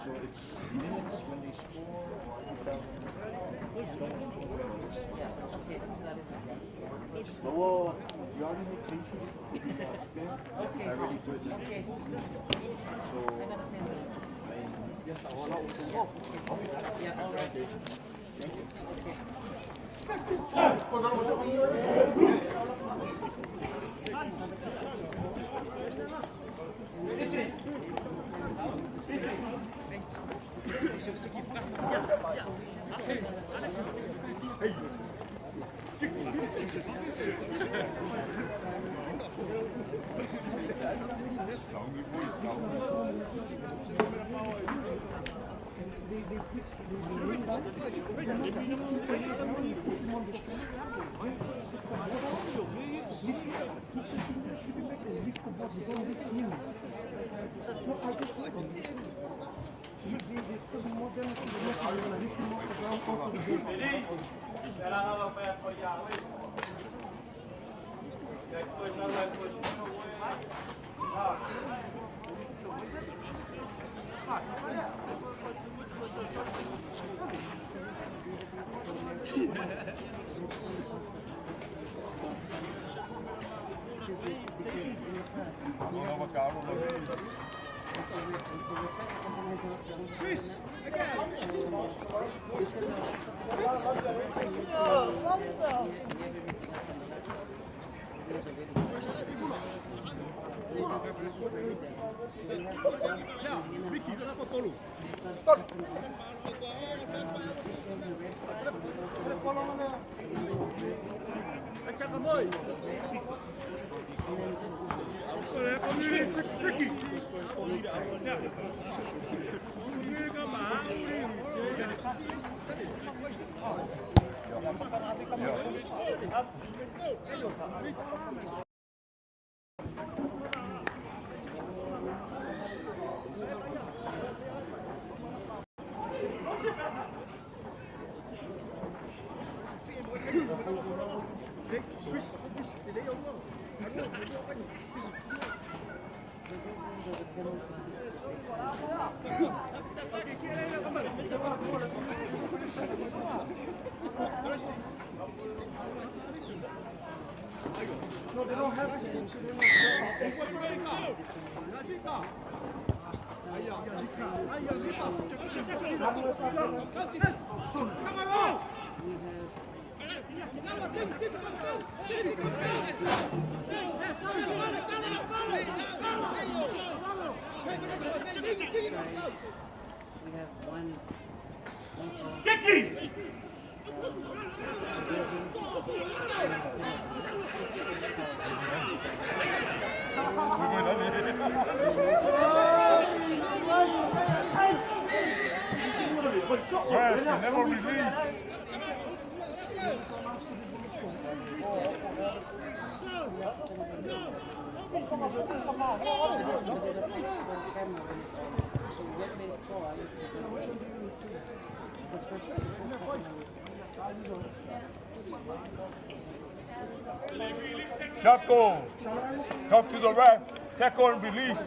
So it's minutes when they score. So, you already make changes? I already do it. So, thank you. No, they don't have to. We have one. Never release. Chaco, talk to the ref. Tackle and release.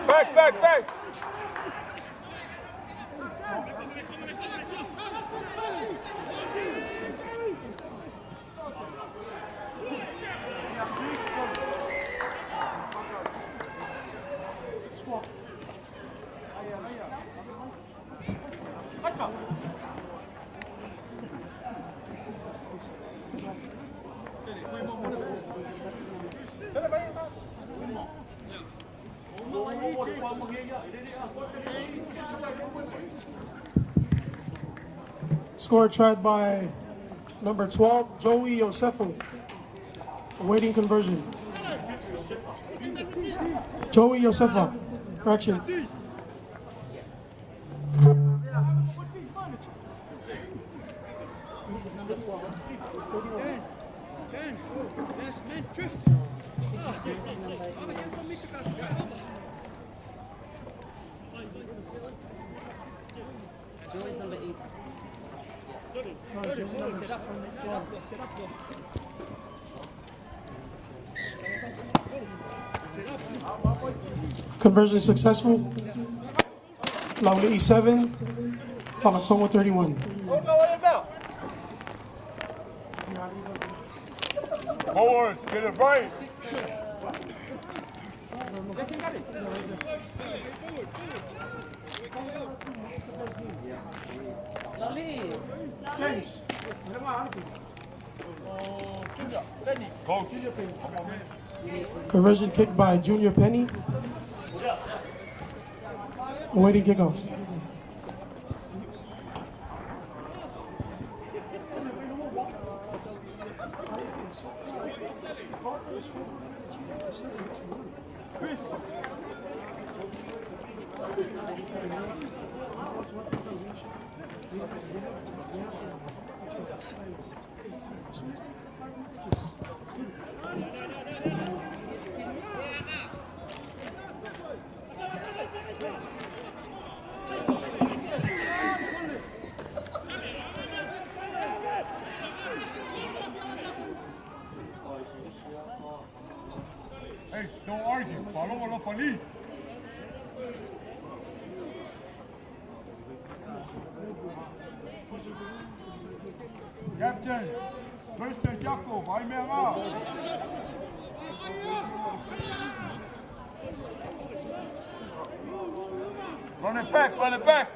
Back, back, back. Score tried by number 12, Joey Yosefo. Awaiting conversion. Joey Yosefa. Correction. Number 12. 10. Yes, man, drift. Joey's number 8. Conversion successful. Laulii 7, Fagatogo 31. Forwards, get it right. James. Coach. Conversion kick by Junior Penny. Awaiting kickoff. Hey, don't argue. Paloma lo. Captain, Mr. Jacob, I'm Run it back, run it back.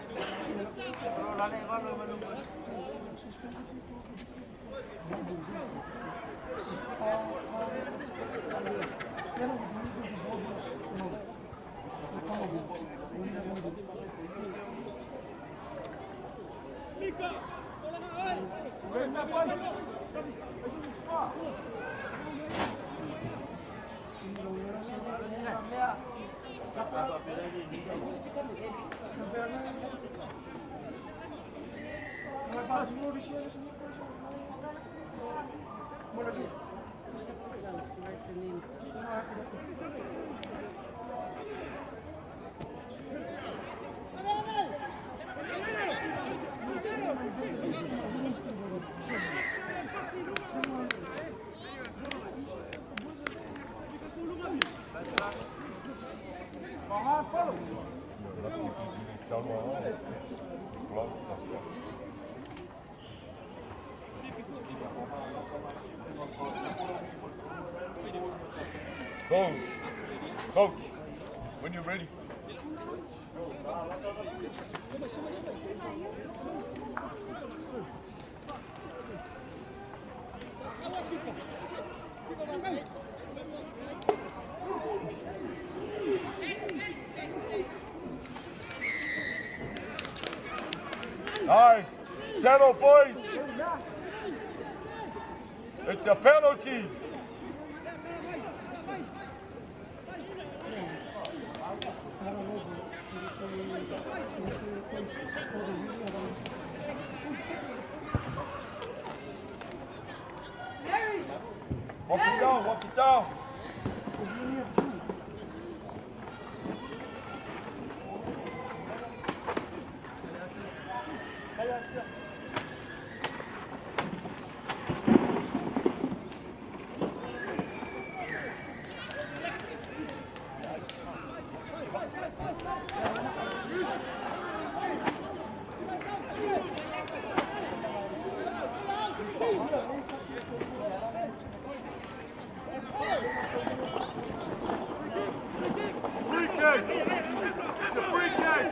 Coach, coach, when you're ready. Nice. Settle, boys. It's a penalty. Walk it down, walk it down. Free kick! It's a free kick!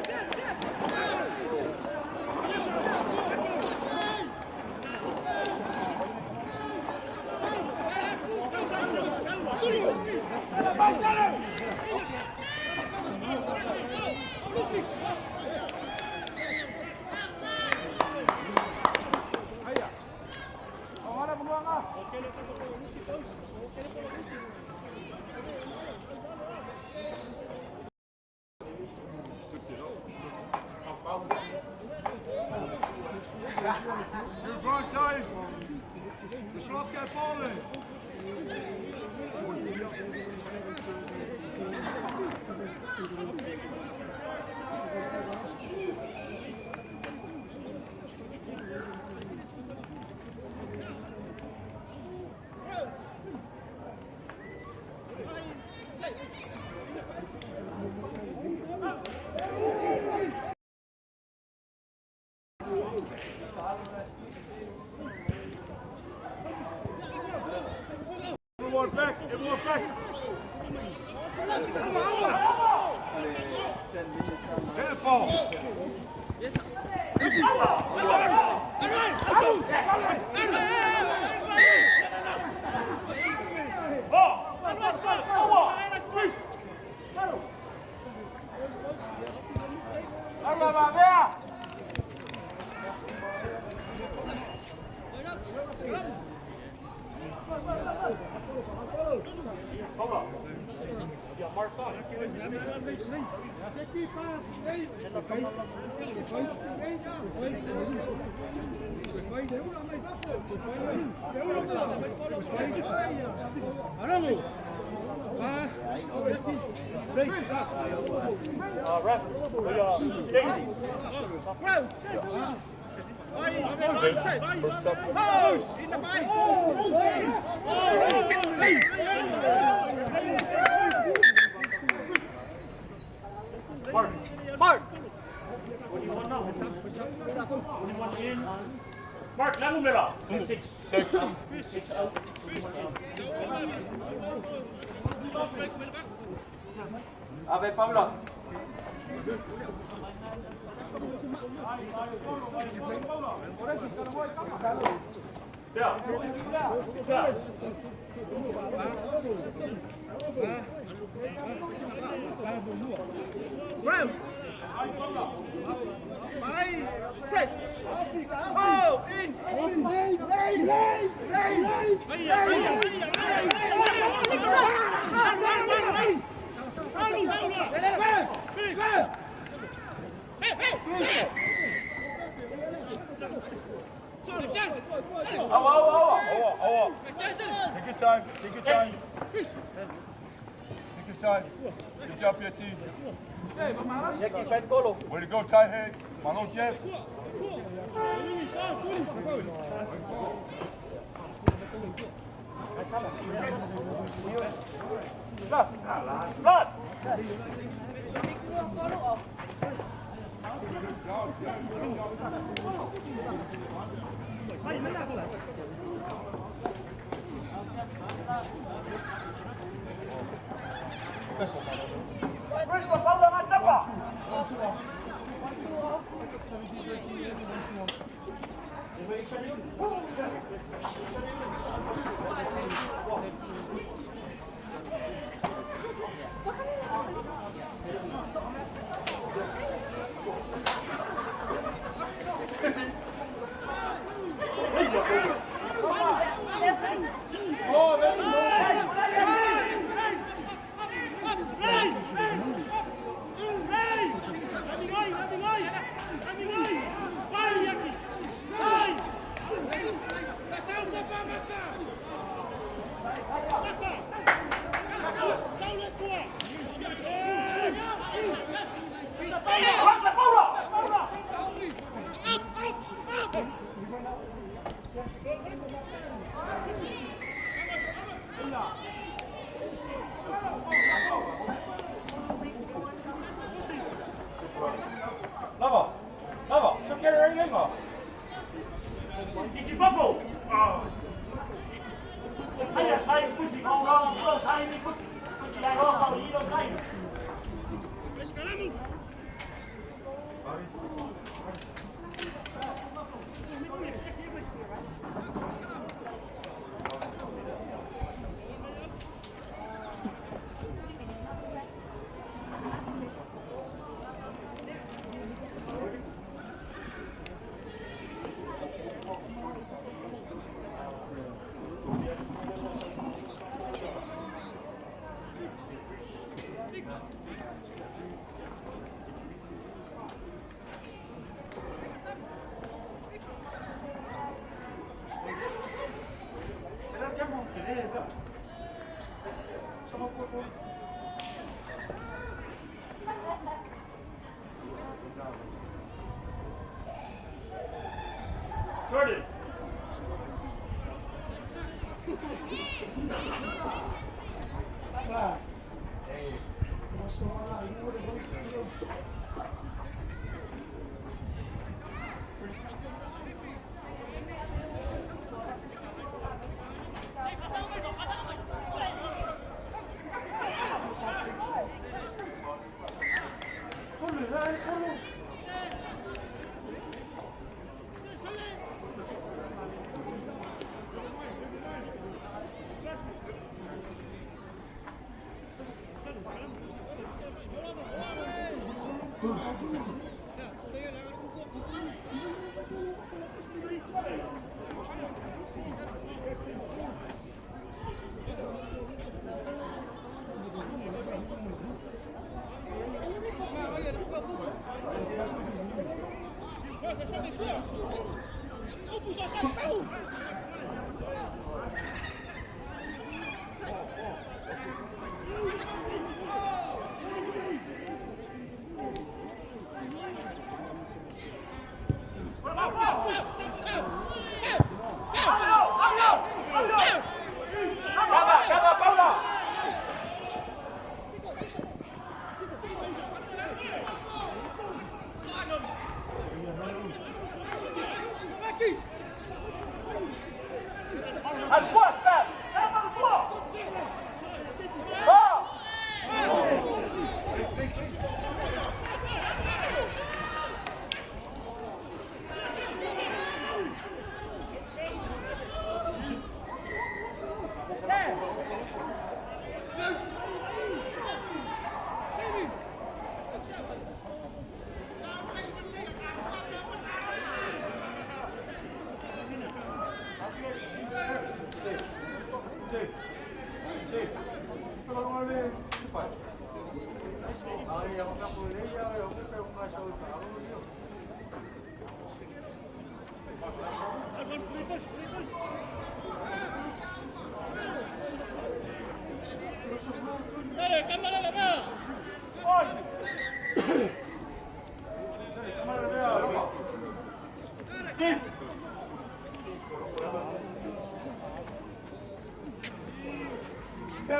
You're going time. The slot get falling. Everyone back, everyone back. Hit the ball. Mark! 21 now. 21 in. Mark, Lamumela. 6. 6. 6 out. 21 in. Ave Paula. Round. 5, 6. Oh, in. Awa. Take your time, take your time. Take your time. Good job, your team. Way to go, tight head. Malo Jeff. Run! 1-2 off. 1-2 off. 17, 13, 11, 1-2 off. Oh, that's no. Lava! Lava! Jordan.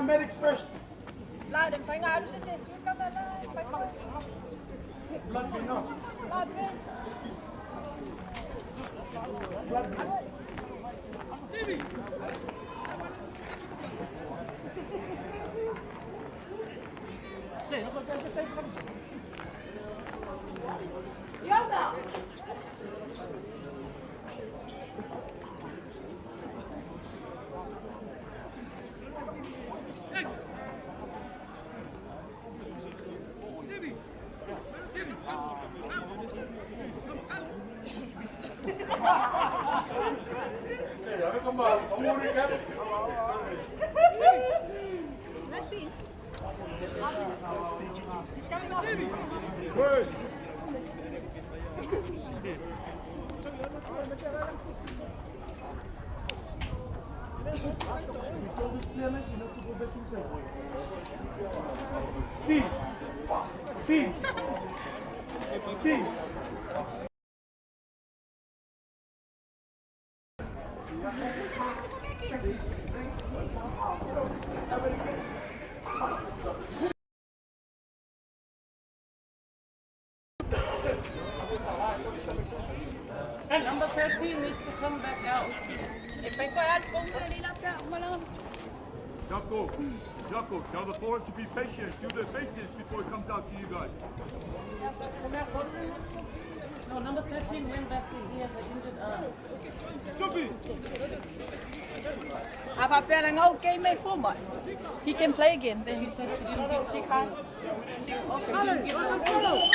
Paramedics first. Blood bin, no. Blood bin. Feed. to come back out. Jocko, Jocko, tell the forwards to be patient. Do their faces before it comes out to you guys. No, number 13 went back in. He has an injured arm. He can play again. Then She said she didn't get. She can't. She didn't get the 13. He didn't get it.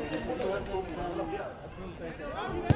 It wasn't approved by the medical. Yes, number 13.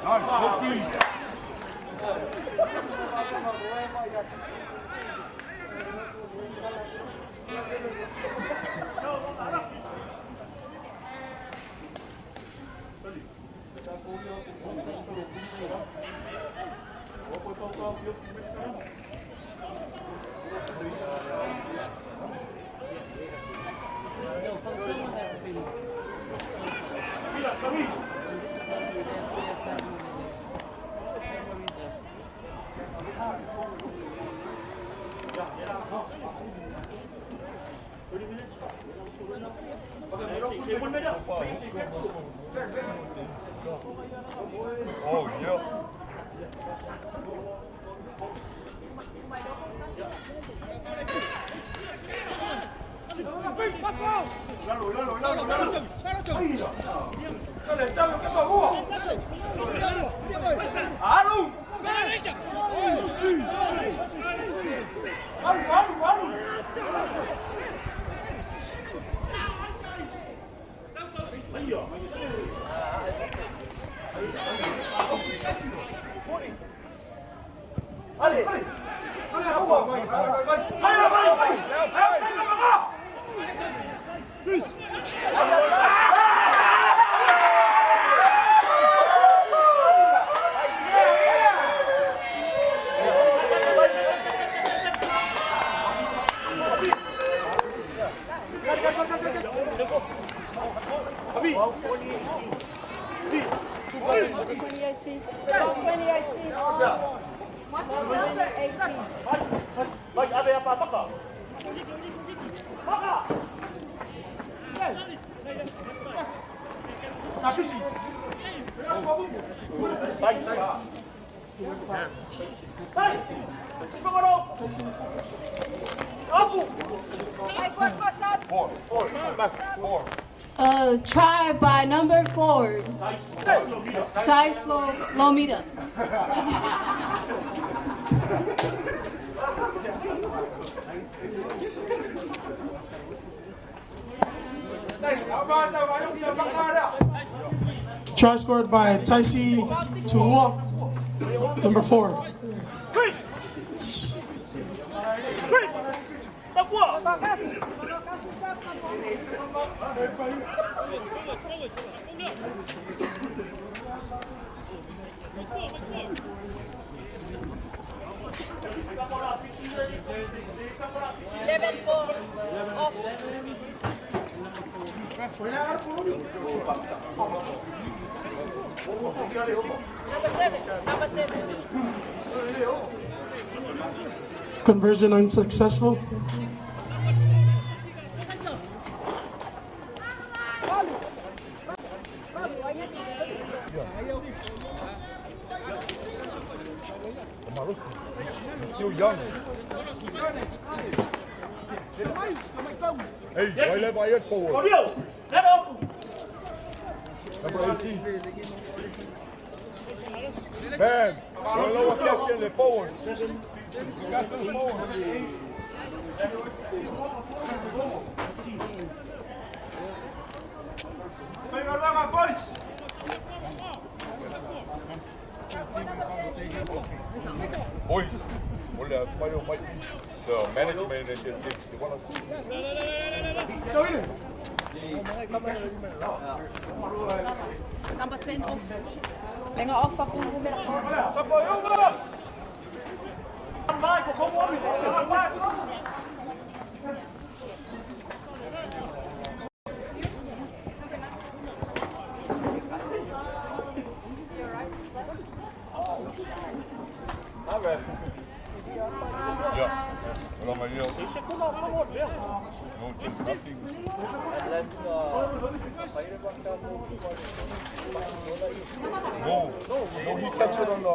Nice, hockey. No, Fontoa has been. Oh, yeah. What's his number? 18. Four. Try by number 4. Thais Lomita. Try scored by Taisi Tuua, number 4. 11-4. Off. Number 7. Number 7. Conversion unsuccessful. He's still young. Hey, why let forward? Number 18. Man, lower captain, the forward. Captain forward. Boys! Boys, well, might be the management and they want to see. Number 10 off. Længere op for Ja. No, there's nothing. No, he touched it on the...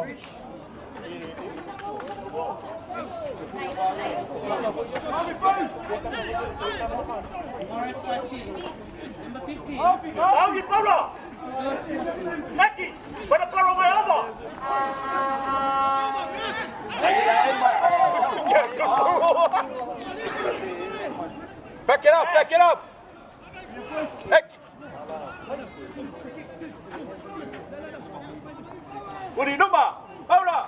Back it up, back it up! Back. Paula!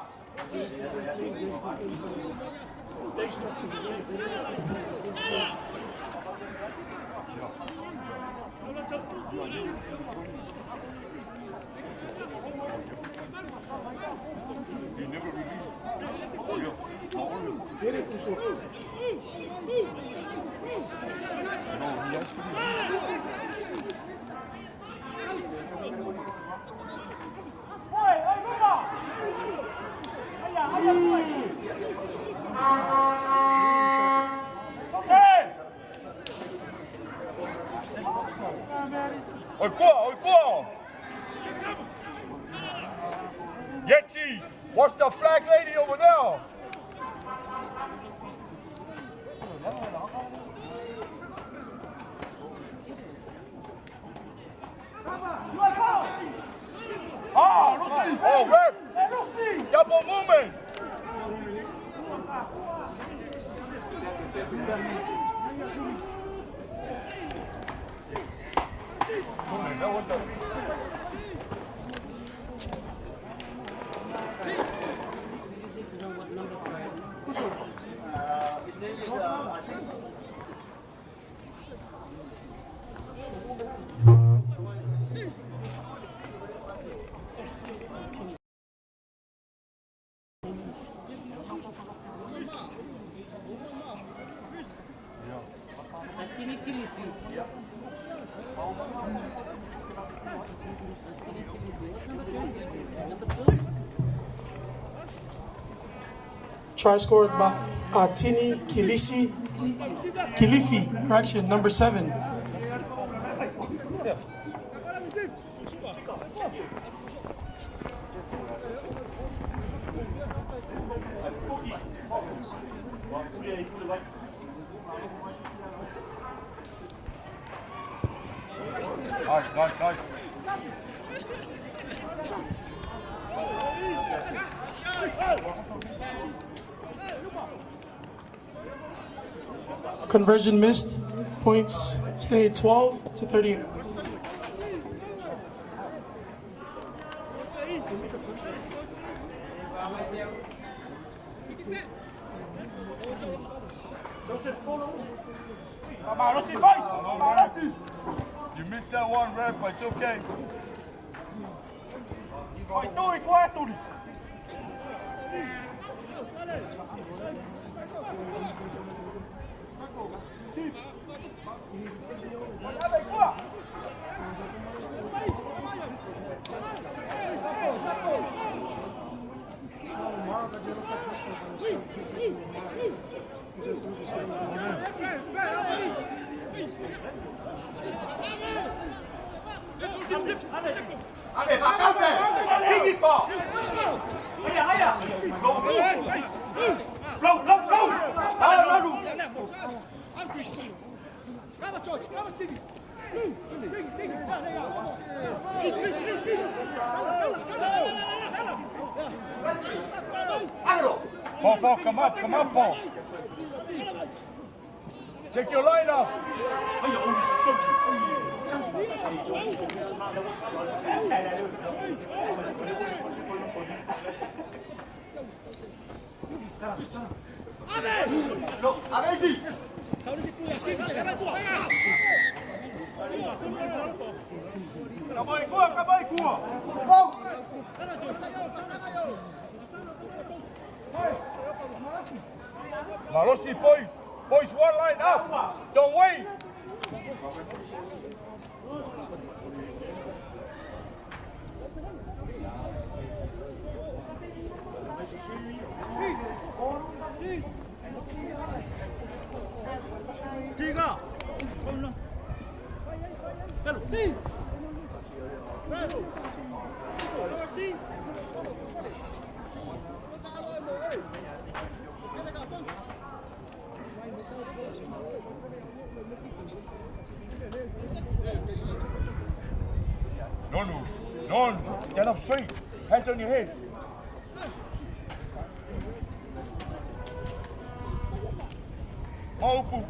He never released. No, he has to release. Oi, Yeti, watch the flag lady over there. Oh, ref! Double movement! That was a... His name is I think. Try scored by Atini Kilifi, correction, number 7. Nice, nice, nice. Conversion missed. Points stay 12 to 38. You missed that one, ref, but it's okay. Allez, va, Paul, Paul, come up, Paul. Take your line off. Malosi, boys. Boys, one line up. Don't wait. No, stand up straight. Hands on your head. Maupu.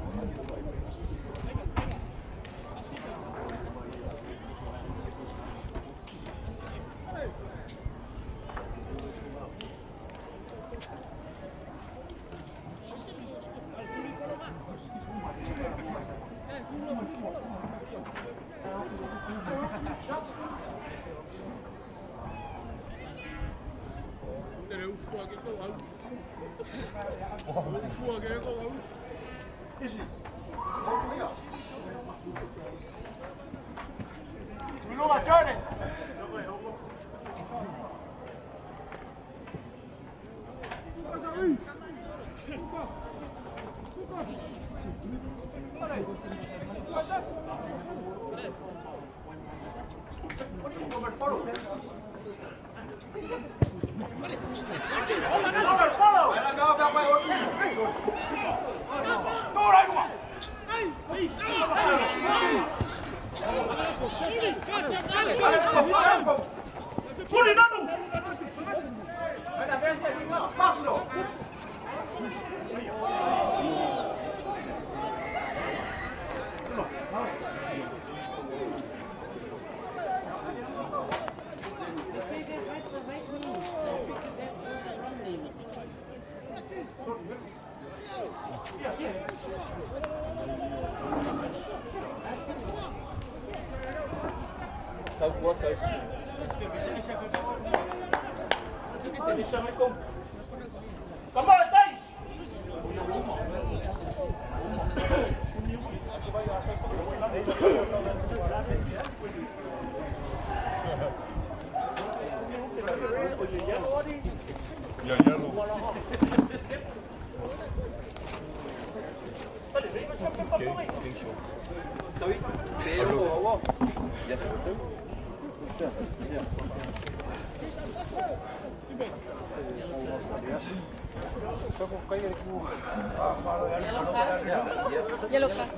Yellow card.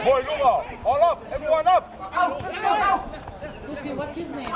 Boy, Luma, all up, everyone up. Out, out. Lucy, what's his name?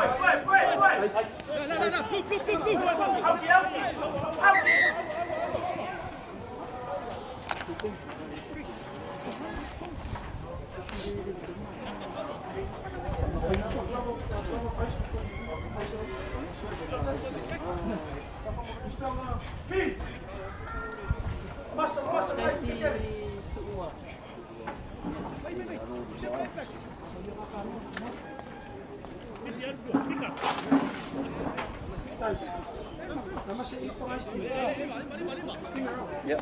Yeah.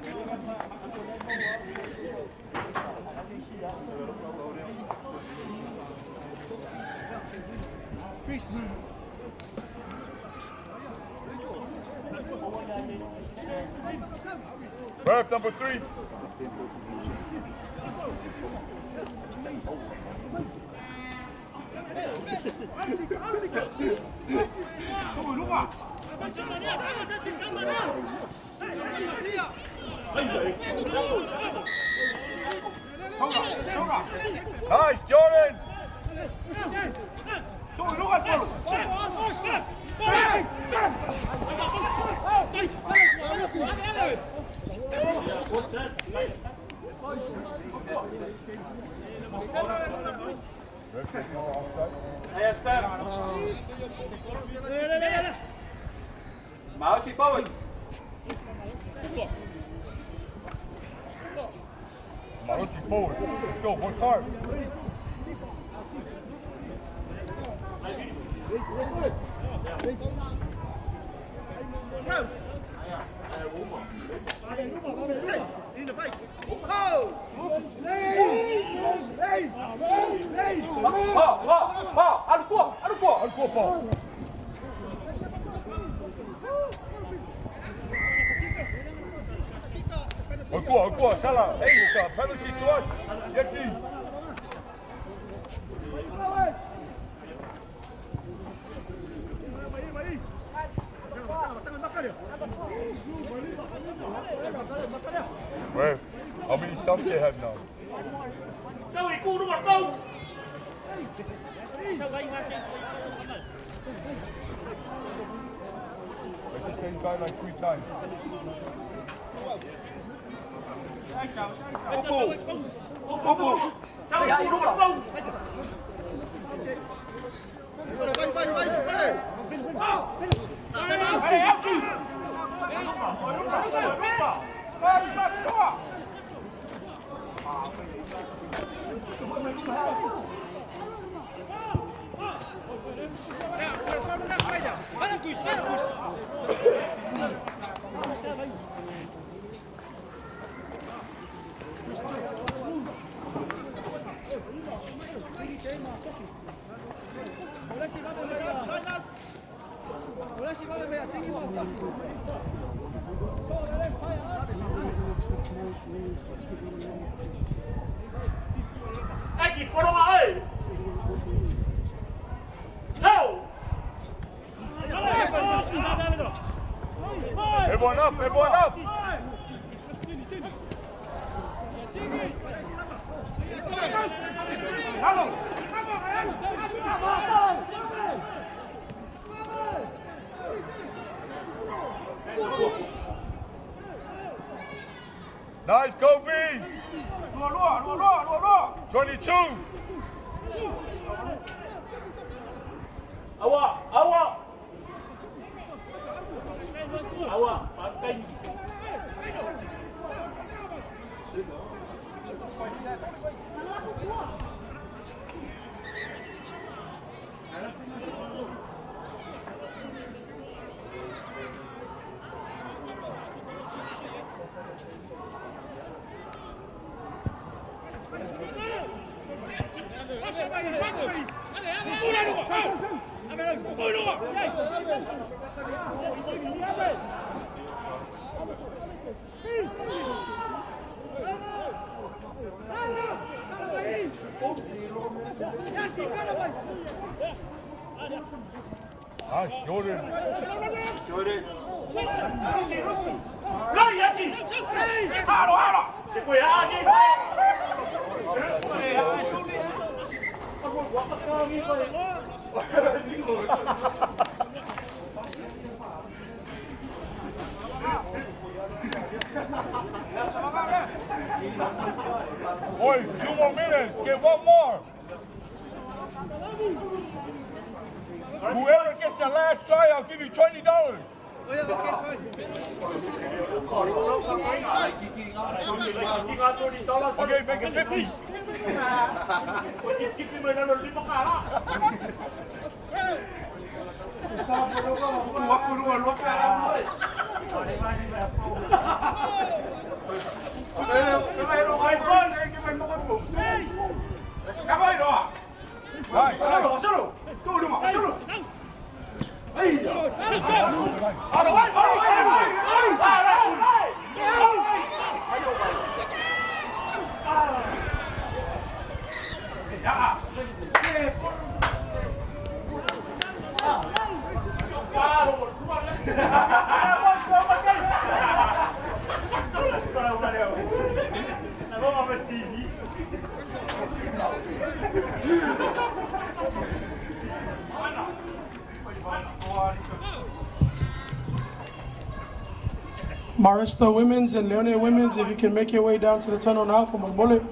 Peace. Ref number 3. Nice, Jordan! Mousy forwards. Marosi forward. Let's go. Work hard. Go, Salah. Hey, it's a penalty to us. Yeti. Where? How many subs they have now? It's the same guy like 3 times. Everyone up, everyone up! Nice, Kobe! 22! Awa! Awa! Awa! Nice, Jordan. Jordan. Boys, 2 more minutes. Get 1 more. Whoever gets the last try, I'll give you $20. Okay, make it 50. Marista Women's and Leone Women's, if you can make your way down to the tunnel now for Molemole.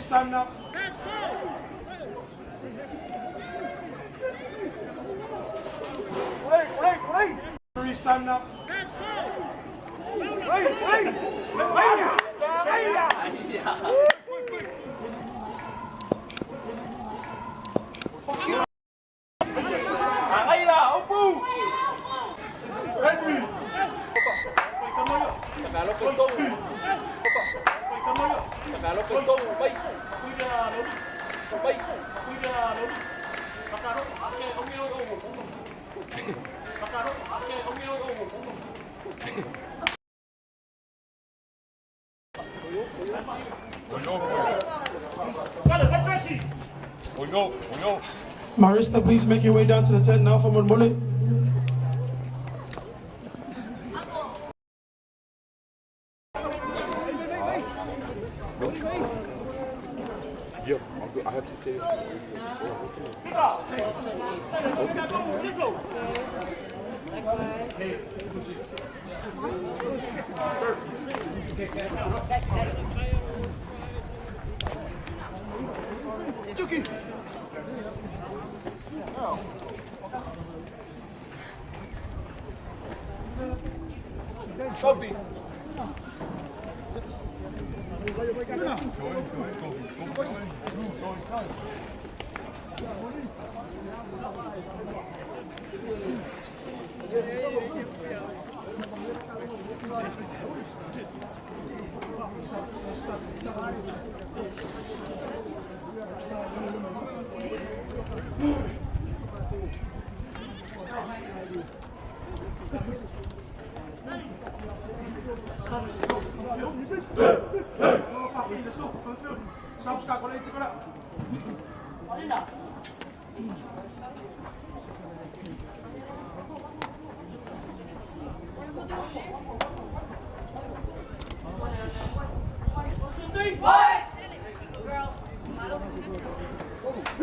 Stand up. Stand up. Marista, please make your way down to the tent now for Molemole. Yeah, I have to stay. Kobe. What? Girls.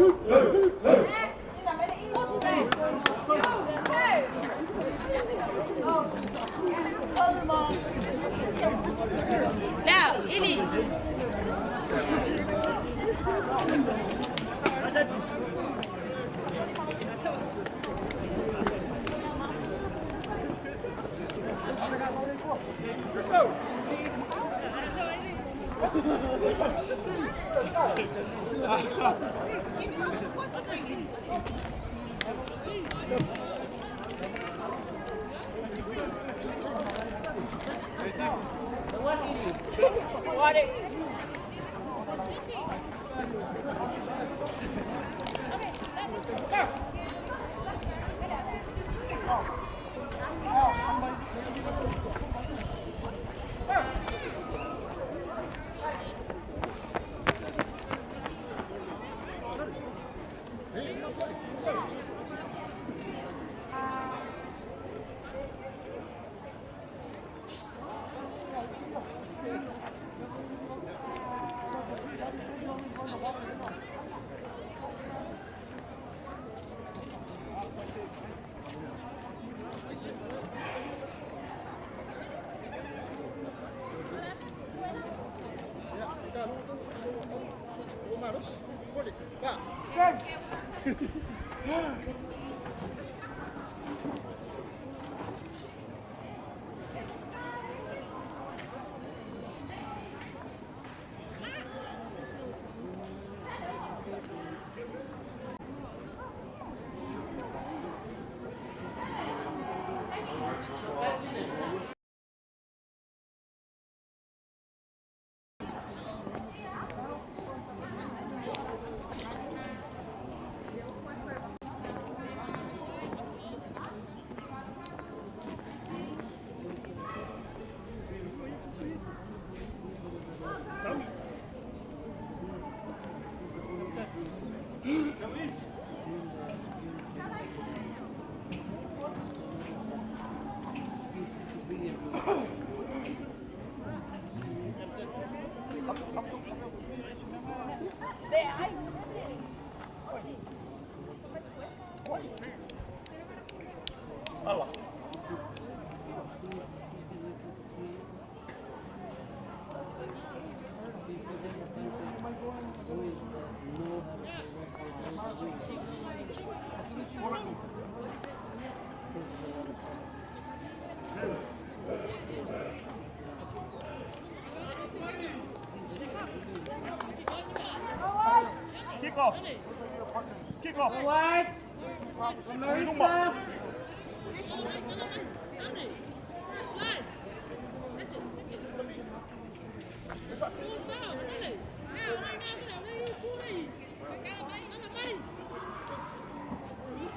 Now, Ili. Kick off. Kick off. What? Marissa.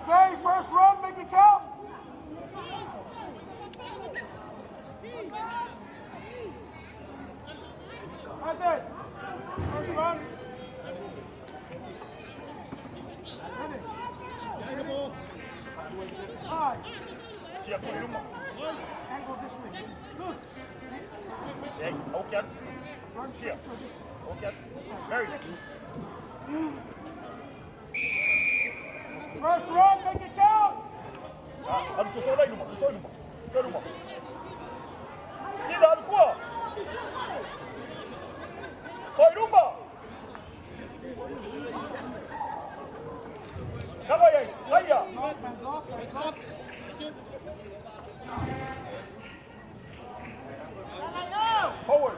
Hey, first run, make it count. That's it. First run. Finish. High. Angle this way. Good. Okay. Run Here. Okay. Very good. First run, make it count. Hands off, hands off. Forward.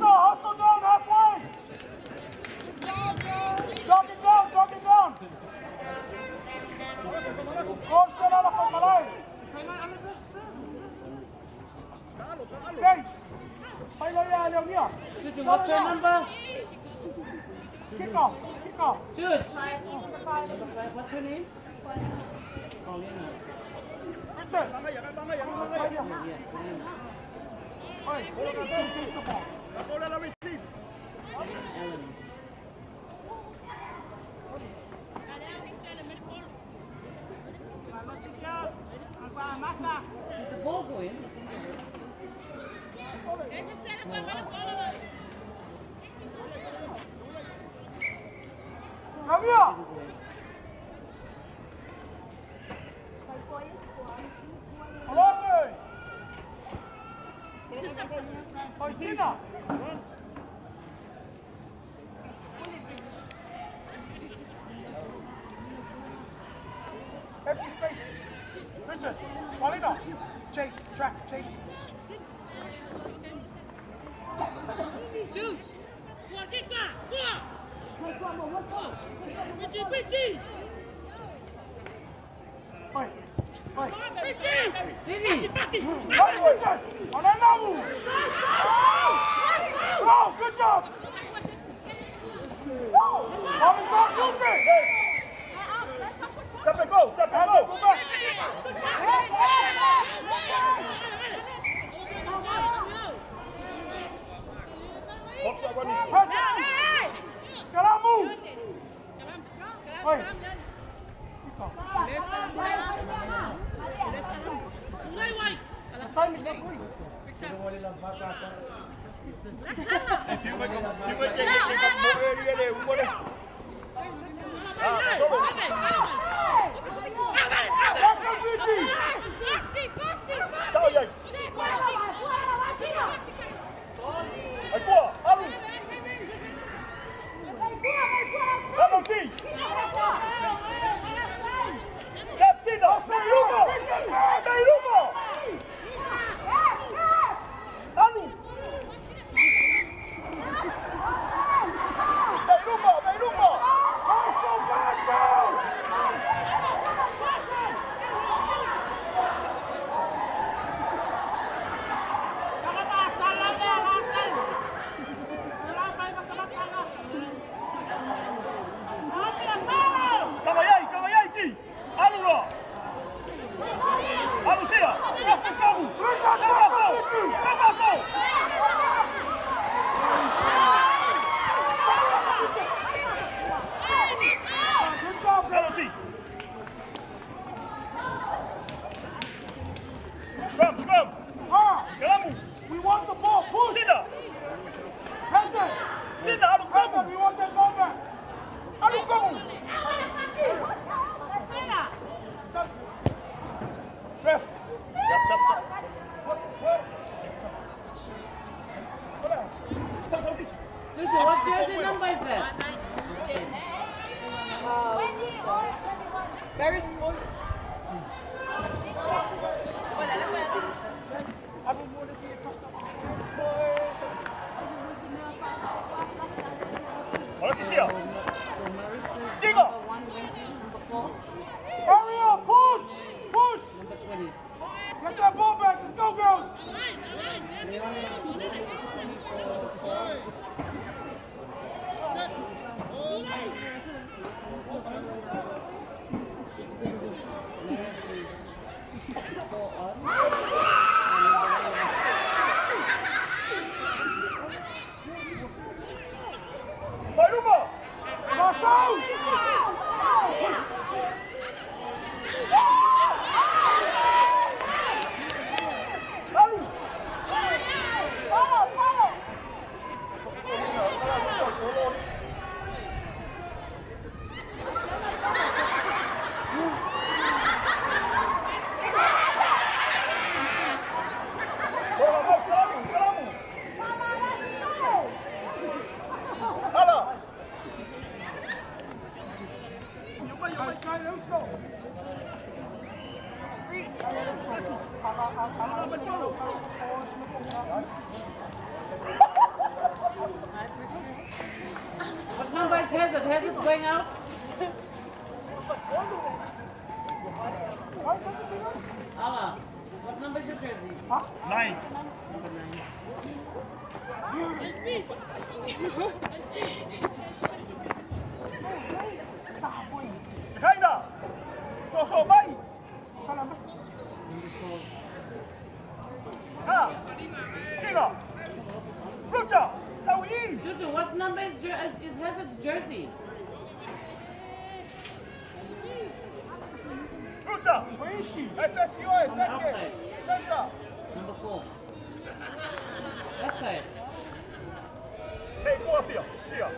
Hustle down halfway. Jog it down, jog it down. What's your number? Kick off, kick off. Jude. What's your name? Paulina. Richard. Hey, chase the ball. Alan. Did the ball go in? Come here! Empty space. Richard, Paulina, chase, track, chase. Jude! Oi, oi. Didi! Oi, Richard! On that level! Go, good job! On the side, use it! Step and go, step and go! Go back! Press it! Scalamu! Oi! Time is not going. We want the ball. Push. President. President, we want that ball back. Ref. Juju, what jersey number is that? Very small. So Marista is number 1, Wendy, number 4. Hurry up, push, push. Number 20. Get that ball back, let's go, girls. Marista is 4 on. What number is Hazard? Hazard's going out? Allah, what number is your jersey? 9. Number 9. Number 4. Jojo, what number is Hazard's jersey? Number 4. That side. Hey, 4 here.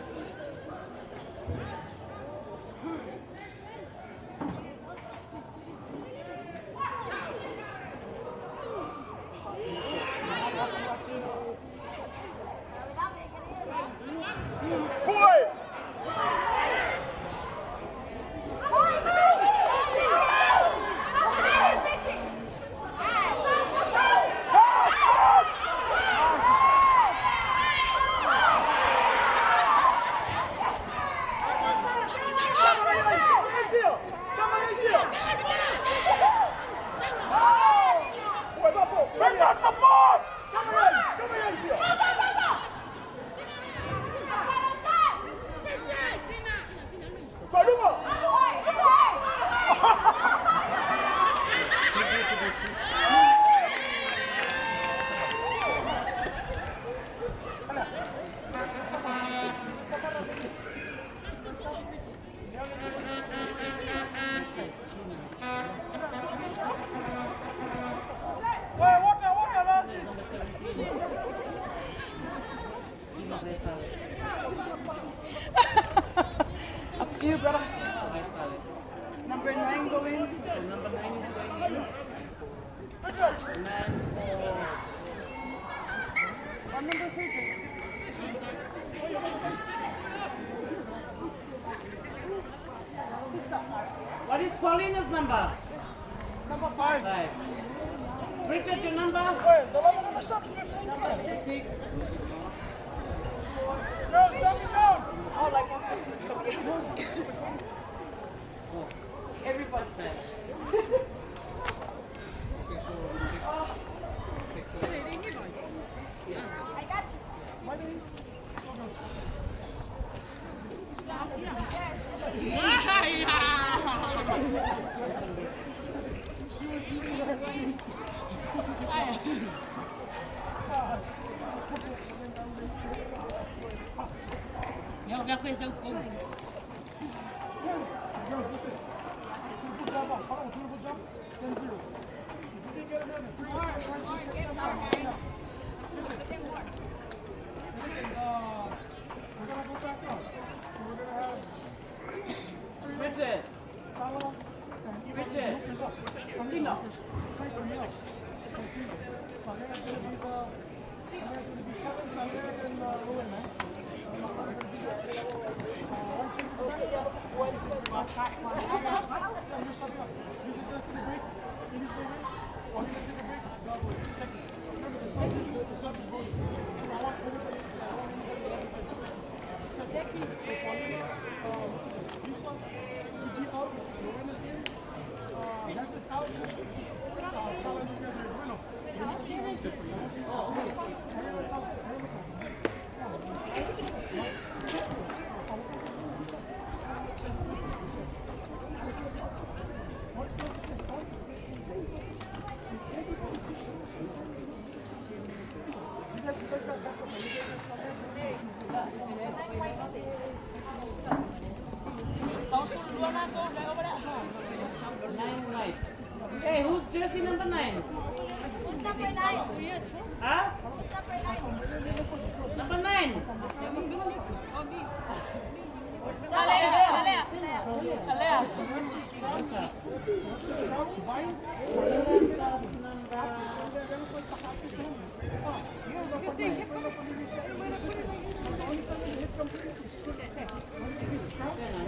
Up to you, brother. Number 9 going. Number 9 is going in. Man for... What number 13? What is Paulina's number? Number 5. 5. Richard, your number? Wait, the number 6. 6. Girls, dumb it down. Oh, like one person's coming. Everybody says. I got you. Girls, listen. Triple jump up. Hold on, triple jump. 10-0. If you can get another 3, listen. Listen, we're gonna go back up. We're gonna have Richard. Tala and Richard. Sino. It's gonna be 7, Talia and Rowena. Hey, who's jersey number 9? Who's number 9? Huh? Who's number 9? Number 9. Talea. Talea.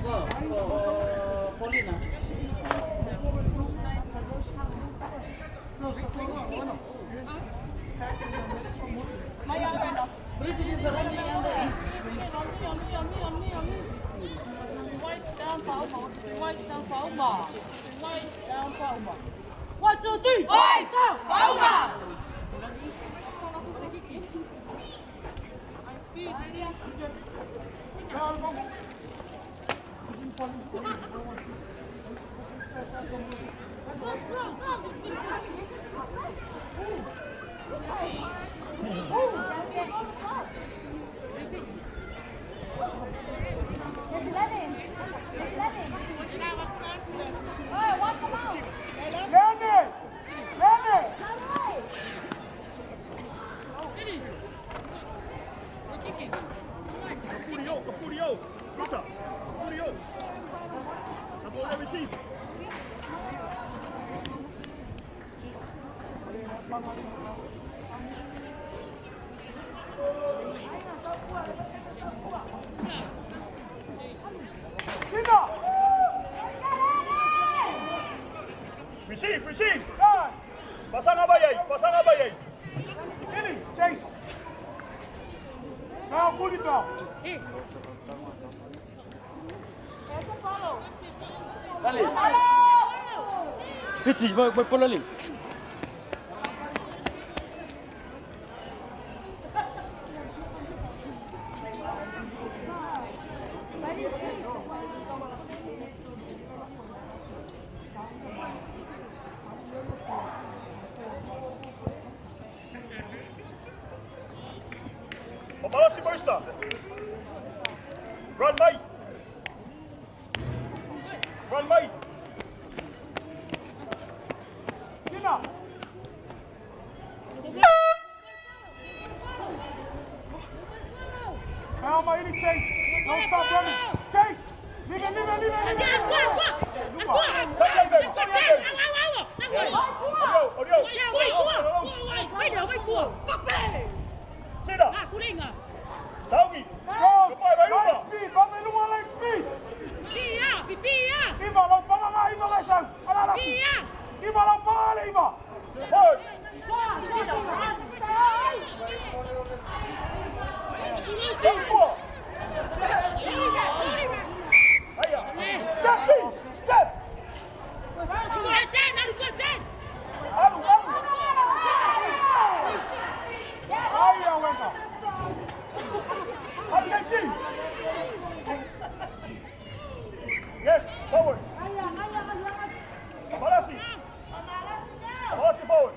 Go for Paulina. Bridget is the running under. 1, 2, 3, 5, 4, Receive, receive. Pasang abayay, pasang abayay. Billy, chase. Now, pull it down. Dale. Piti, voy por la línea. Run, mate! Run, mate! Tina! Now, Maili, chase! Don't stop running! Chase! Leave it, leave it, leave it! Leave it! Cross! Line speed! Bameluma line speed! Iva, lau panga, Iva, lai sang! Alala! Iva, lau panga, Iva! Forward! Step! Alu, alu! Aia, wena! Yes, forward. Malasi. Malasi forward.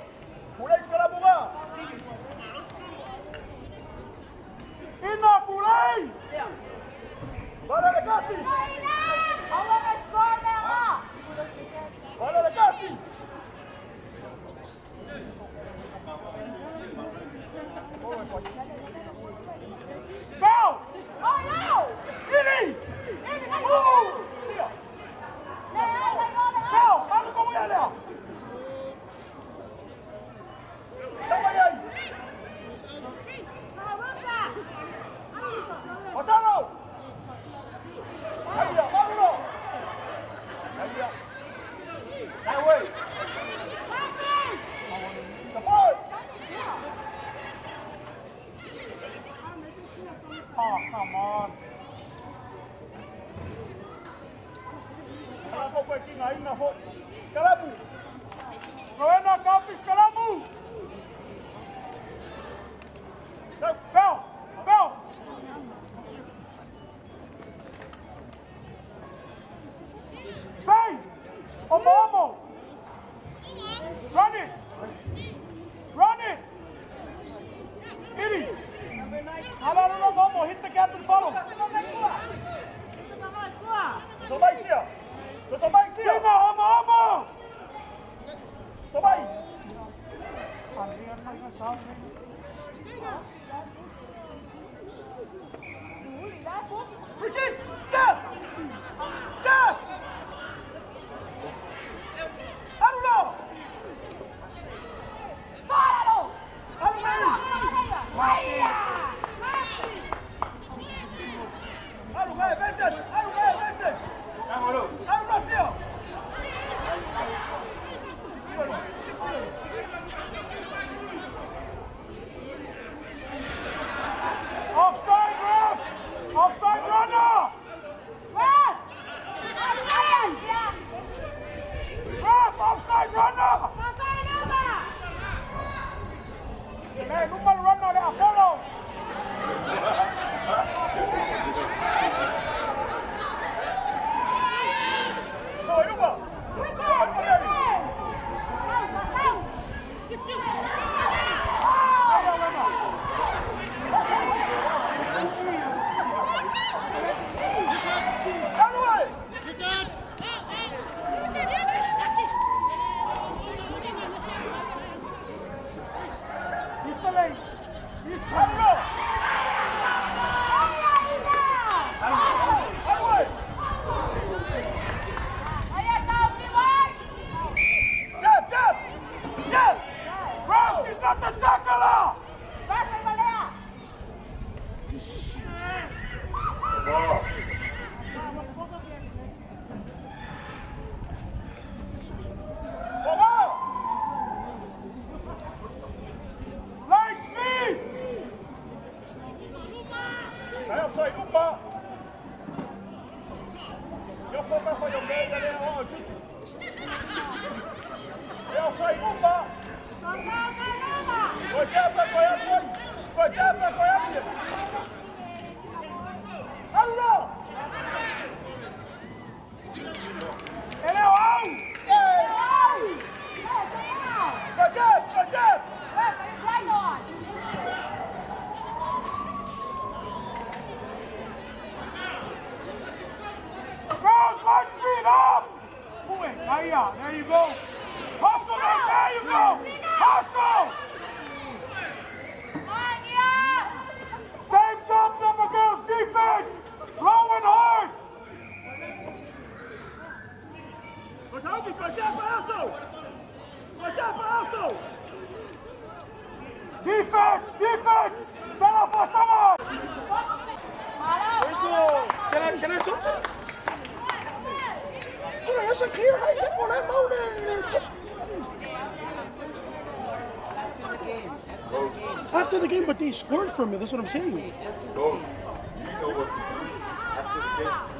Kulay Kalabunga. Ina Kulay. Bala Lekasi. Bala Lekasi. Go! Ili! Move! Go! Alu komu yalea! Masalo! Haya, Marulo! Haya. That way. Support! Oh, come on. Kalabu. Rowena, Kafis, Kalabu. Go, go, go. Bang! Omo, omo. Run it. Run it. Iri. Alalo, Momo, hit the gap and follow. Tina, omo, omo. Free kick! Step! Step! Alulo! Alulo! Light speed! Girls, light speed up! There you go. Hustle there, there you go. Hustle! Same job number, girls, defense! Blowing hard! Defense, defense! Tell off for someone! Can I talk to you? That's a clear high tip on that mountain. After the game, but they scored from it. That's what I'm saying. Coach, you know what to do after the game.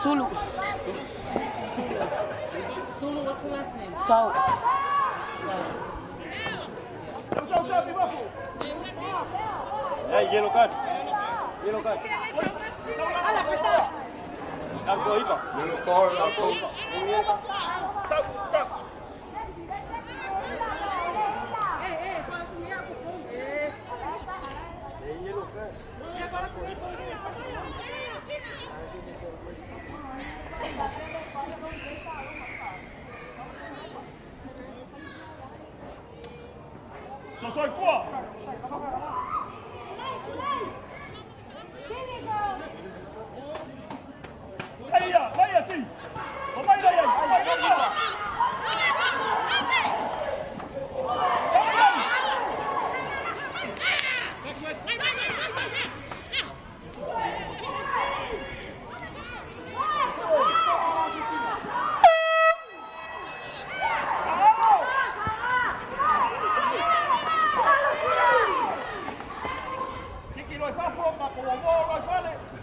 Tulu. Tulu, what's the last name? Salt. Hey, yellow card. Yellow card. Yellow card, coach.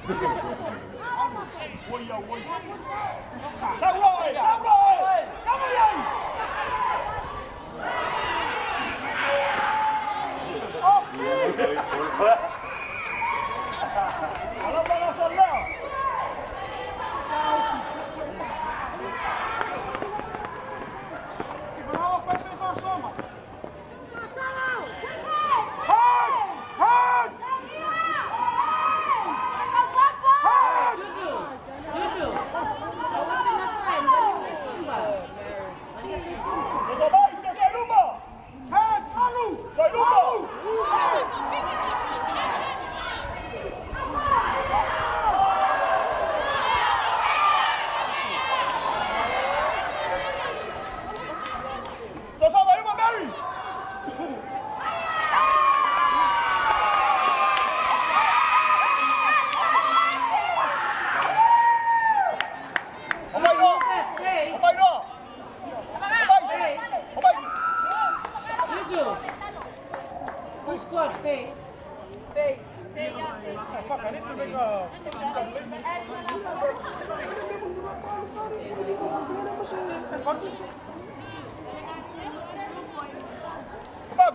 Come on,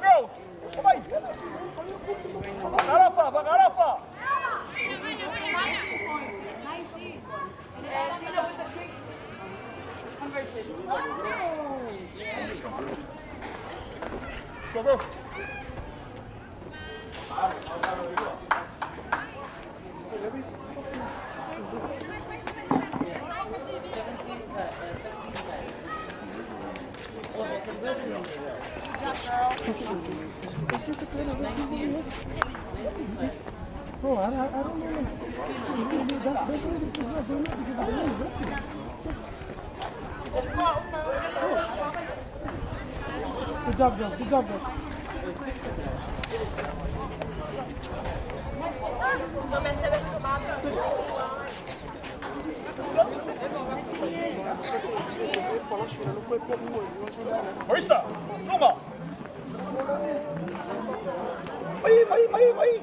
girls. Come on. Vakarafa. 19. And Tina with the kick. Conversion. Go, girls. Bro, I don't know. That's why it's not doing it because Good job, girls. Good job, girls. Marista, Luma. Aí, aí, aí, aí.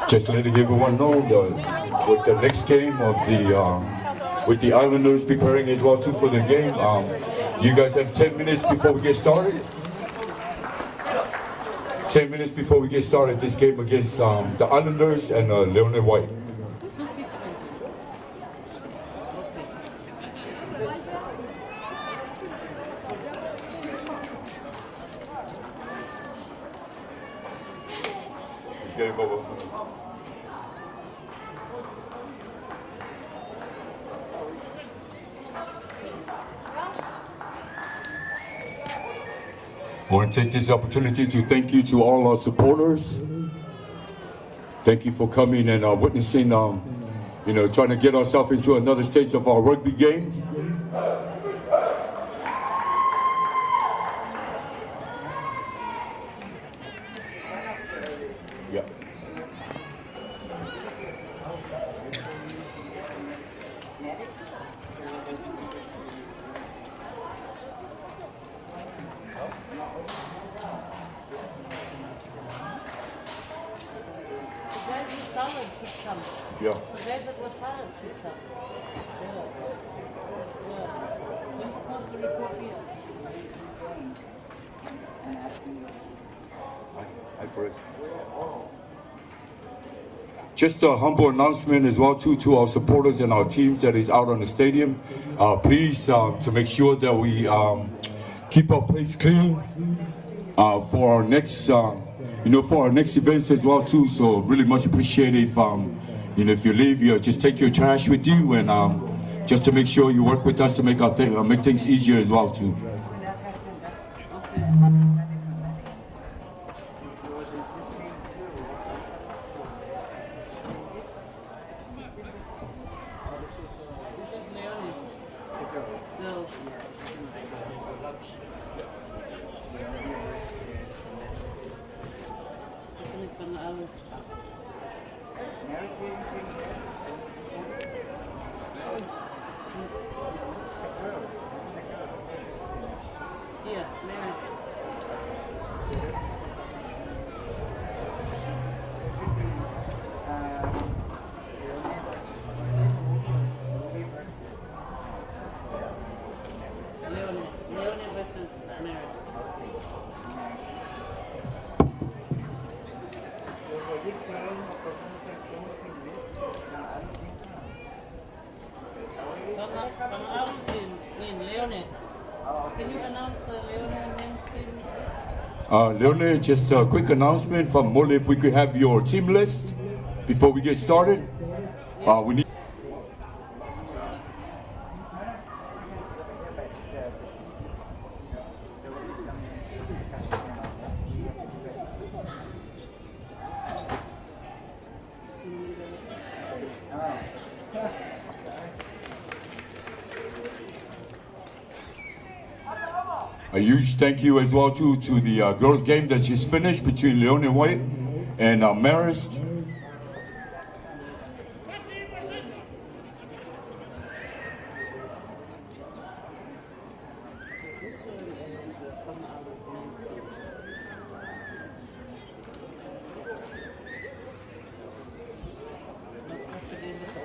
Just letting everyone know that with the next game of the with the Islanders preparing as well too for the game. You guys have 10 minutes before we get started. 10 minutes before we get started this game against the Islanders and Leonard White. Game over. I want to take this opportunity to thank you to all our supporters. Thank you for coming and witnessing, you know, trying to get ourselves into another stage of our rugby games. Yeah. The guys who silent should come. Yeah. The guys that were silent should come. Yeah. Yeah. They're supposed to report here. I press. Just a humble announcement as well too to our supporters and our teams that is out on the stadium. Please to make sure that we keep our place clean for our next, you know, for our next events as well too. So really much appreciated if you know, if you leave, you just take your trash with you and just to make sure you work with us to make our make things easier as well too. Yeah, Marist. Leone versus Marist. So for this game, performance team list, Leone. Can you announce the Leone men's team list? Leone, just a quick announcement from Mole, if we could have your team list before we get started. We need. A huge thank you as well too to the girls game that just finished between Leone White and Marist. So this one is the Faga'alo men's team. No, that's the game with the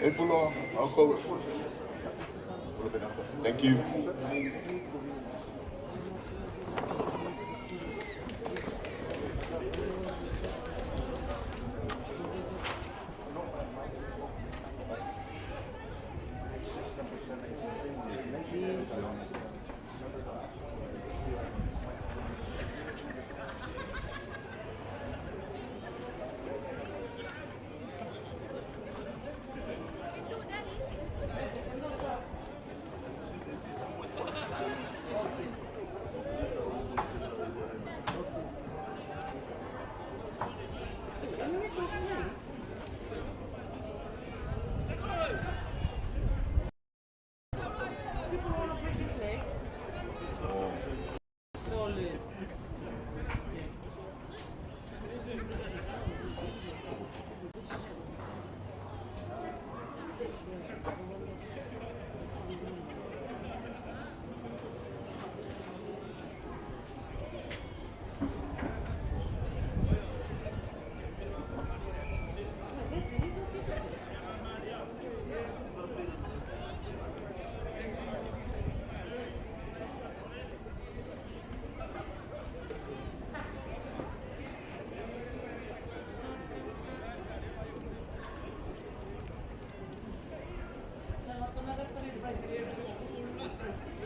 Hey, Pula, I'll coach. Thank you. People want to break his leg. Solid.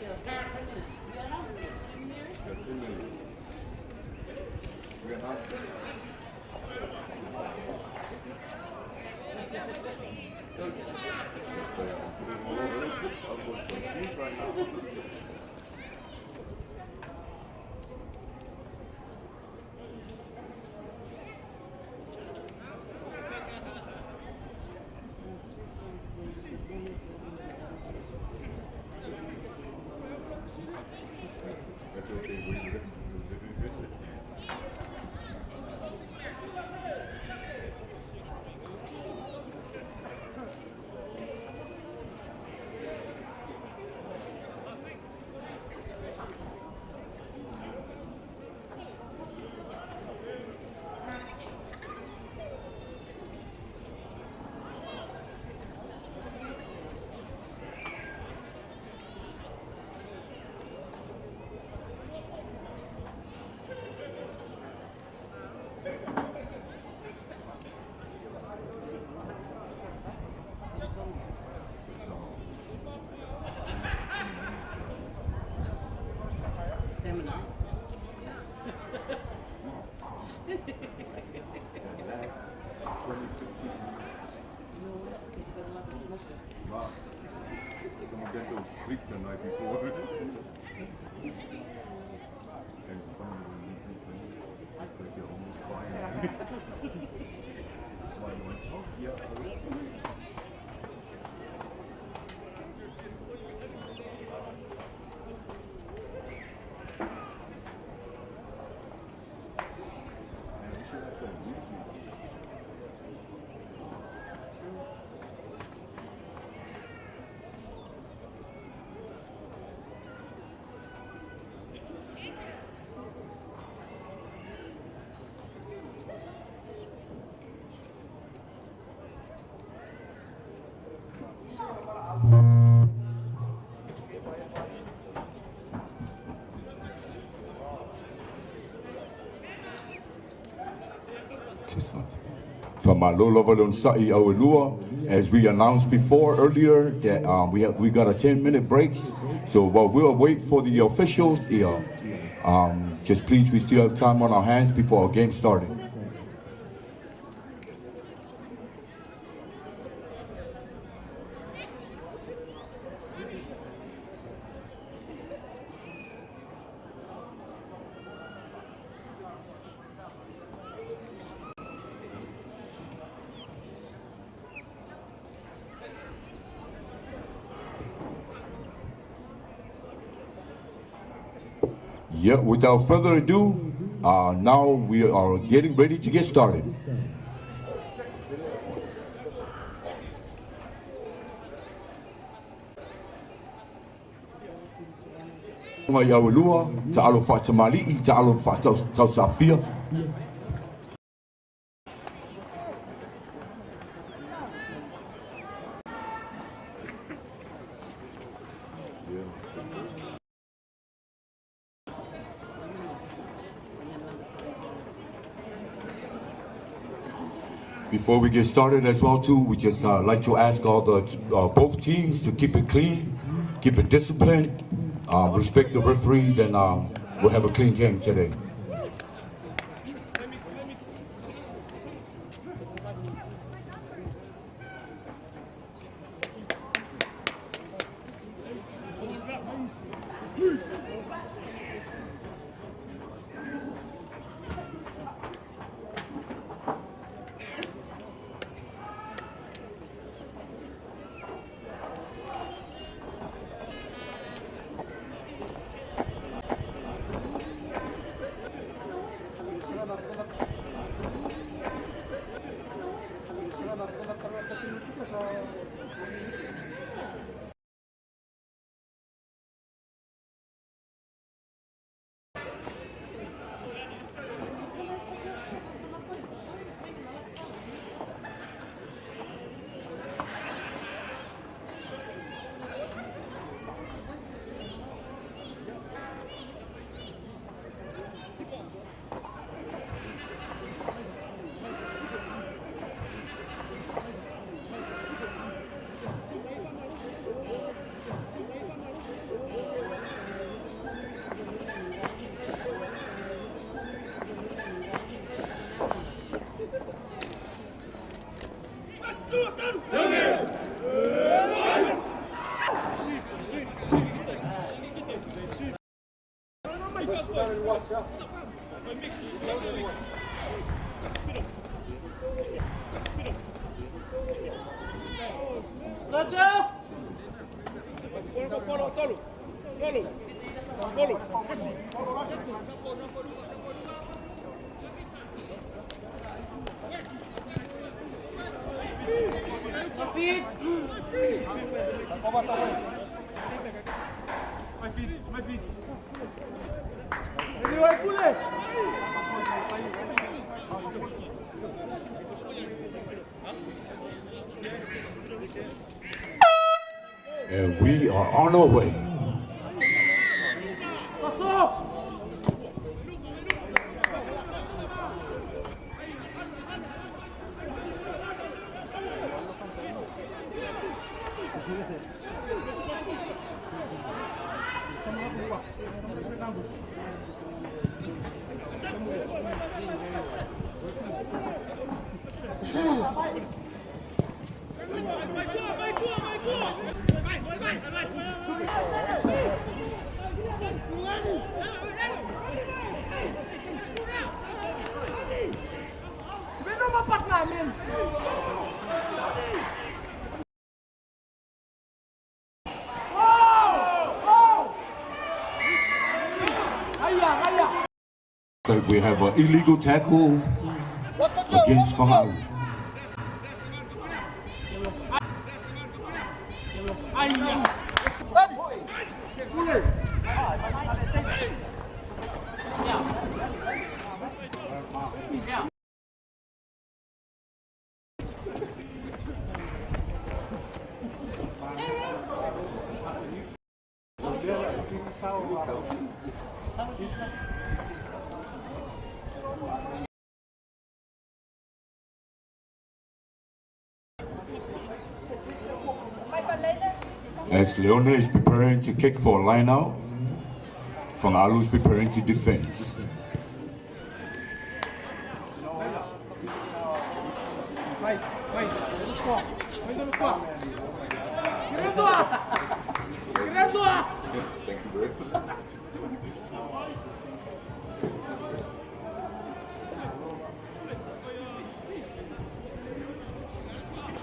Yeah, 10 minutes. We announced it. 10 minutes. Yeah, 10 minutes. We announced it. I'm confused right now. That's okay. We Stamina. The last 20, 15 minutes. No, they've got a lot of smokers. Wow. Some of them don't sleep the night before. And it's funny when you drink, it's like you're almost crying. Why you want smoke? Yeah, I will. Man, we should Faamalo lava le onosai au e lua. As we announced before earlier that we got a 10-minute breaks. So while we'll wait for the officials, yeah, just please, we still have time on our hands before our game started. Yeah, without further ado, now we are getting ready to get started. Ngai au e lua, ta'alo fa'atamali'i, ta'alo fa'atausafia. Before we get started as well too, we just like to ask all the both teams to keep it clean, keep it disciplined, respect the referees, and we'll have a clean game today. And we are on our way. We have an illegal tackle against Faga'u. As Leone is preparing to kick for a line out, Fagaalu is preparing to defend. Thank you very much.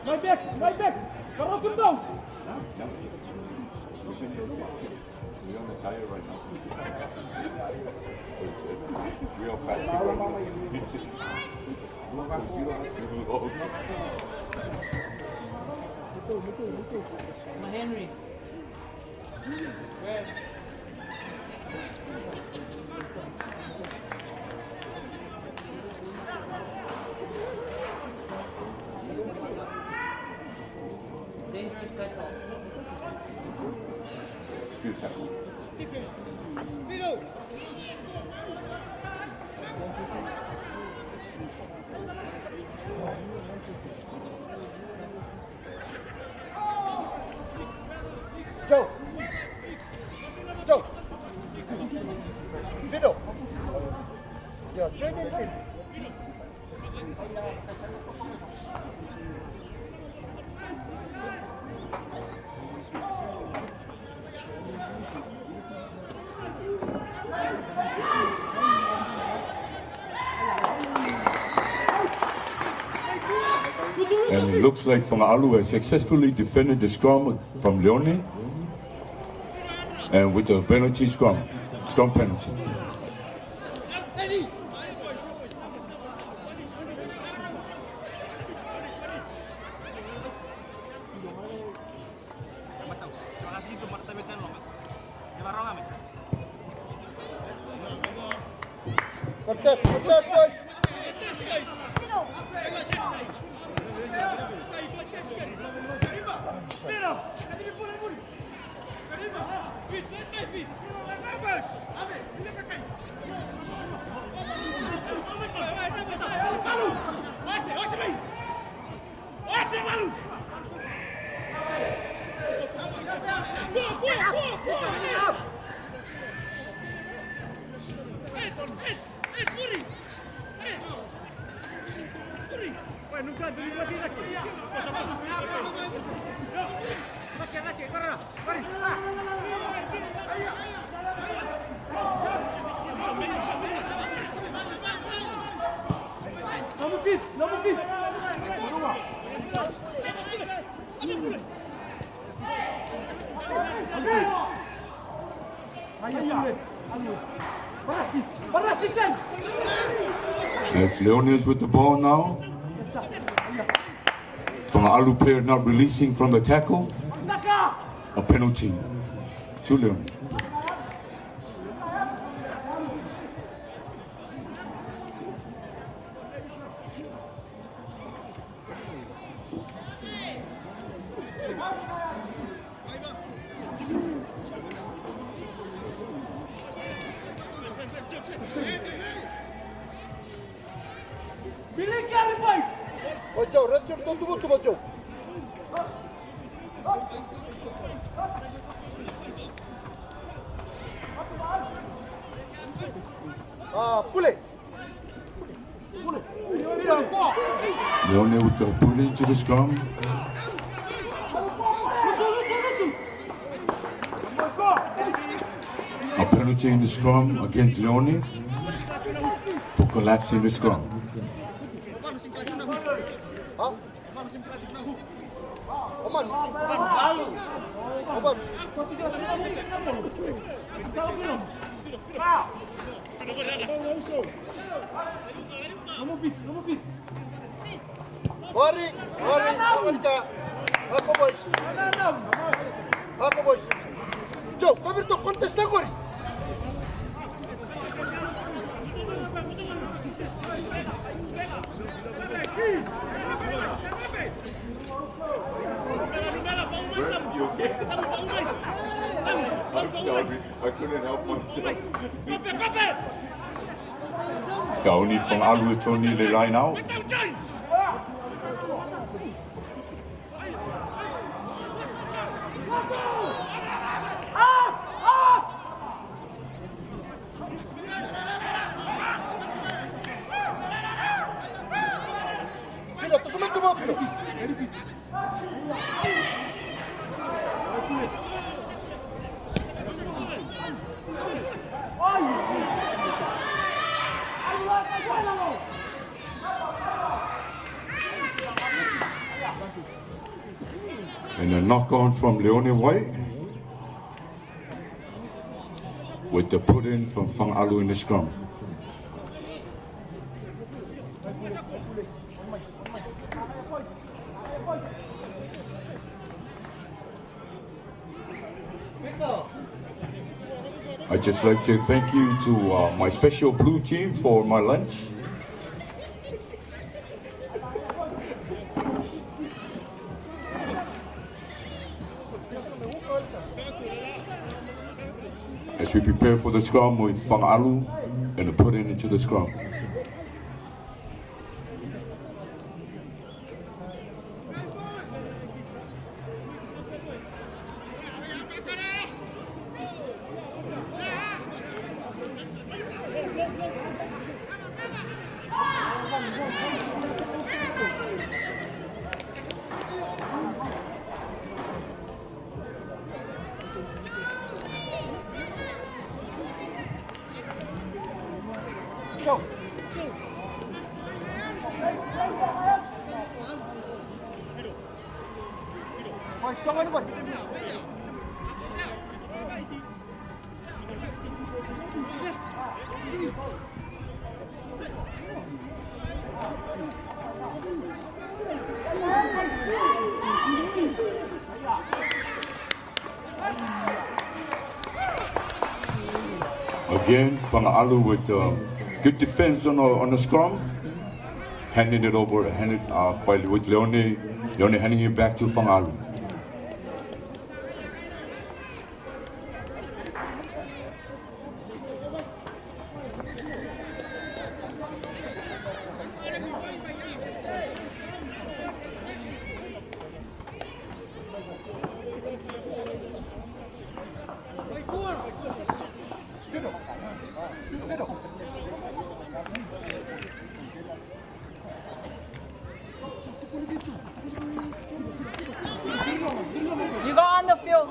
My backs, my backs. We're on the tire right now. We are fasting right now. Henry. Where? Dangerous tackle. Spear tackle. Joe. Joe. Vito. Yeah, join in. And it looks like Fagaalu has successfully defended the scrum from Leone, and with the penalty scrum penalty. Contest, contest, boys. As Leone is with the ball now. Fagaalu player not releasing from the tackle. A penalty to Leone. Leone with the put into the scrum. A penalty in the scrum against Leone for collapsing the scrum. Ako boys. Joe, come here to contest Gori. You okay? I'm sorry, I couldn't help myself. Sauni Fagaalu Tony le line out. And a knock on from Leone White with the put in from Fagaalu in the scrum. I'd just like to thank you to my special blue team for my lunch. As we prepare for the scrum with Fagaalu and the put in into the scrum. Again, Fagaalu with good defense on the scrum, handing it over, handed, by with Leone, Leone handing it back to Fagaalu. You go on the field.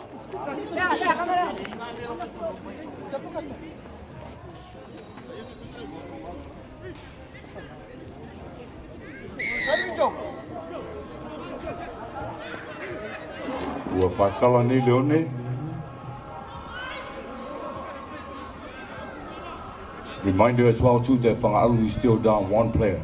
Ua faasala nei Leone. Reminder as well too that Fagaalu is still down one player.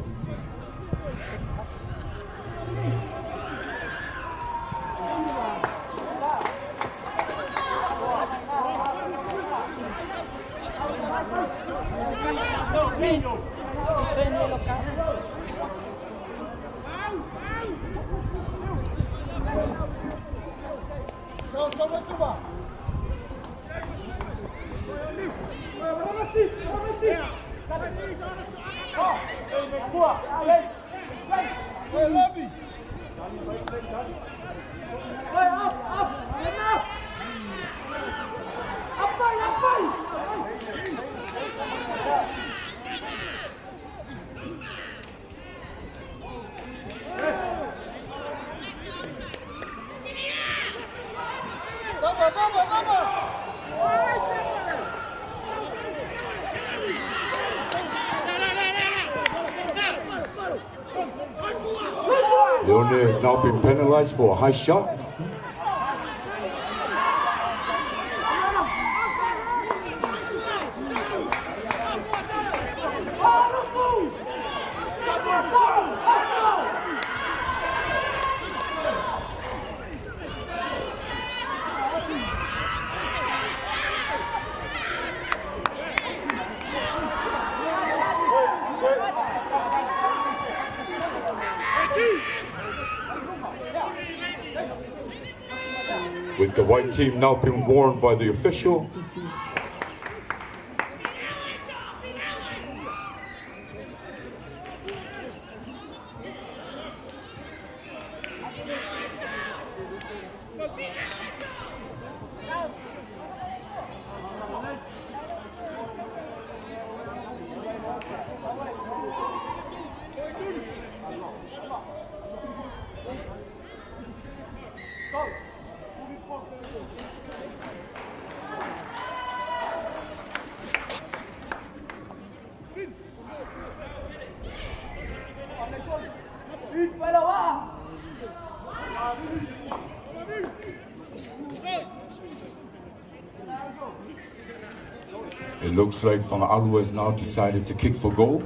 Leone has now been penalized for a high shot. With the white team now being warned by the official. It looks like Fagaalu has now decided to kick for goal.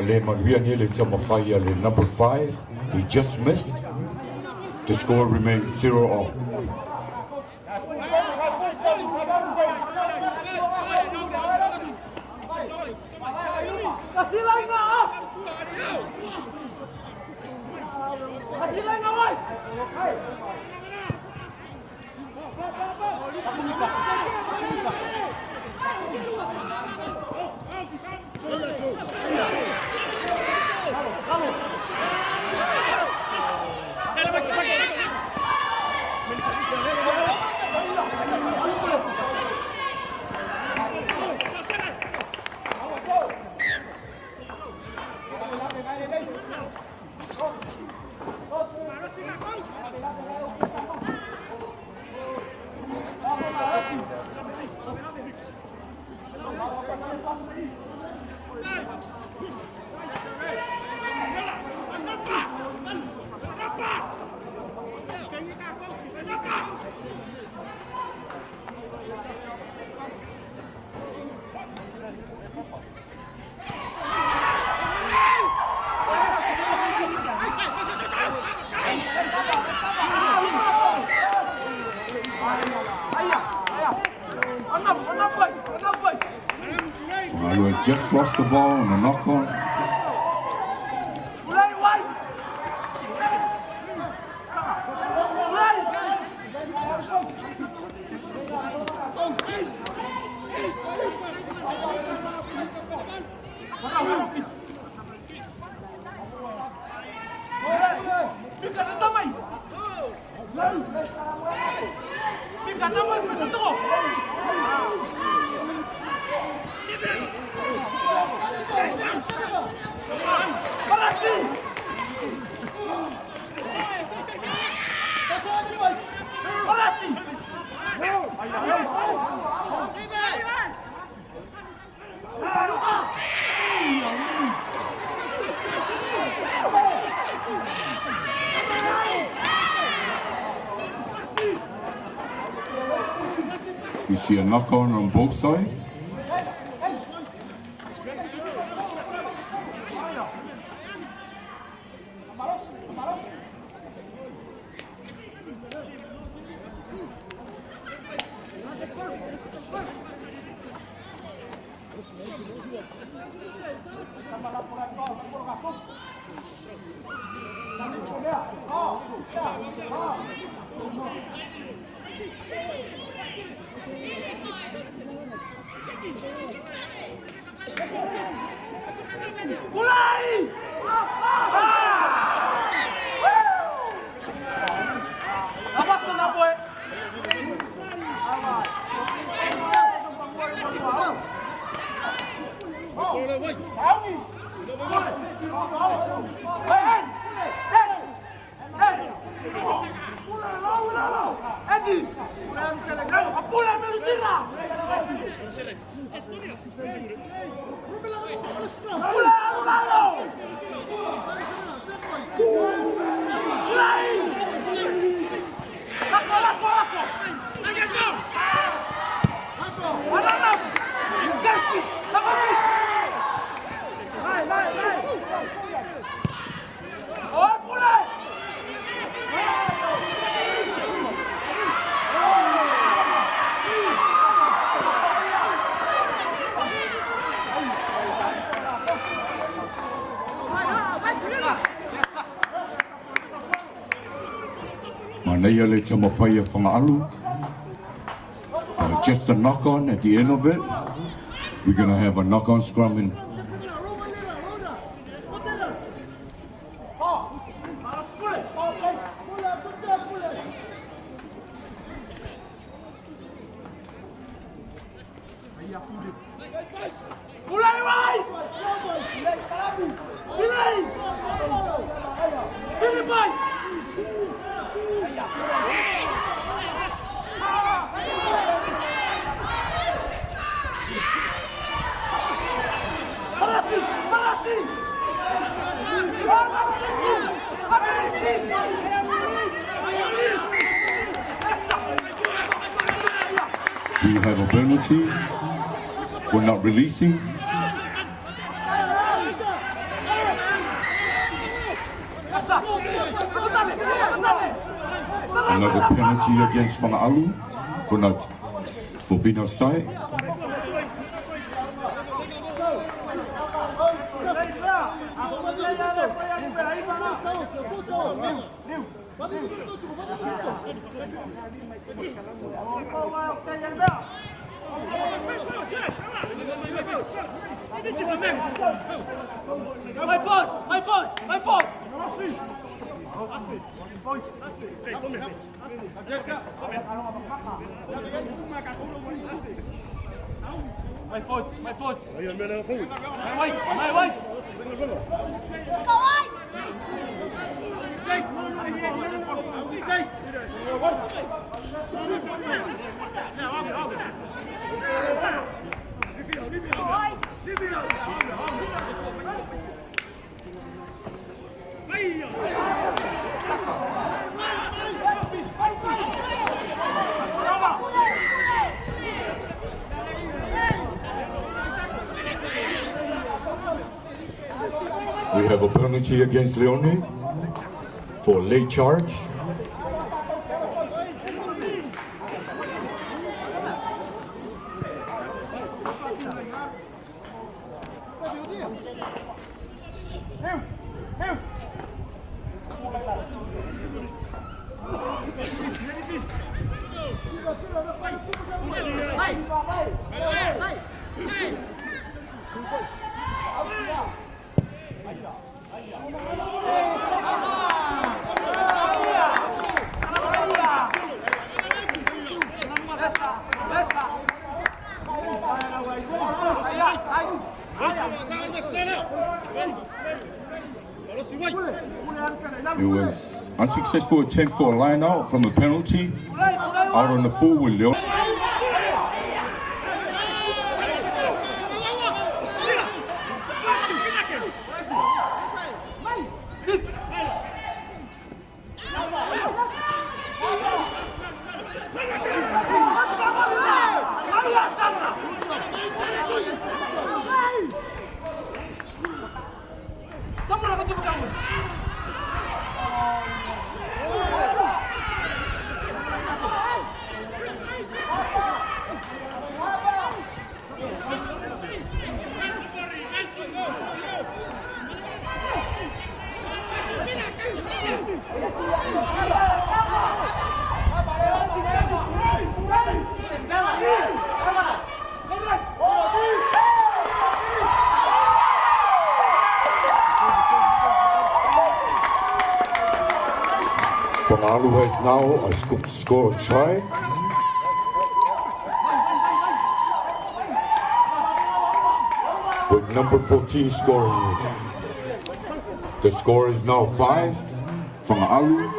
Le Manuia Nele Tamafai, le number 5, he just missed. The score remains 0-0. Fagaalu has just lost the ball on a knock-on. We see a knock-on on both sides. Manaia le tamawhai a Fagaalu. Just a knock on at the end of it. We're going to have a knock on scrum in. We have a penalty for not releasing. Another penalty against Fagaalu for being offside. My fault! My fault! My fault! My fault! My fault! My white! My white! Go white! We have a penalty against Leone for late charge. It was unsuccessful attempt for a line out from a penalty out on the full with Leone. Fagaalu has now a score try. With number 14 scoring. The score is now 5 Fagaalu.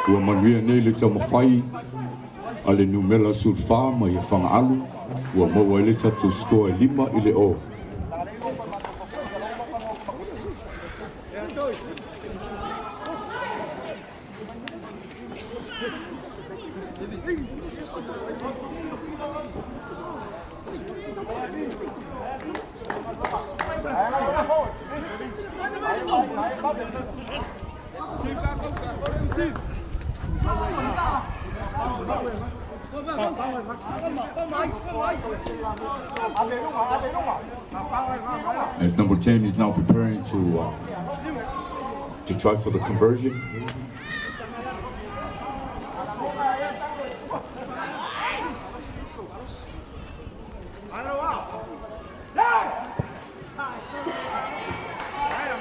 Ua manuia nei le taumafai a le numera sulfa mai e Fagaalu. Ua maua ai le tatou score e 5-0. As number 10 is now preparing to to try for the conversion.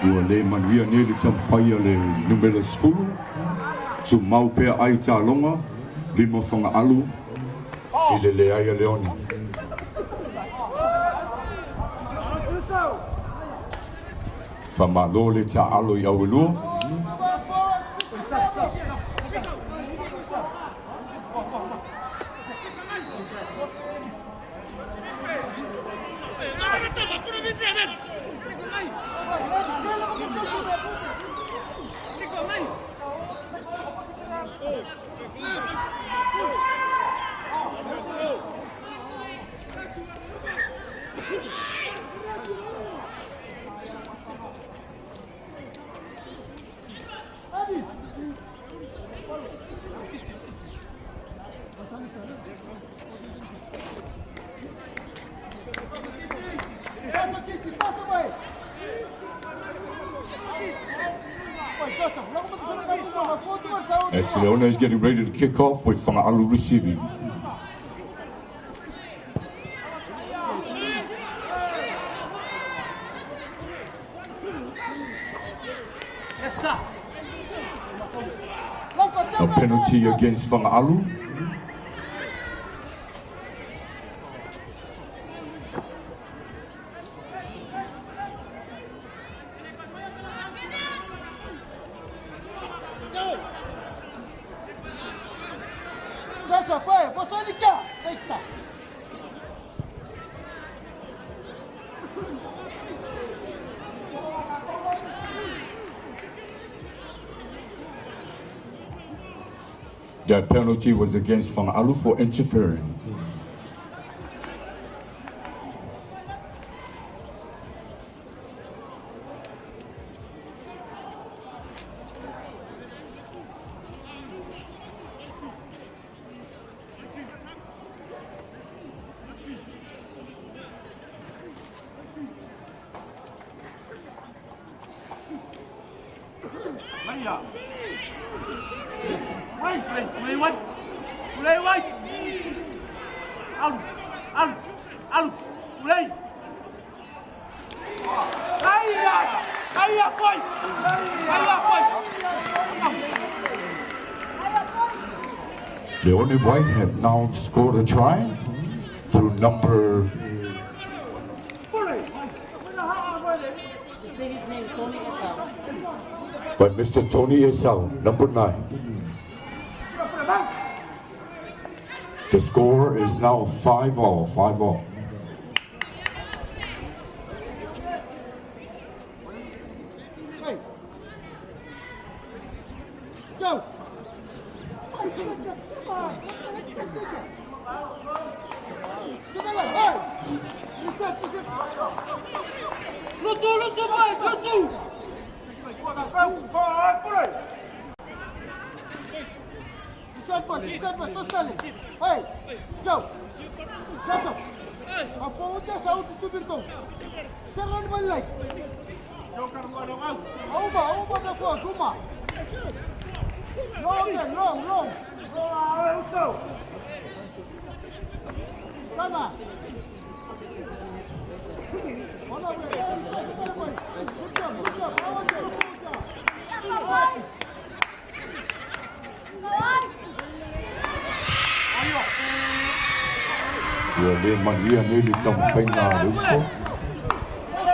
Ua le manuia nei le taumafai a le numera 10, tumau pea ai taloga, 5 Fagaalu i le leai a Leone. Whamalo le ta'alo i awelua. As Leone is getting ready to kick off with Fagaalu receiving. A penalty against Fagaalu. That penalty was against Fagaalu for interfering. Leone White have now scored a try through number by Mr. Tony Esau, number 9. The score is now 5-all, 5-all.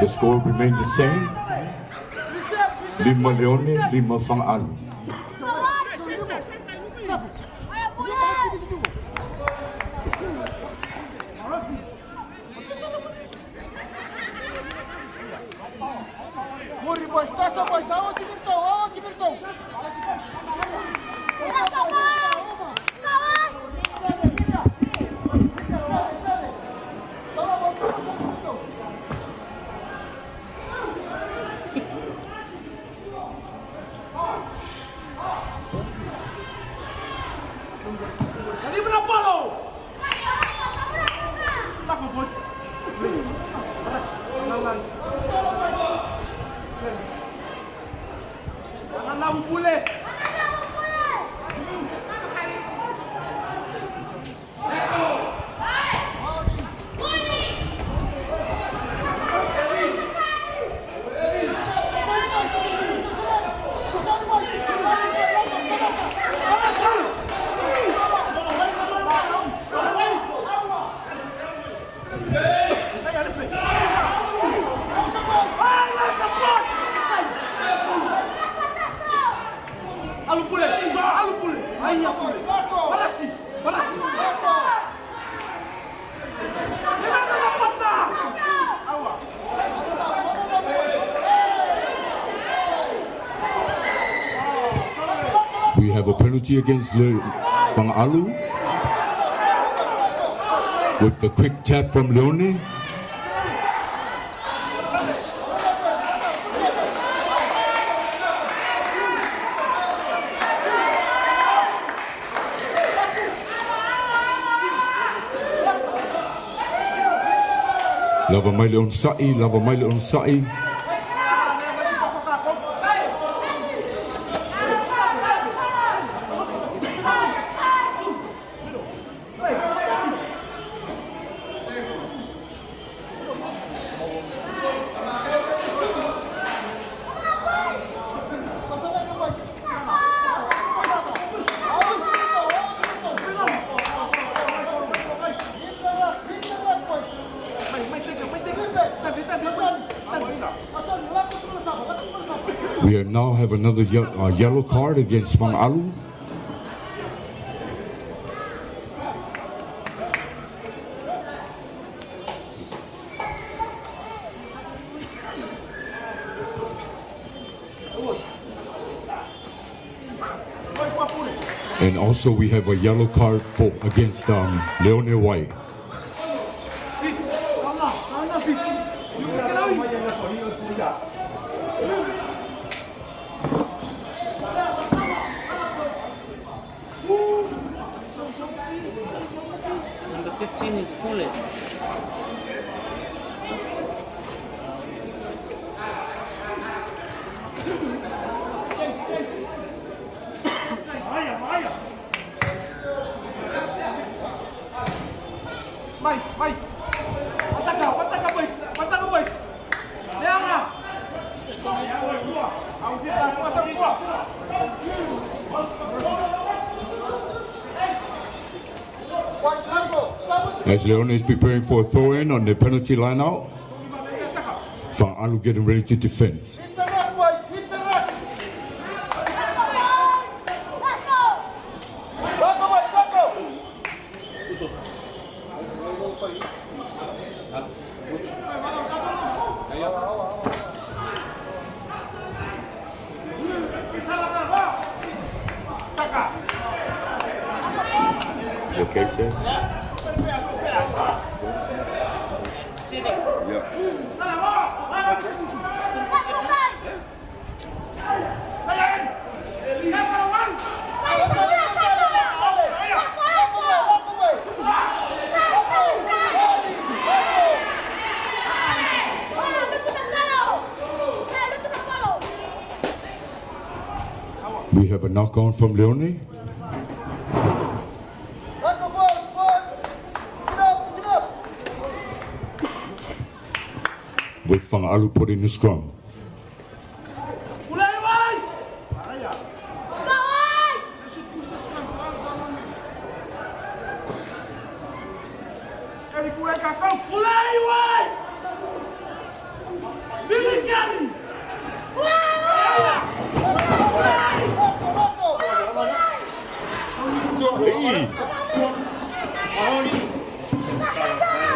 The score remained the same. Lima Leone, Lima Fagaalu. We have a penalty against Fagaalu with the quick tap from Leone. Lava maile on sa'i, lava maile on sa'i. We now have another yellow card against Fagaalu. And also we have a yellow card for against Leone White. Number 15 is Pule. As Leone is preparing for a throw-in on the penalty line out, Fagaalu getting ready to defend. You okay, sis? Yeah. We have a knock on from Leone. With Fagaalu put in the scrum.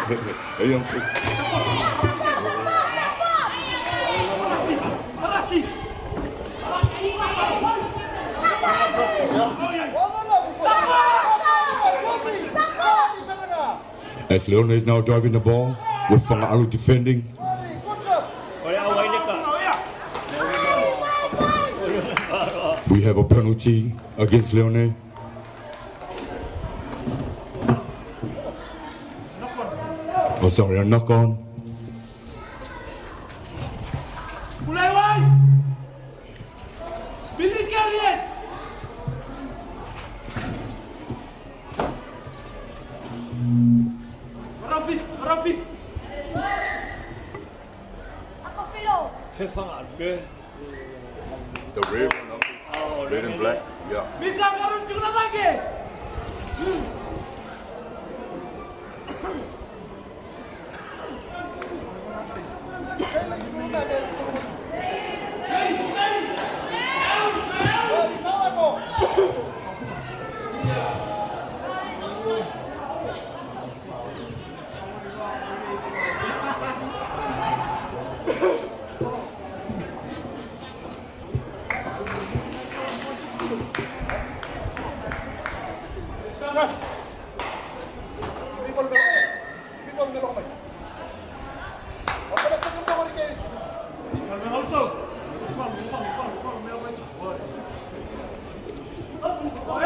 Hey. Hey, uncle. As Leone is now driving the ball with Fagaalu defending. We have a penalty against Leone. Oh, sorry, a knock on. The red one, red and black, yeah.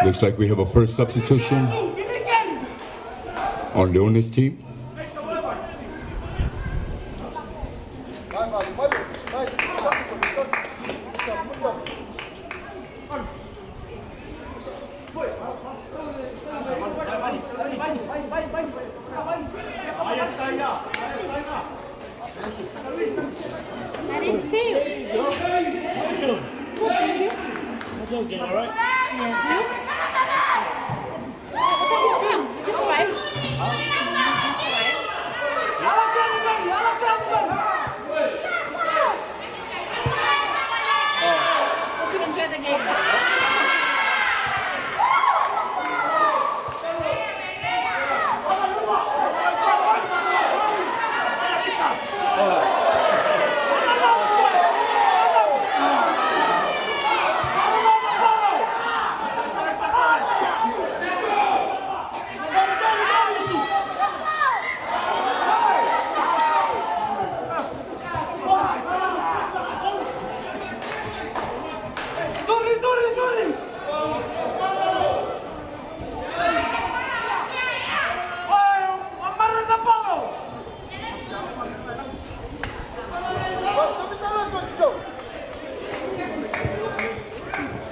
Looks like we have a first substitution on Leone's team. I didn't see you. All right. Yeah, you? What time did you come? You just arrived? You just arrived? Hope you enjoy the game.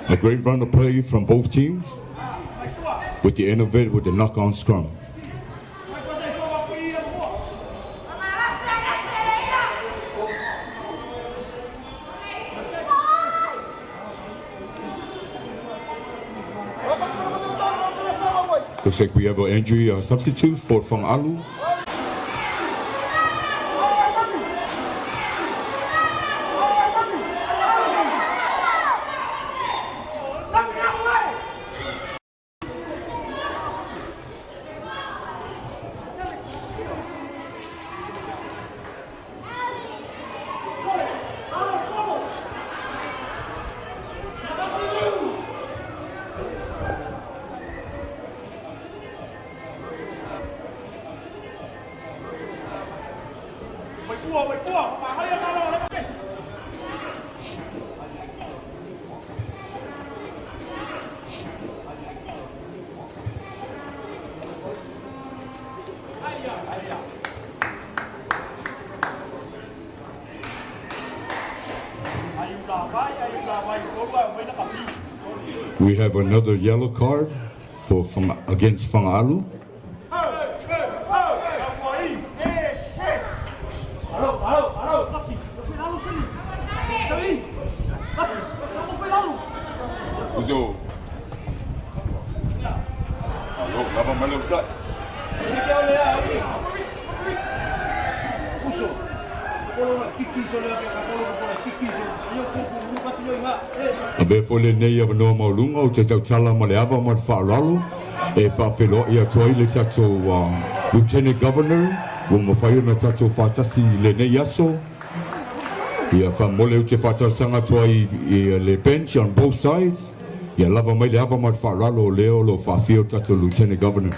A great run of play from both teams, with the end of it with the knock-on scrum. Looks like we have an injury substitute for Fagaalu. We have another yellow card for against Fagaalu. A fo le nei avanoa maulunga o te tautala ma le ava ma le fa'aloalo e fa'afeloa'i atu ai le tatou Lieutenant Governor ua mafai ona tatou fa'atasi i lenei aso. Ia fa'amole ou te fa'atalosaga atu ai i le bench on both sides. Ia lava mai le ava ma le fa'aloalo o lea o lo'o fa'afia o tatou Lieutenant Governor.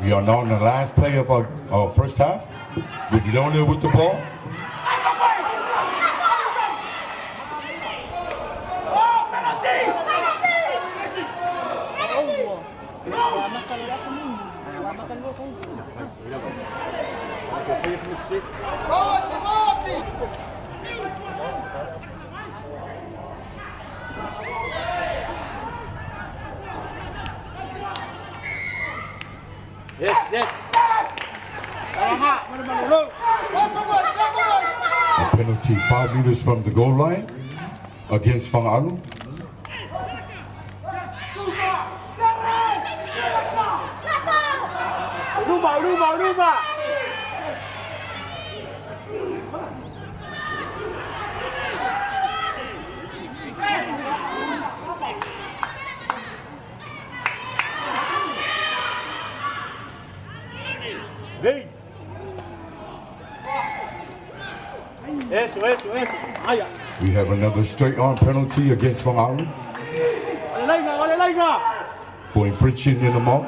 We are now in the last play of our first half with Leone with the ball. A penalty 5 meters from the goal line against Fagaalu. Luma. Hey. Eso. We have another straight on penalty against Fagaalu for infringing in the maul.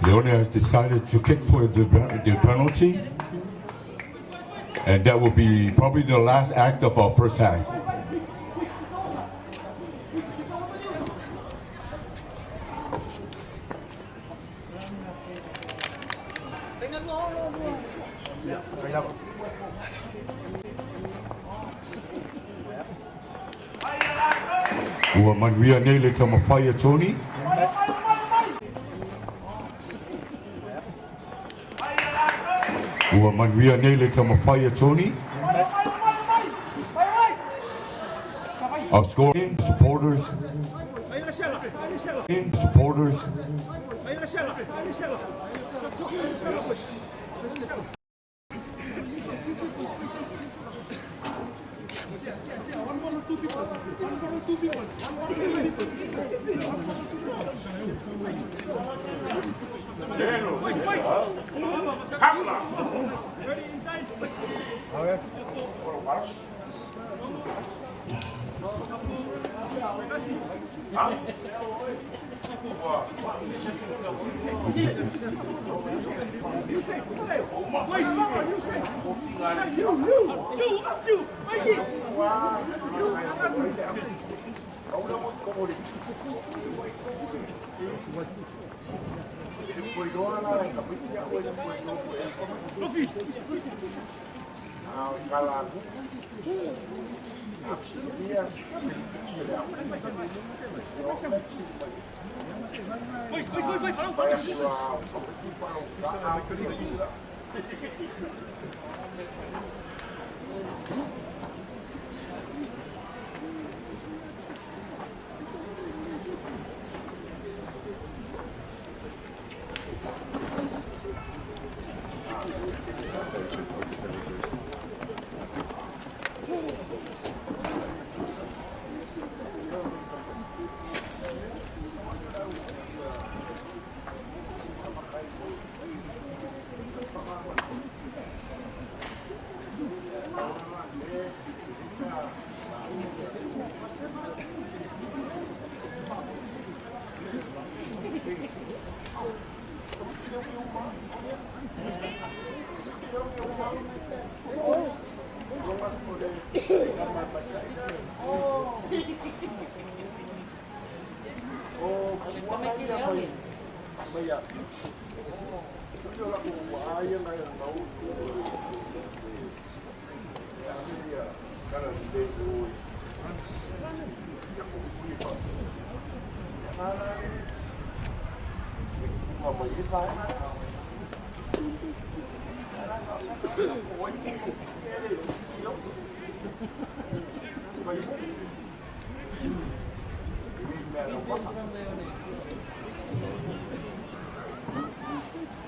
Leone has decided to kick for the penalty, and that will be probably the last act of our first half. Ua manuia nei le tamawhai a Tony. Ua manuia nei le tamawhai a Tony. Our scoring supporters. Supporters.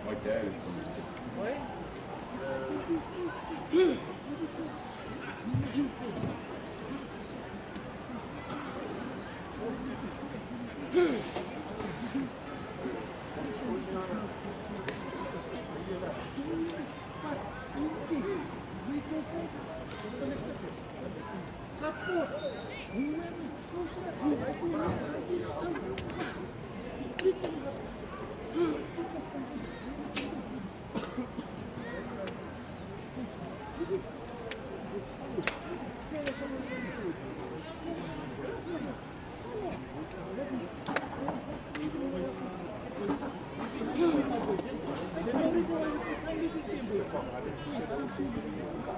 My dad is from What? Support whoever is closer.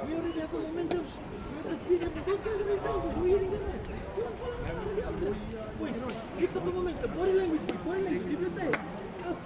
We already have the momentum. We have the speed. Those guys are right down. We're hitting them. Boys, keep up the momentum. Body language, boys. Body language. Keep your head. Up.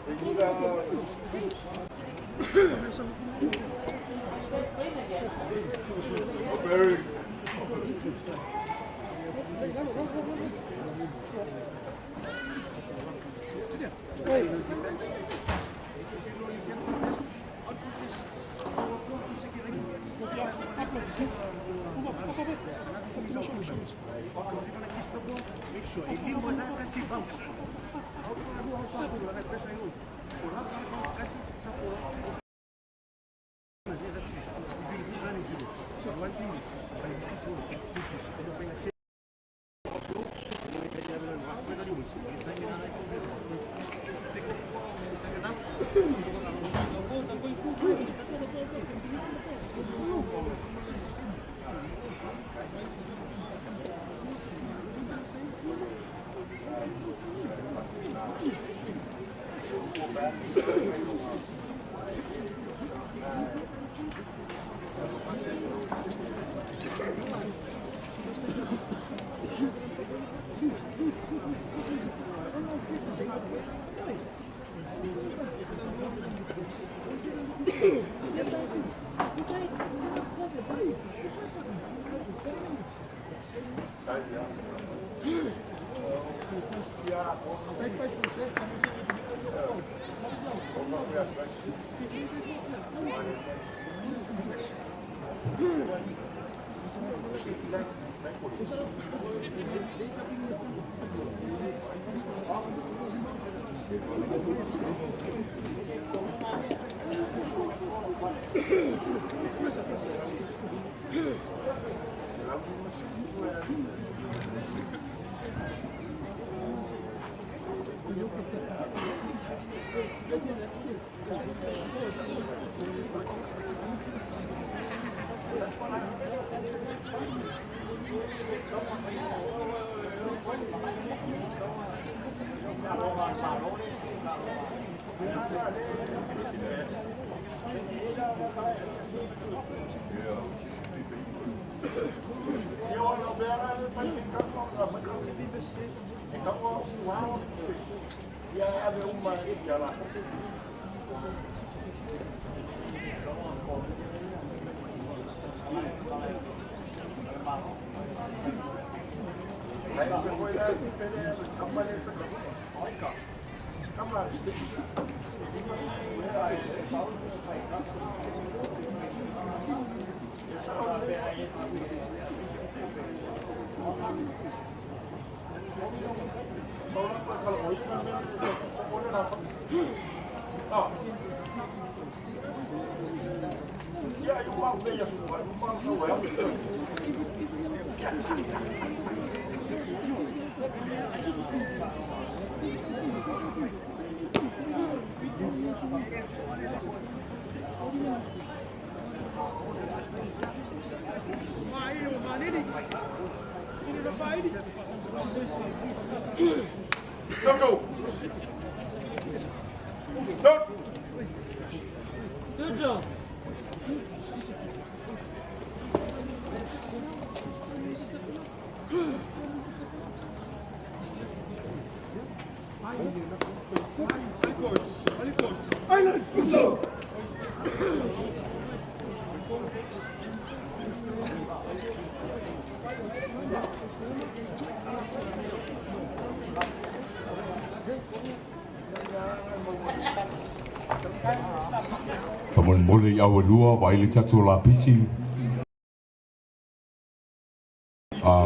Mole i awalua, waile tatu la pisi.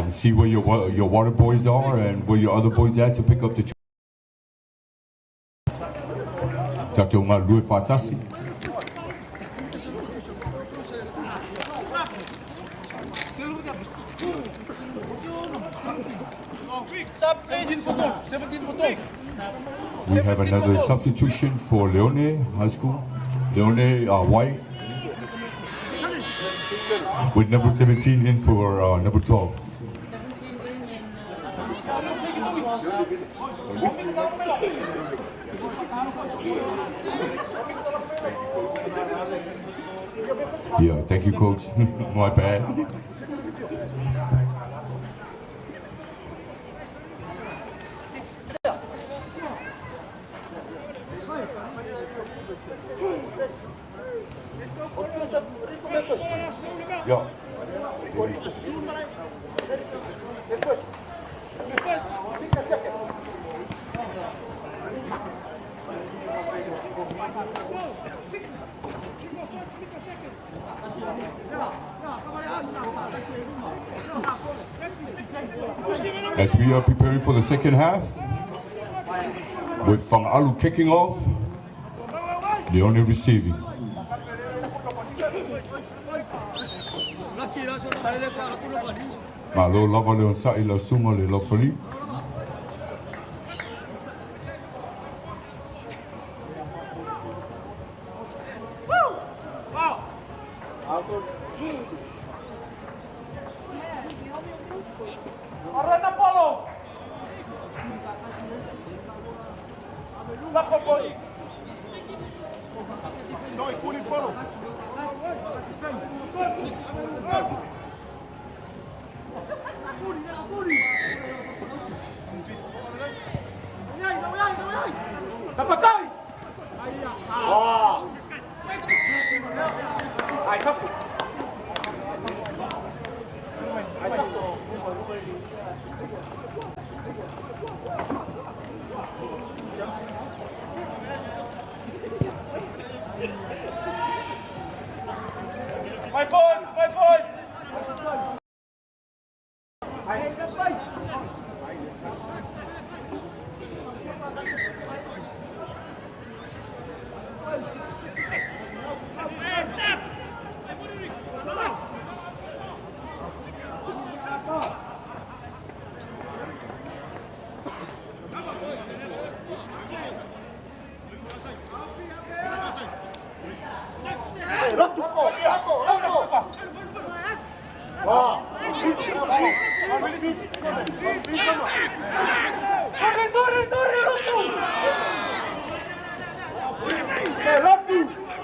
See where your water boys are and where your other boys at to pick up the Tatu ngā lue whātasi. We have another substitution for Leone High School. Leone White with number 17 in for number 12. Yeah, thank you, coach. My bad. Yeah. As we are preparing for the second half, with Fagaalu kicking off, Leone receiving. Malo lava leon sa ila sunga le lofali. My phones, my phones!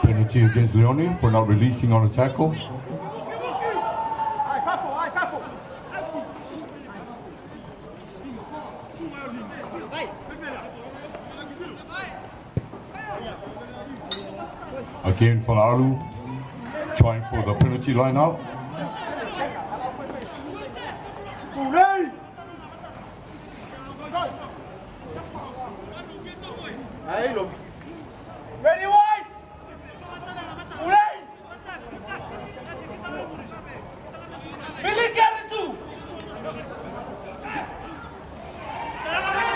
Penalty against Leone for not releasing on a tackle. Again, Fagaalu trying for the penalty line out. Ready, white! Ulay! Billy Carritu!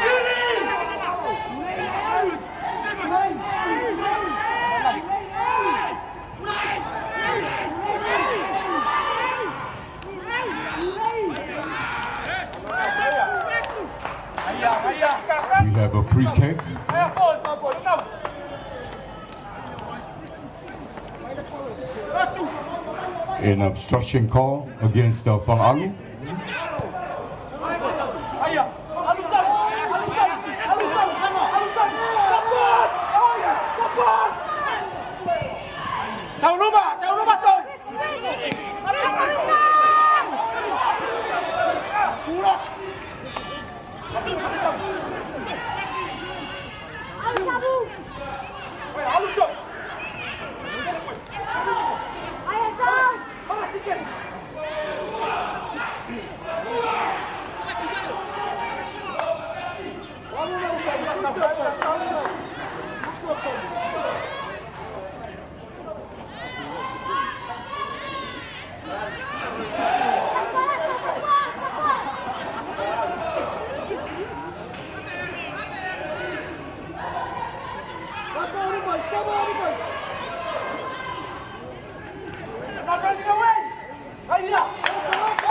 Billy! We have a free kick. An obstruction call against Fagaalu.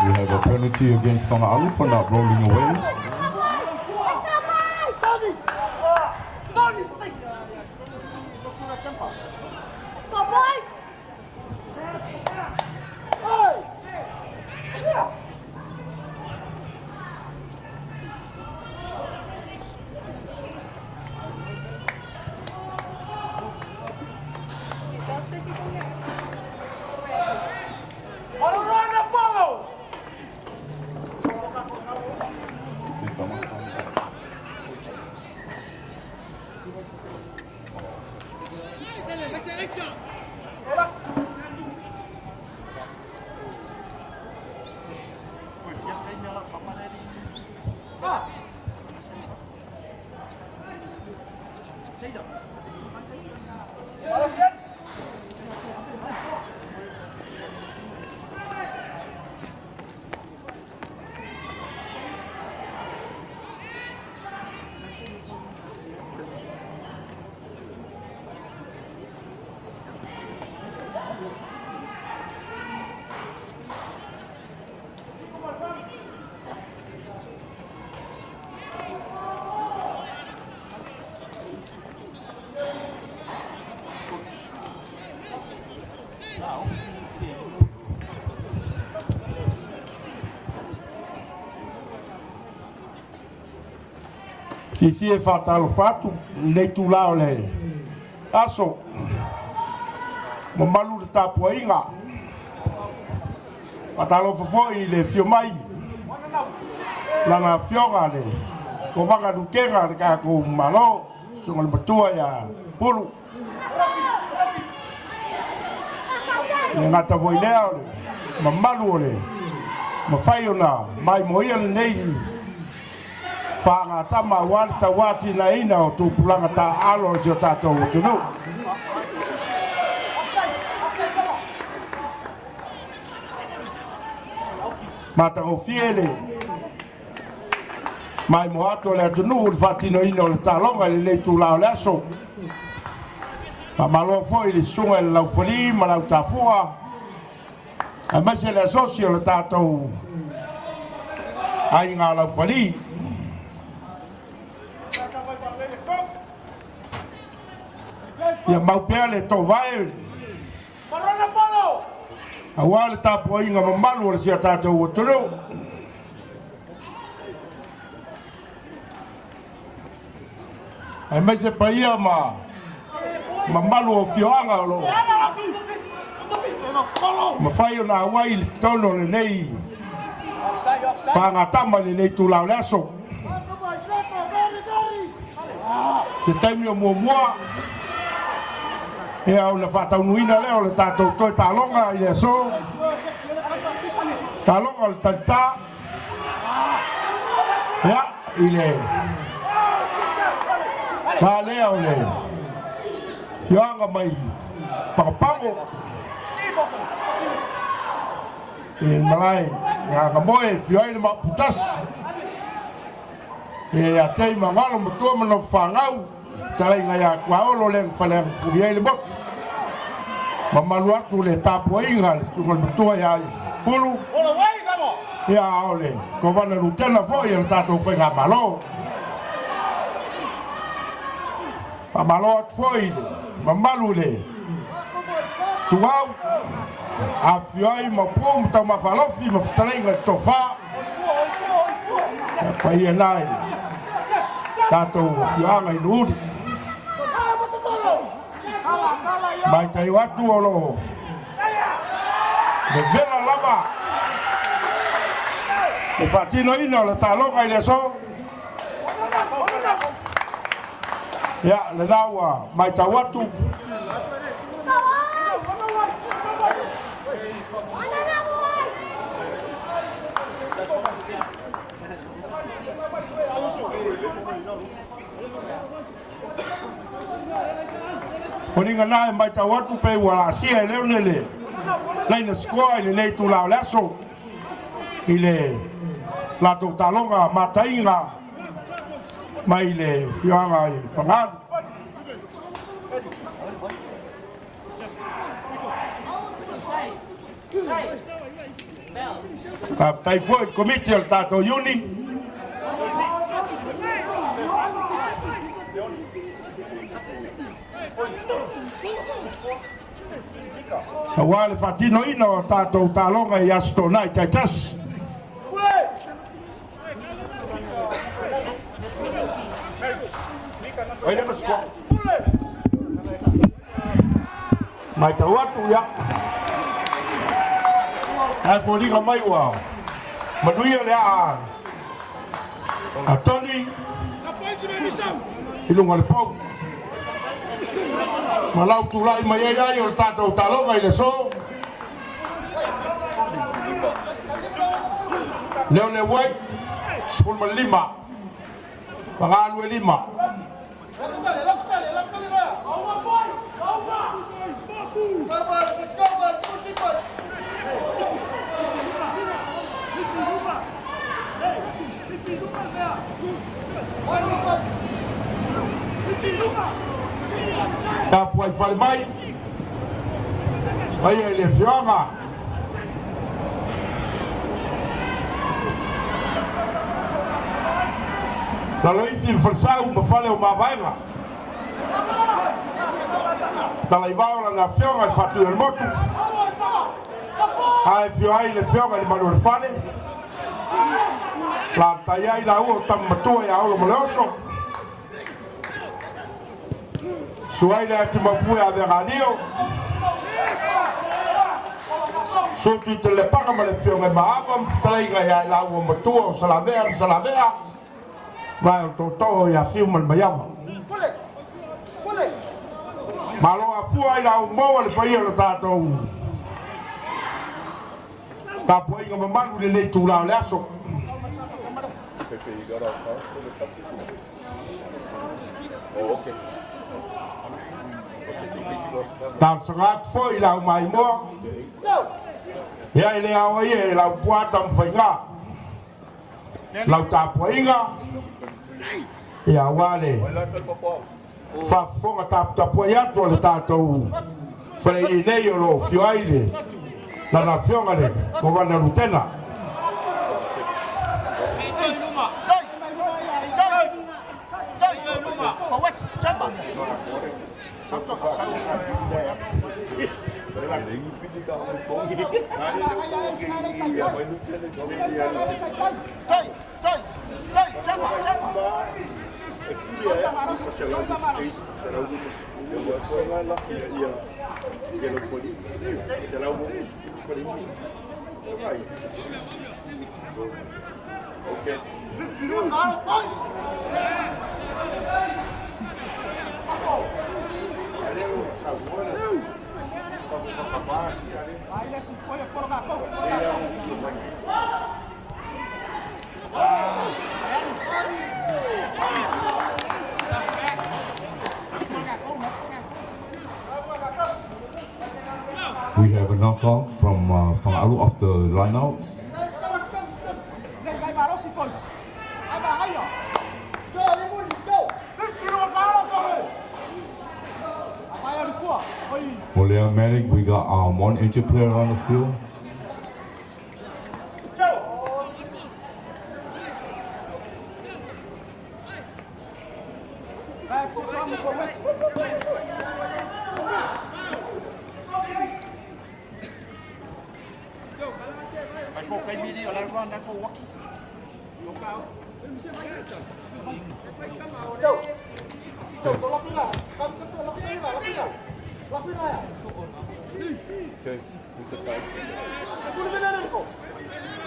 We have a penalty against Fagaalu for not rolling away. Go, boys! Fiafia e faatalofa atu lenei itulā o le aso. Mamalu le tapuaiga. Faatalofa foi i le afio mai lana afioga le Kovana Lutega o le tatou Malo, susuga i le Matua ia Pulu. Le gata foi lea o le mamalu o le mafai ona maimoia lenei faagatama aua le tauatinaeina o tupulaga taaalo o si o tatou atunuu. Matagofie le maimoa atu o le atunuu i le faatinoina o le taaloga i lenei itula o le aso. Faamalo foi i le susuga i le Laufali ma lau Tafua, aemaise le asosi o le tatou aiga Laufali. Ia mau pea le toovae aua le tapuaiga mamalu o le si a tatou atunuu. Aemaise paia ma mamalu o afioaga o lo o mafai ona auai i le totonu o lenei fagatama i lenei itula o le aso. Se taimi o muamua, Ia o le faataunuina lea o le tatou toe taaloga i le aso. Taaloga o le talitā. Ia, i le va lea o le afioaga mai Pagopago i le malae Gagamoe e afio ai le Maoputasi. Ia ia te i magalo matua ma nofo fanau, fetalaiga ia Tuaolo le faleagafuli ai le motu. Mamalu atu le tapuaiga le susuga i le matua ia Pulu. Ia o le Kovana Lutena foi o le tatou Faigamalo. Faamalo atu foi i le mamalu i le Tuau, afifio ai Maopu ma Taumafalofi ma fetalaiga i le Tofa. Ia paia na i le tatou afioaga i Nuuri. Maitau atu o lo o vevela lava le faatinoina o le taaloga i le aso. Ia, lena ua matau atu. Foliga na e matau atu pe ua laasia e Leone le laina sikoa i lenei itula o le aso i le latou taaloga mataiga mai le afioaga i Fagalu. Faafetai foi i le komiti o le tatou iuni. Aua le faatinoina o tatou taaloga i Aso Toonai taitasi. Matau atu ia. Ae foliga mai ua manuia le aa a Tony i luga o le pou. Ma lau tulai mai ai ai o le tatou taaloga i le aso. Leone White, 15, Fagalue 5. Tapuai fale mai, aia i le afioaga. Laloifi le falesau ma fale o Mavaega. Talaivao lana afioga i le Faatui o le Motu. Ae afio ai le afioga i le Malu o le Fale. Lalatai ai laua o tama matua ia Olo ma le Oso. Suai le ati mapue a Vegalio. Sutu i te lepaga ma le afioga i Maava ma fetalaiga ia i laua matua o Salavea ma Salavea. Vae o tootoo ia Fiu ma le Maiava. Malo afua i lau maua le paia o le tatou tapuaiga mamalu i lenei itula o le aso. Talosaga atu foi i lau maimoa, ia e le ao ai e lau puata ma faiga. Lau tapuaiga, ia aua le faafofoga taputapuai atu a le tatou faleii nei o lo o afio ai le lana afioga le Kovana Lutena. We have a knockoff from Fagaalu off the lineouts. Molea'i Manic, we got 1 injured player on the field.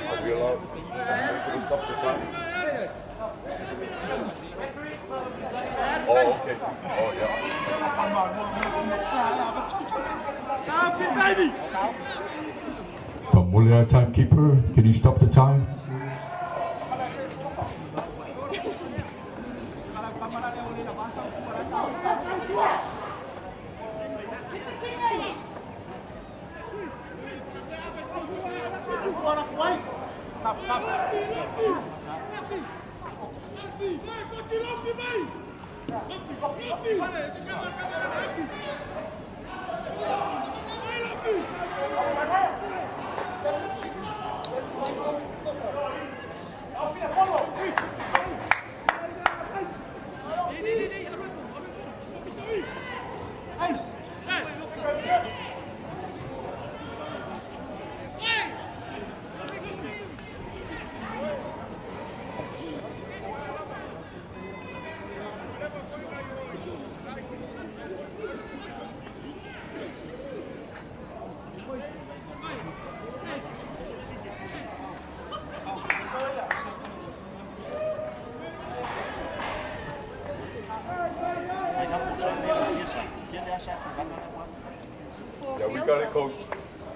Are we allowed to stop the time? Oh, okay. Oh, yeah. From Molea'i timekeeper, can you stop the time? Yeah, we got it, coach.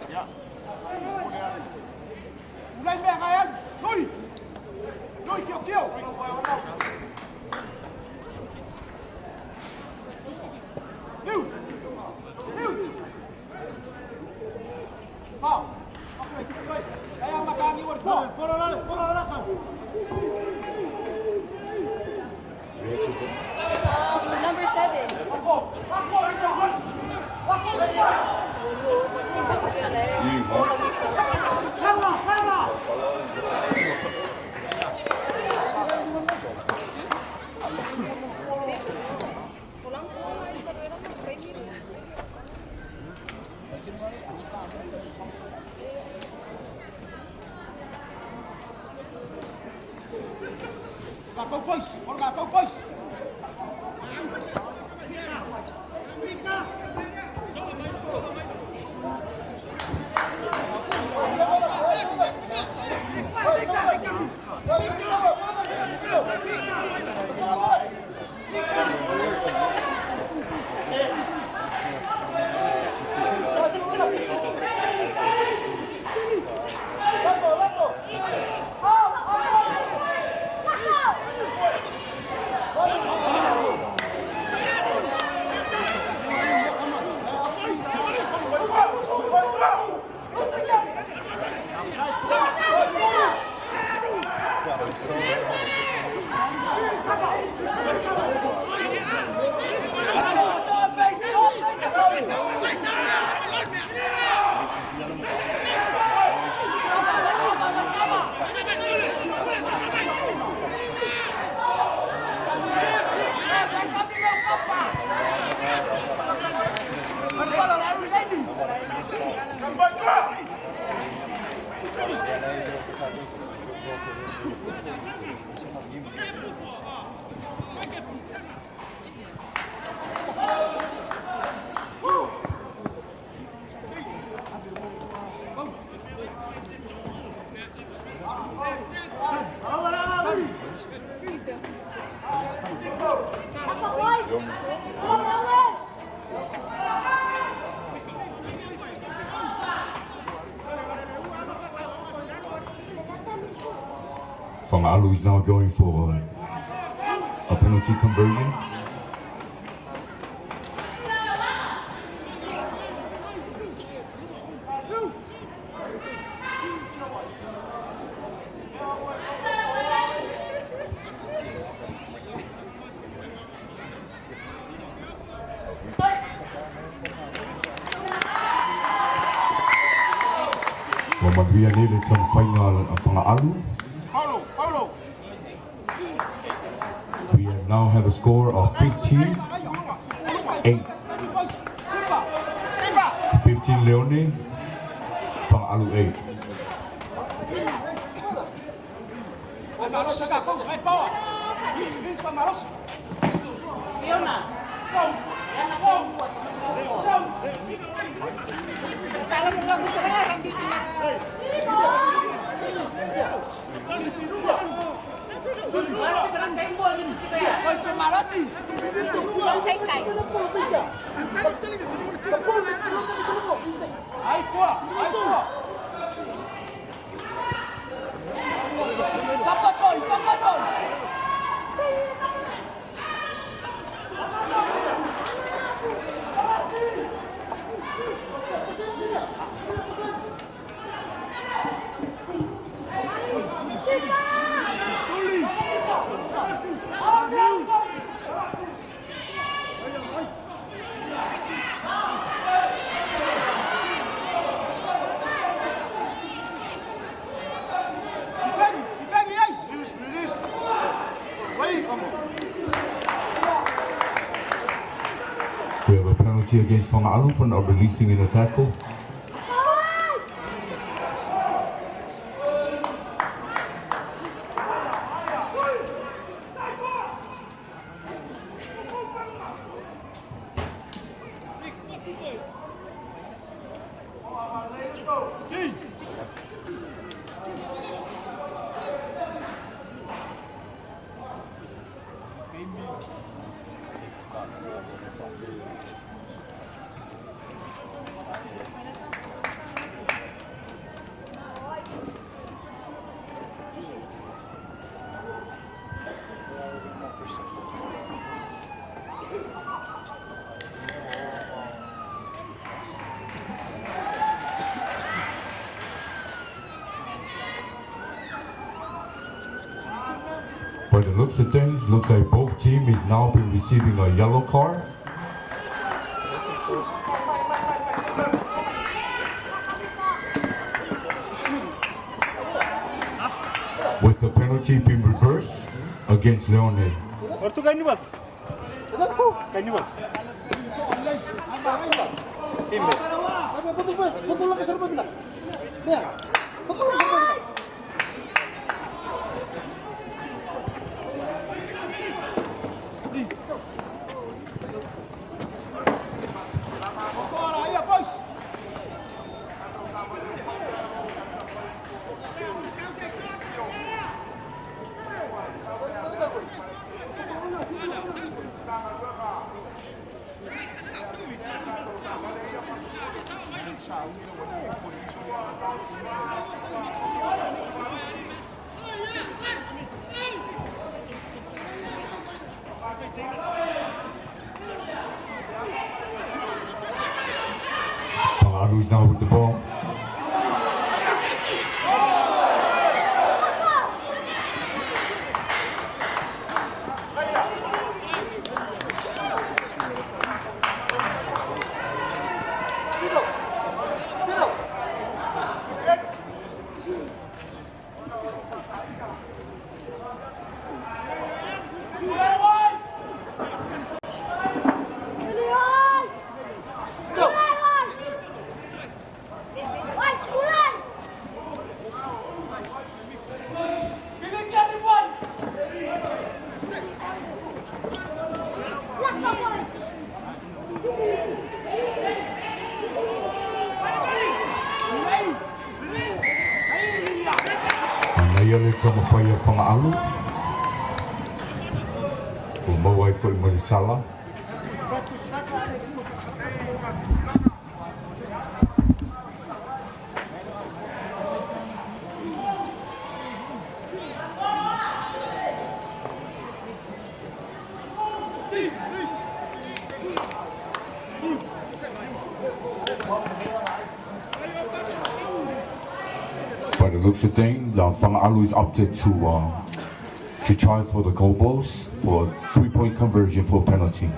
Yeah. Number 7. Go boys! Fagaalu is now going for a penalty conversion. We now have a score of 15-8. 15 Leone, Fagaalu 8. We have a penalty against Fagaalu for not releasing in a tackle. By the looks of things, looks like both teams is now been receiving a yellow card. With the penalty being reversed against Leone. Fagaalu is now with the ball. Tamafaya Fagaalu. O mauai foi Marisala. By the looks of things, Fagaalu is opted to try for the goal balls for a 3-point conversion for a penalty.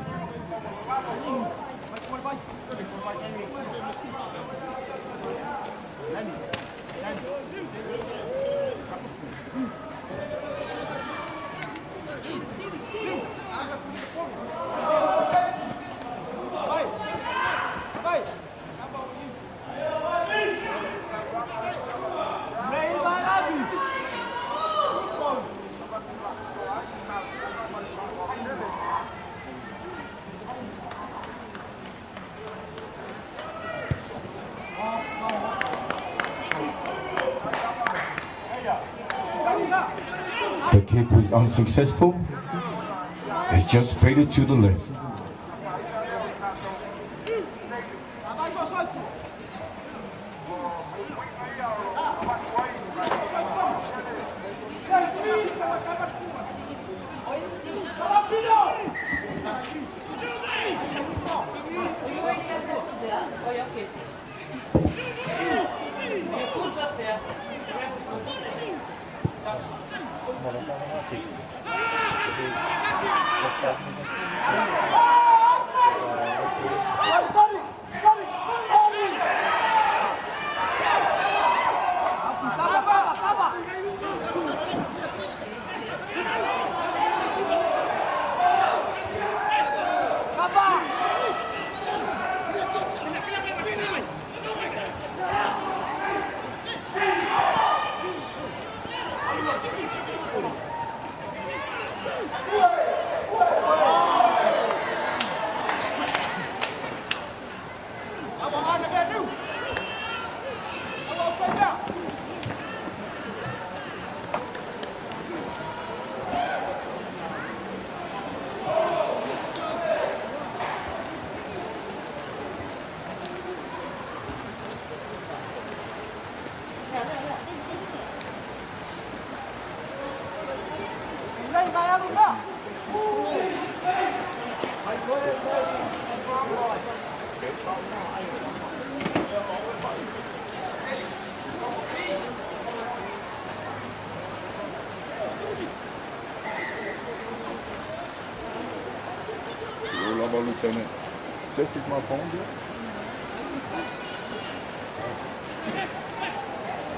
The kick was unsuccessful. It's just faded to the left. Lieutenant. This is my phone, dude.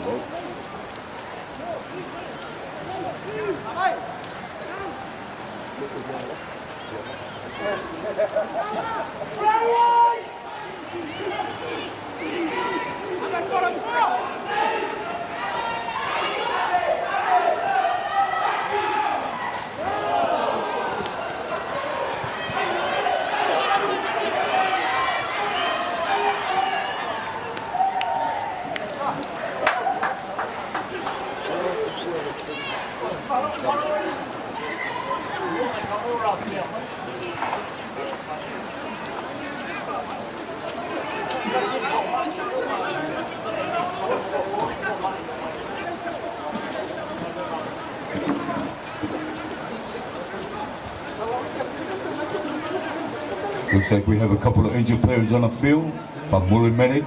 Hello? Looks like we have a couple of injured players on the field from Muli Medic.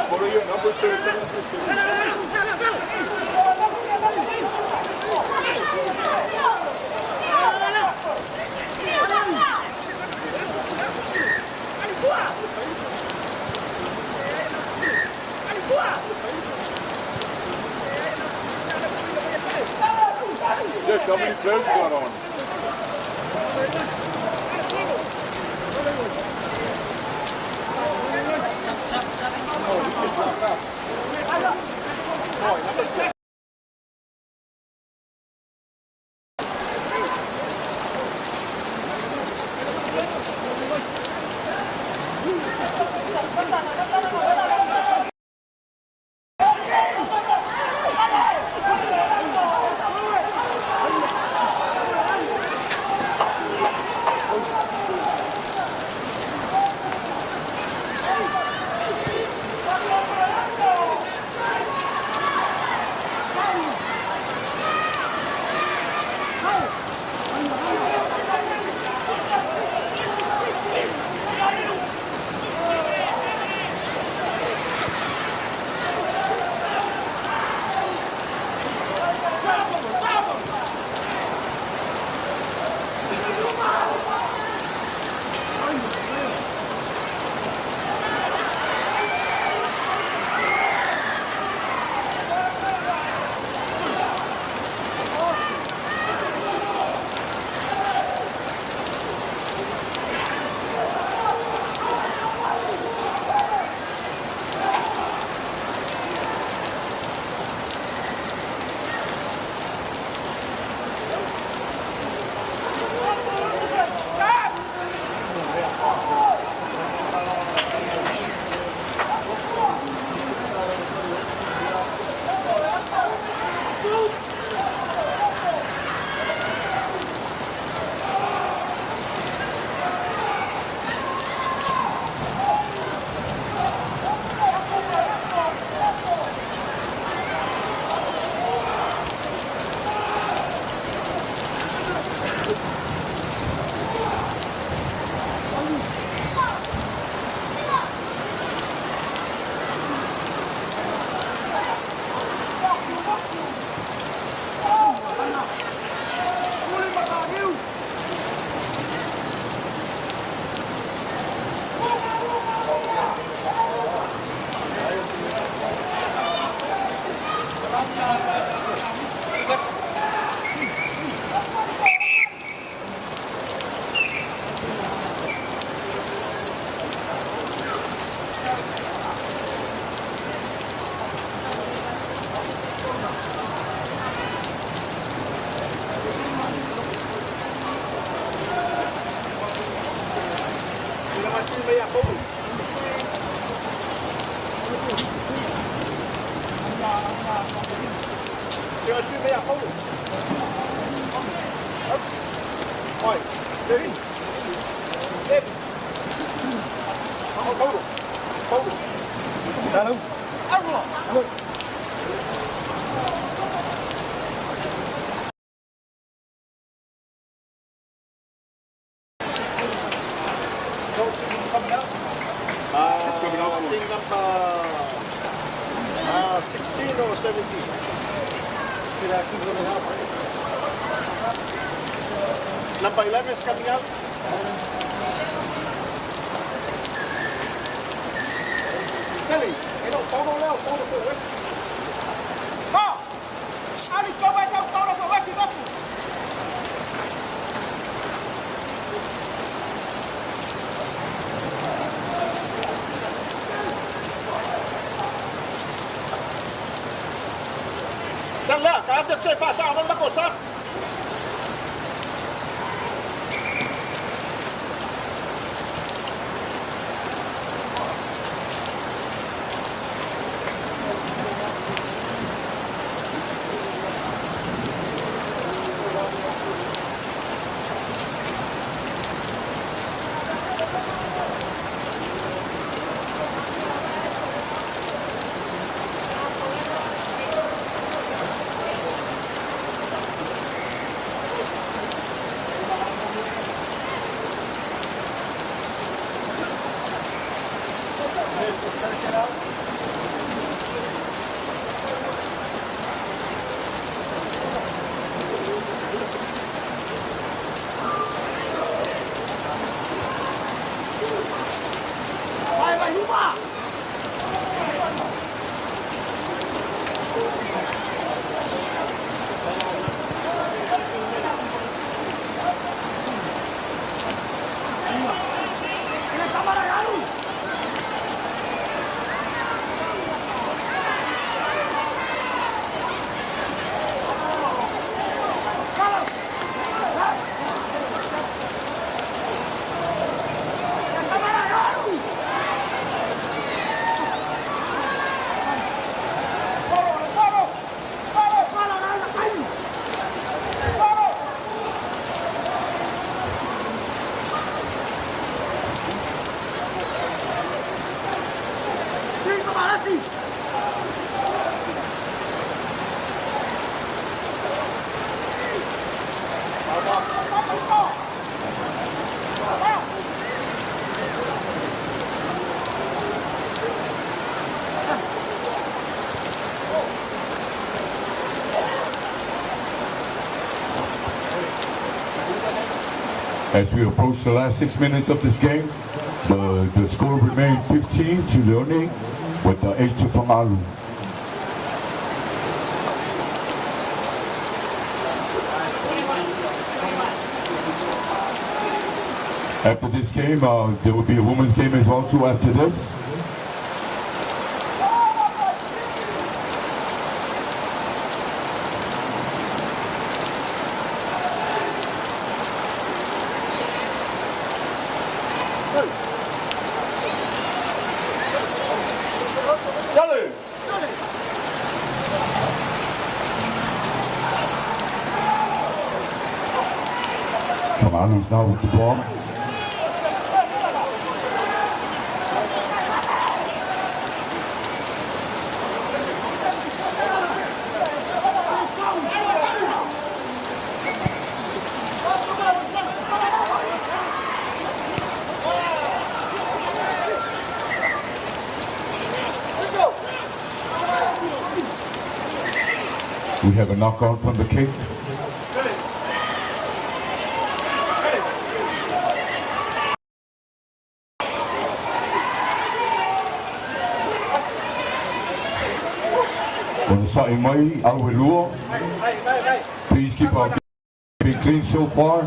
What are your numbers there? Jeff, how many players you got on? I think number 16 or 17. Number 11 is coming out. Kelly, you know, follow now, follow the As we approach the last 6 minutes of this game, the score remained 15 to Leone with the 8 to Fagalu. After this game, there will be a women's game as well too after this. Fagalu's now with the ball. We have a knock on from the kick. Please keep our game clean so far.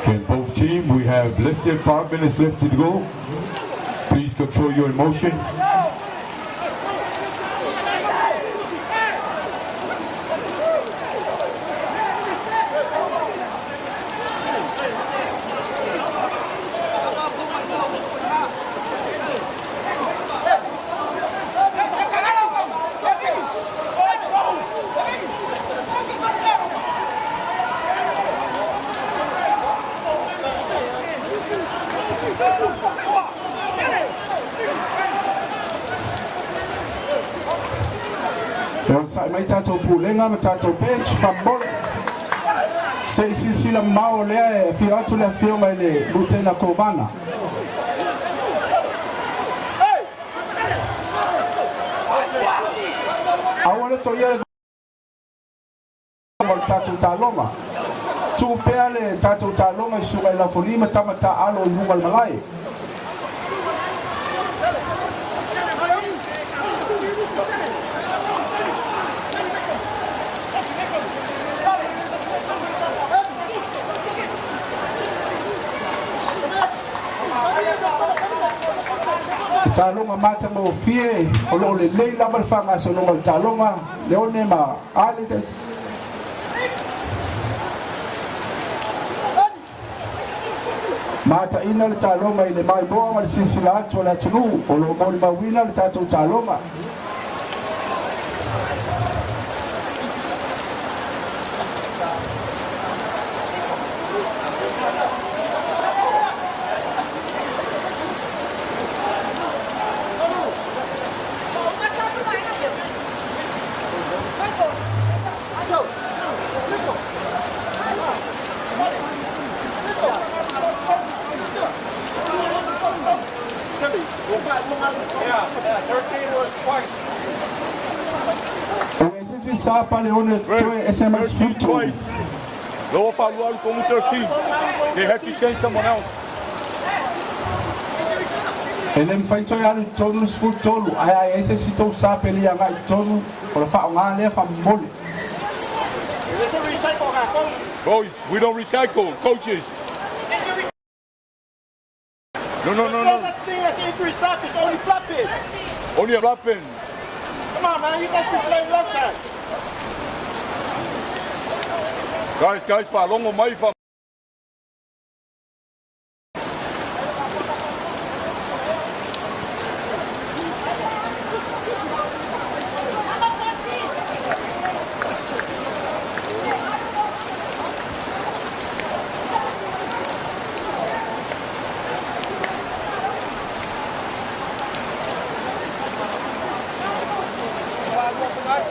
Can both team, we have less than 5 minutes left to go. Please control your emotions. Sai mai tātou pulenga ma tātou bench fambole. Se silasila mao lea e afio atu le afioga i le Lutena Kovana. Aua le toia le ma le tātou taloga. Tuu pea le tātou taloga i suga i lafolima tama taalo i luga le malae. Taloga mata mo fie o lo le lei lava le faagasologa o le taloga Leone ma Islanders. Mataina le taloga i le maimoa ma le silasila atu o le atunuu o lo molimauina le tatou taloga. Sa pa Leone toe SMS full twice. Lower Falualu como 13. They had to send someone else. E le mafai toe alu i tonu le 13 ae ai ai se isi tou sa pe le agai i tonu o le faaaoga lea faamomole. Boys, we don't recycle. Coaches. No, no, no, no. There's no such thing as injury sack. It's only flat pin. Only a flat pin. Come on, man. You guys been playing long time. Guys, guys, faalogo mai fa. 23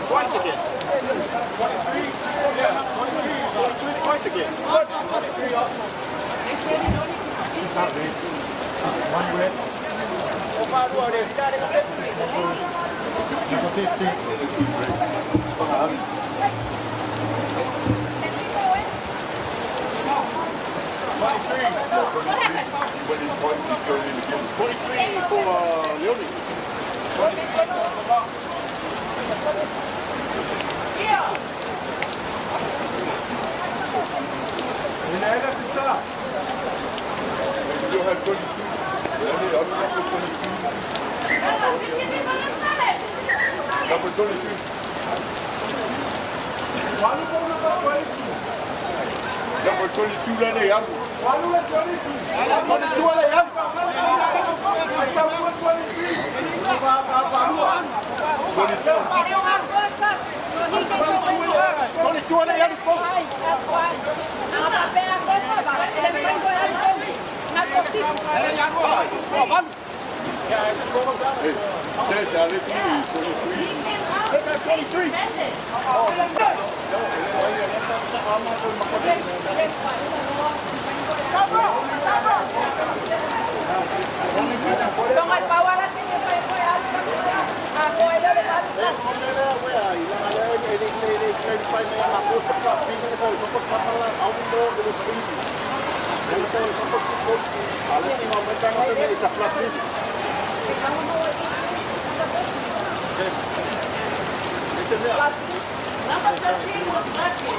twice again. 23, yeah, 23, 23 twice again. One red. Number 15. 23 for Leone. C'est ça. They still have 22. Leone, number 22. Number 22. Number 22, Lele, alu. 22 ale alu. 22 ale alu. Hey, says Ali 23. 23. Number 13 was lucky.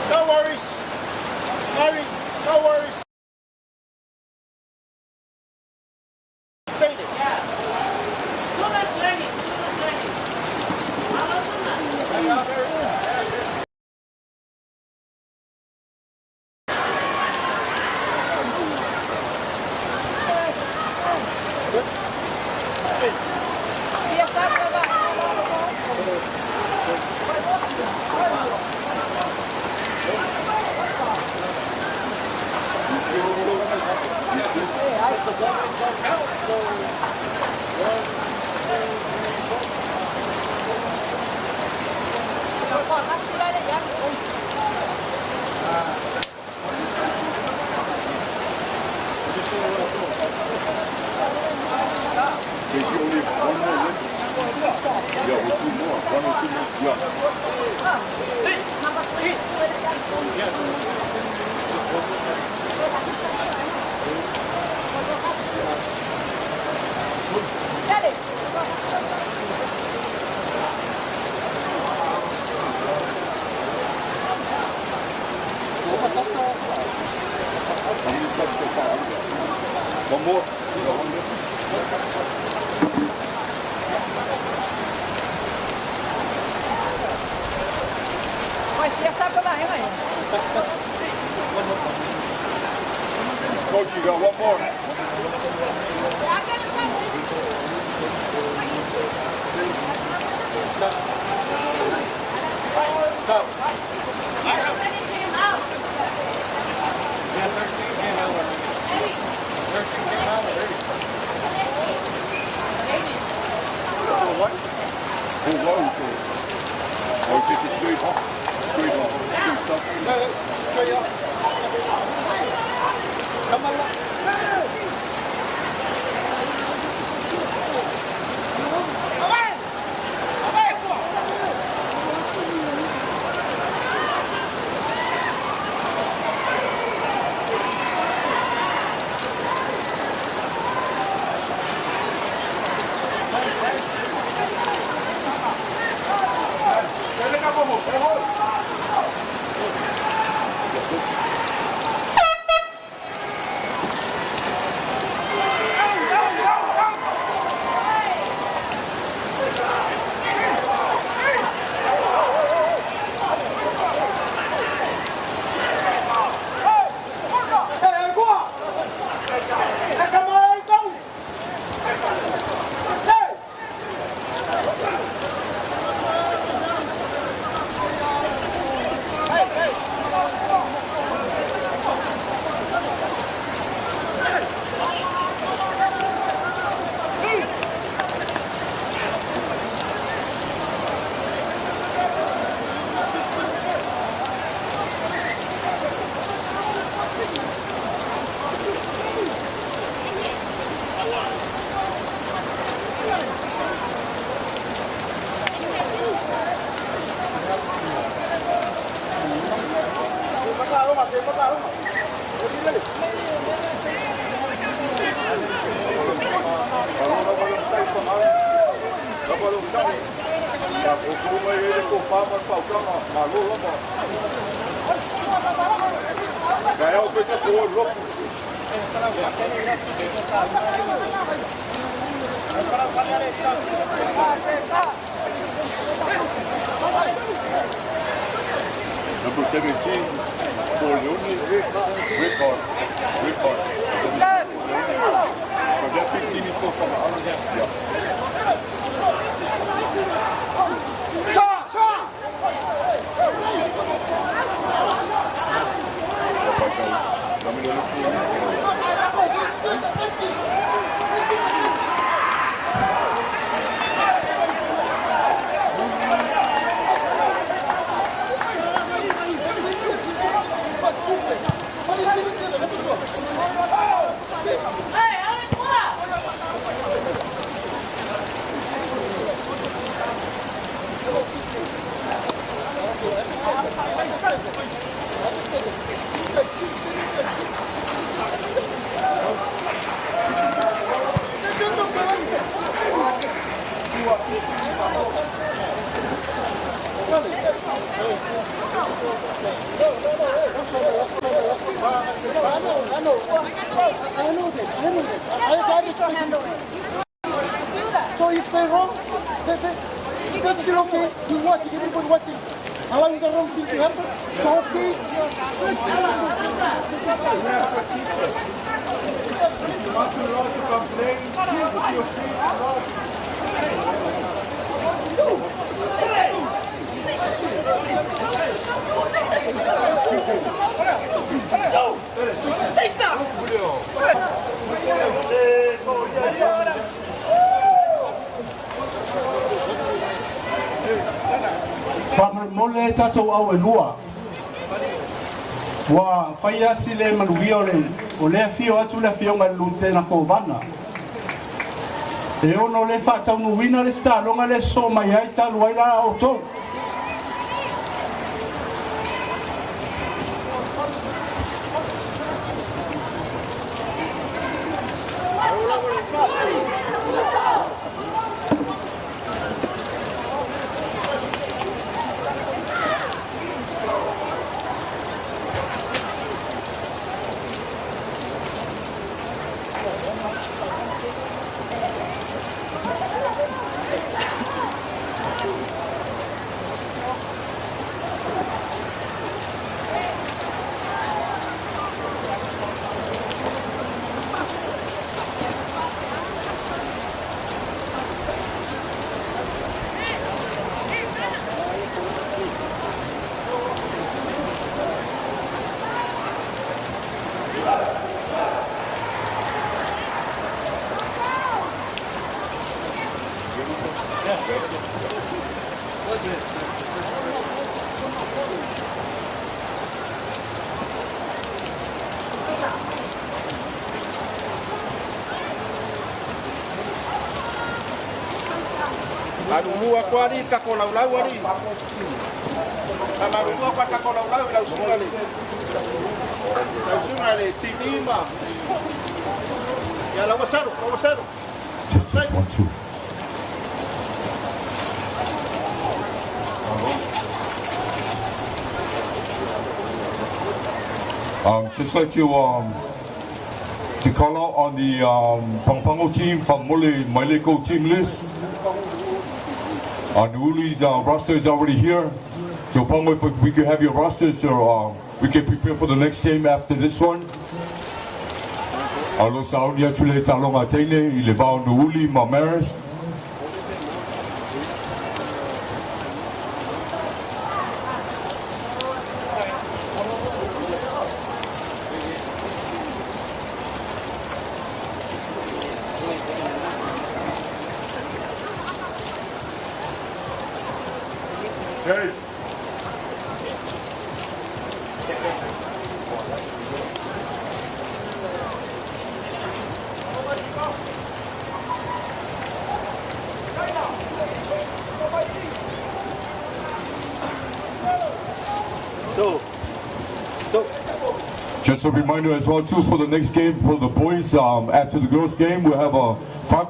No worries. Larry, no worries. Stay there. Yeah. Tuna's learning. Tuna's learning. Hello, Tuna. There's only one more left. Yeah, with two more. One or two more. Yeah. How many subs so far? One more? You got one more? Coach, you got one more. Subs. Yeah, 13 came out already. 13 came out already. What? Who won? Or just a straight off? Straight off. Straight stop. Straight up. Come on. Number 17 for Leone, Rickard. Rickard. So that 15 is for from Yeah. I know that. I know that. I got it. So if they wrong, that's still okay. You watching, everybody watching. Allowing the wrong thing to happen. So okay. That's still Faamolemole tatou au e lua. Ua faia si le manuia o le afio atu le afioga i le Lutena Kovana. E ono le faataunuuina le sitaloga le sosoo mai ai talu ai la outou. Malulua kwa ni tako lau lau ari. Malulua kwa tako lau lau lau sunga le. Lau sunga le tinima. Ya lau wasaru, lau wasaru. Test test 1 2. Just like to call out on the Pagopago team from Mole Maileko team list. Nuuli's roster is already here. So Pango, if we could have your roster so we can prepare for the next game after this one. Alo sauni atu le talonga teine i le vao Nuuli ma Maris. Hey. Two. Two. Just a reminder as well too for the next game for the boys, after the girls game, we'll have a 5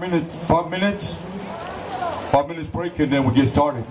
minutes break, and then we'll get started.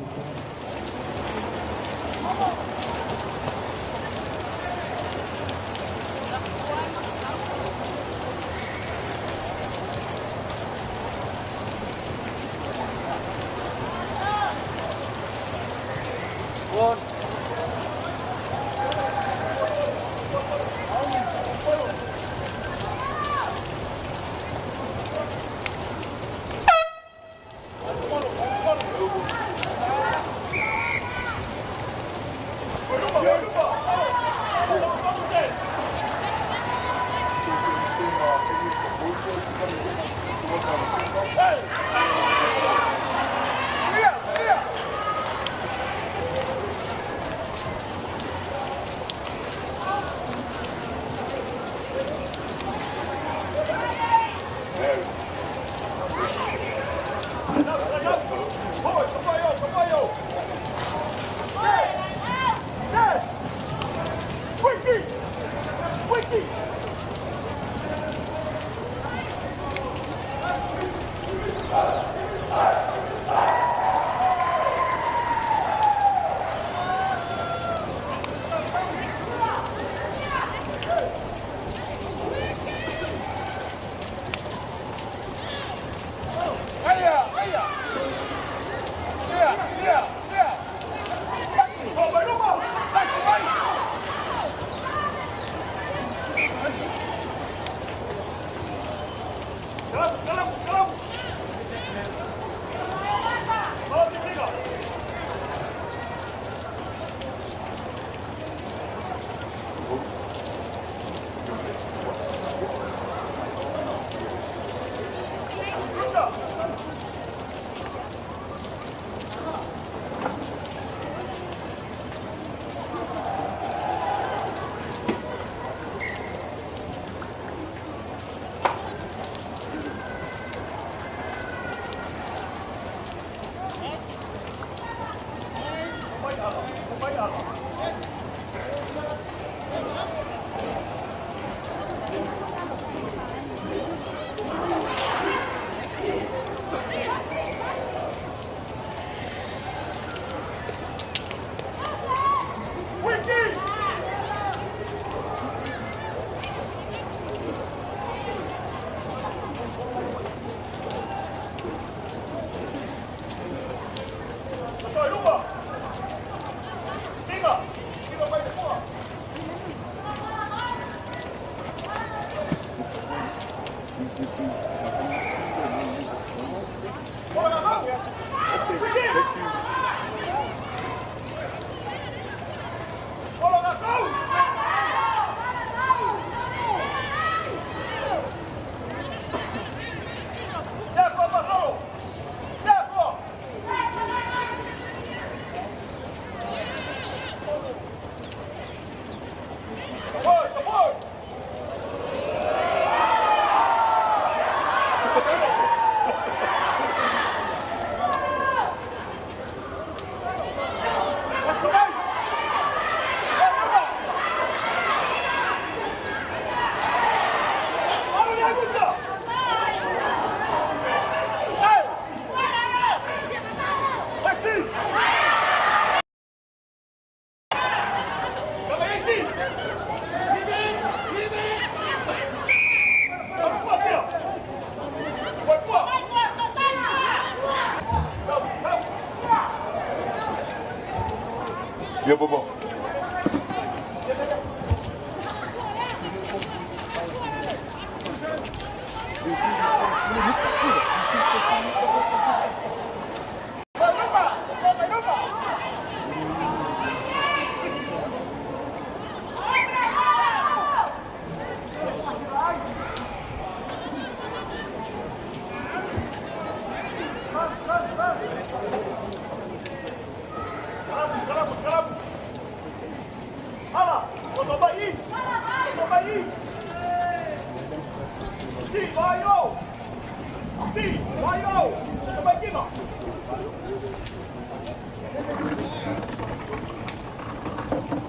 Yeah, Bobo.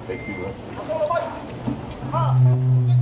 Thank you.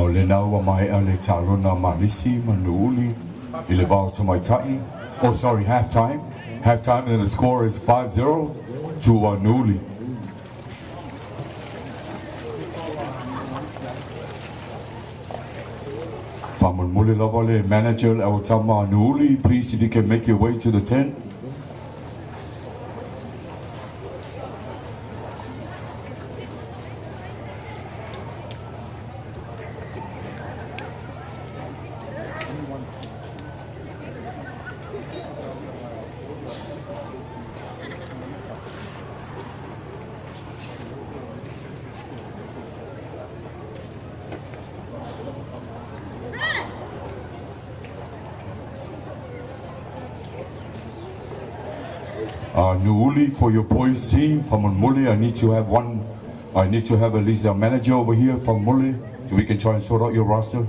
O lena ua maea le taaloga Malisi ma Nuuuli i le va o tamaitai. Oh, sorry, half time. Half time and the score is 5-0 to Nuuuli. Faamolemole lava le manager le au tama Nuuuli, please if you can make your way to the tent. Nuuuli, for your boys team from Mule, I need to have one. I need to have at least a manager over here from Mule, so we can try and sort out your roster.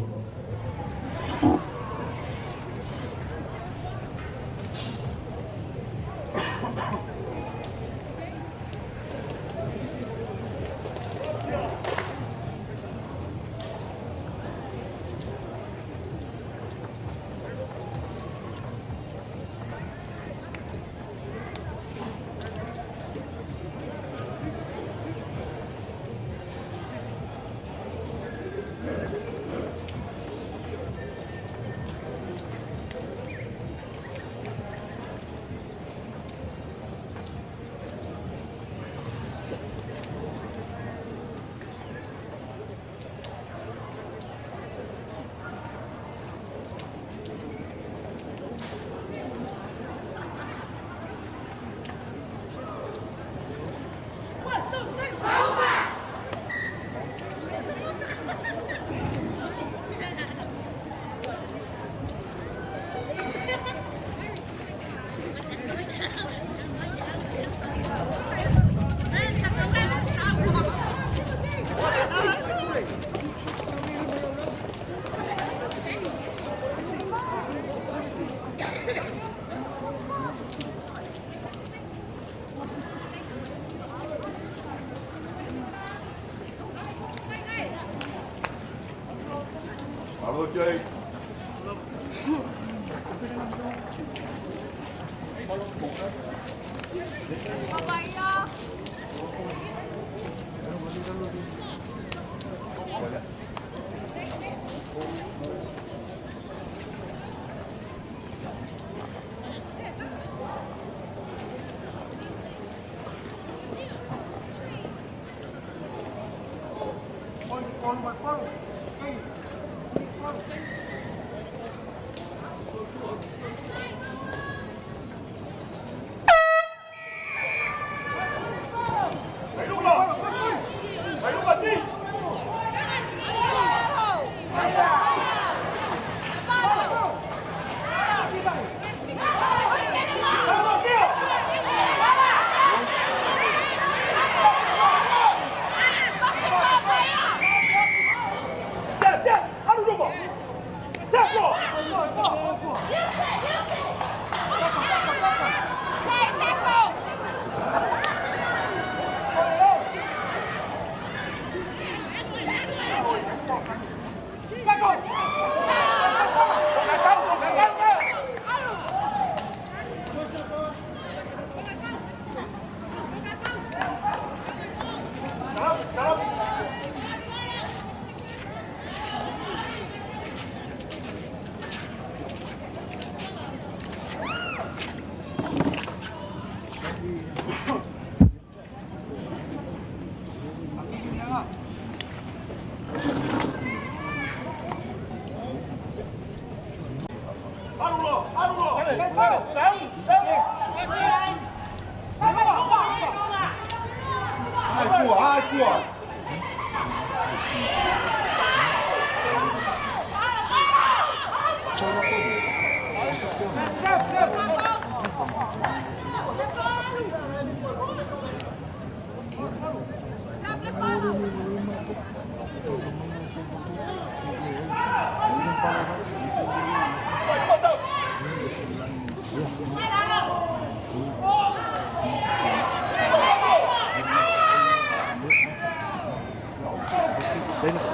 Then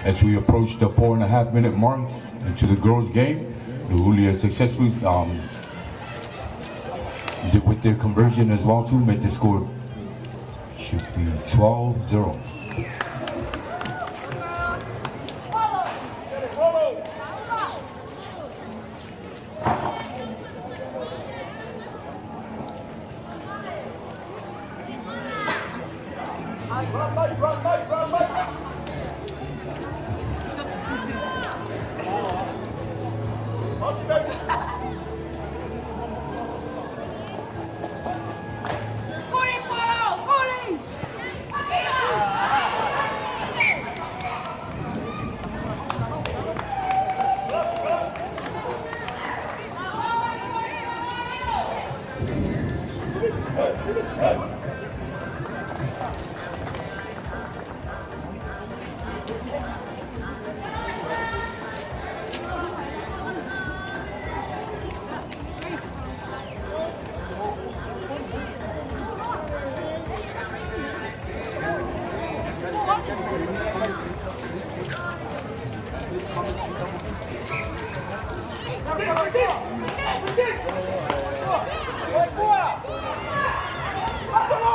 As we approach the 4.5 minute marks into the girls' game, Leuli'e has successfully did with their conversion as well to make the score should be 12-0. Go!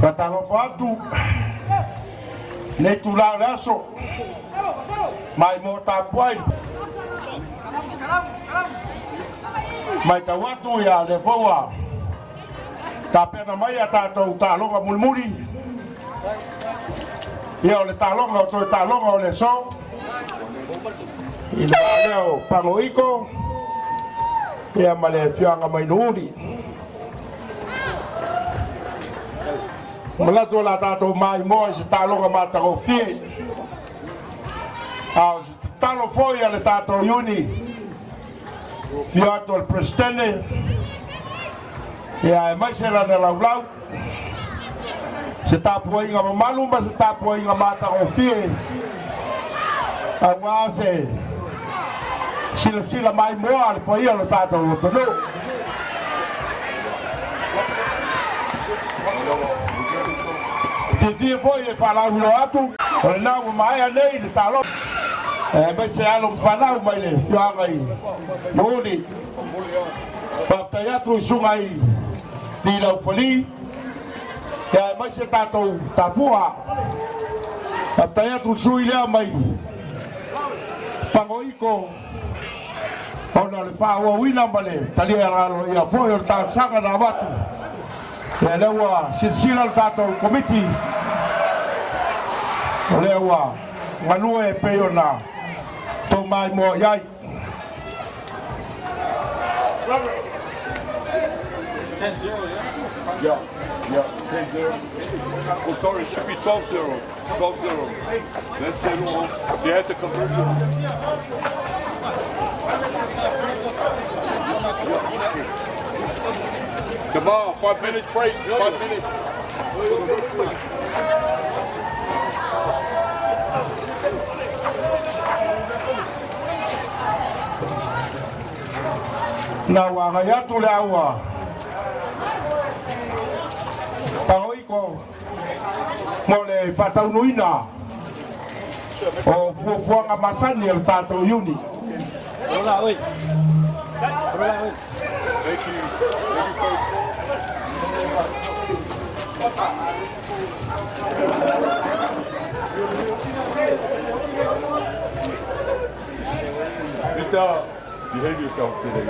Faatalofa atu nei tulā o le aso mai mo tapuai mai tau atu ia le foua tapena mai a tatou taaloga mulimuli ia o le taaloga o toe taaloga o le aso i le lea o Pagoiko ia ma le afioaga mai Nuuuli. Manatu o la tatou maimoa i se taaloga matagofie. A o se tatalo foi a le tatou iuni, fio atu o le Peresetene, ia aemaise lana laulau, se tapuaiga mamalu ma se tapuaiga matagofie, aua se silasila maimoa a le paia o le tatou atunuu. Fiafia foi e faalauiloa atu, o lena ua maea nei le talofa, aemaise alo ma fanau mai le afioaga i Nuuni. Faafetai atu i susuga i Lilaufali, aemaise tatou tafua. Faafetai atu i le sui lea mai Pagoiko, ona o le faaauauina ma le talia aloaia foi o le talosaga na avatu. Ia lea ua silasila le tatou komiti, o lea ua galue e pei ona tou maimoa i ai. Yeah, yeah, 10-0. Oh, sorry, it should be 12-0. 12-0. That's it. They had to convert it. Come on, 5 minutes break. 5 minutes. Na ua agai atu le aua Pagoiko mo le faataunuina o fuafuaga masani a le tatou iuni. Thank you. Thank you, folks. Peter, behave yourself today.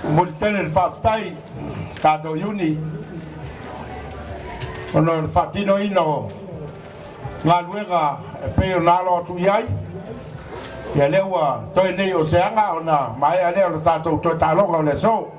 Momoli tele le faafetai tatou iuni ona o le faatinoina o galuega e pei ona alo atu i ai. Ia lea ua toe nei o se aga ona maea lea o le tatou toe taaloga o le aso.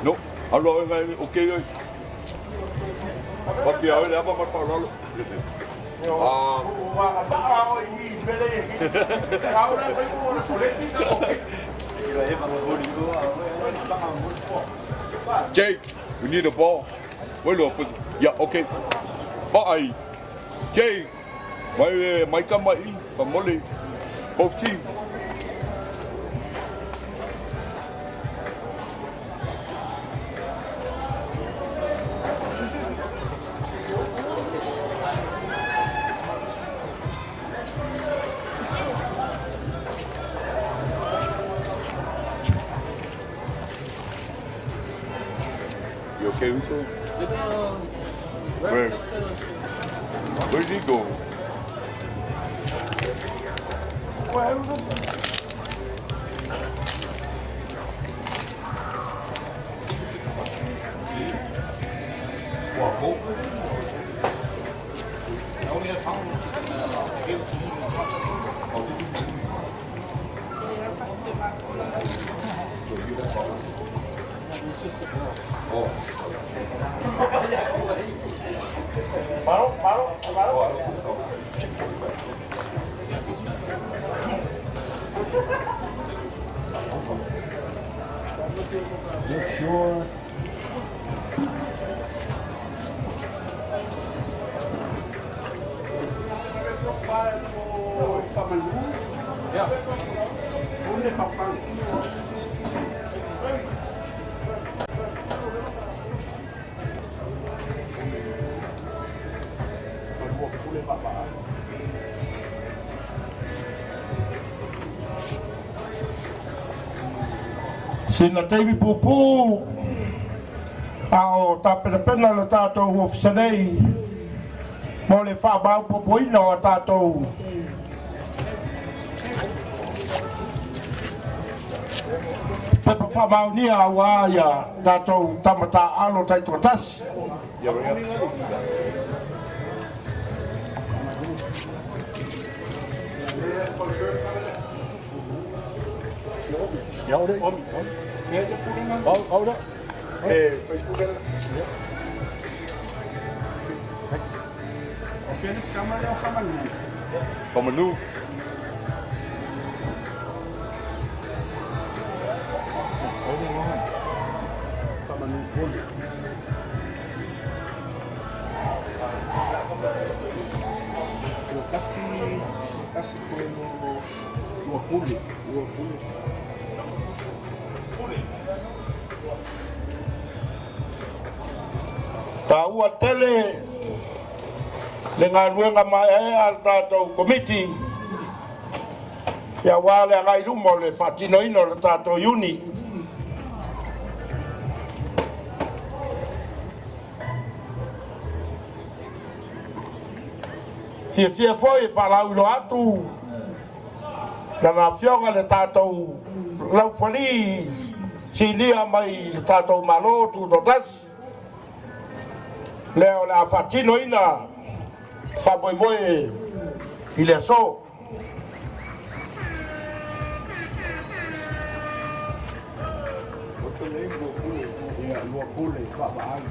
No. Alo ngai okay oi. Papi au le apa ma lalo. Ah. Jake, we need a ball. Wait, yeah, okay. Bye. Jake, my my my family, both teams. You okay, Uso? Where? Where did he go? What, both of them? I only had power. I gave it to him. Oh, this is so you have power? Oh. Paro. Oh, I don't think so. Make sure. Yeah. Sina taimi pupu a o tapenapena le tatou ofisa nei mo le faamaopopoina o tatou pepa faamaonia auā ia tatou tamatā alo taitoatasi. Yeah, Famanu. Kasi ua pule. Ta ua tele le galuega maeaea a le tatou komiti ia uā le agai luma o le faatinoina o le tatou iuni. Fiafia foi e faalauiloa atu lana afioga le tatou laufalī silia mai le tatou Mālō Tutoatasi lea o le a faatinoina faamoemoe i le aso. What's the name? Yeah, lua pule, faavaai.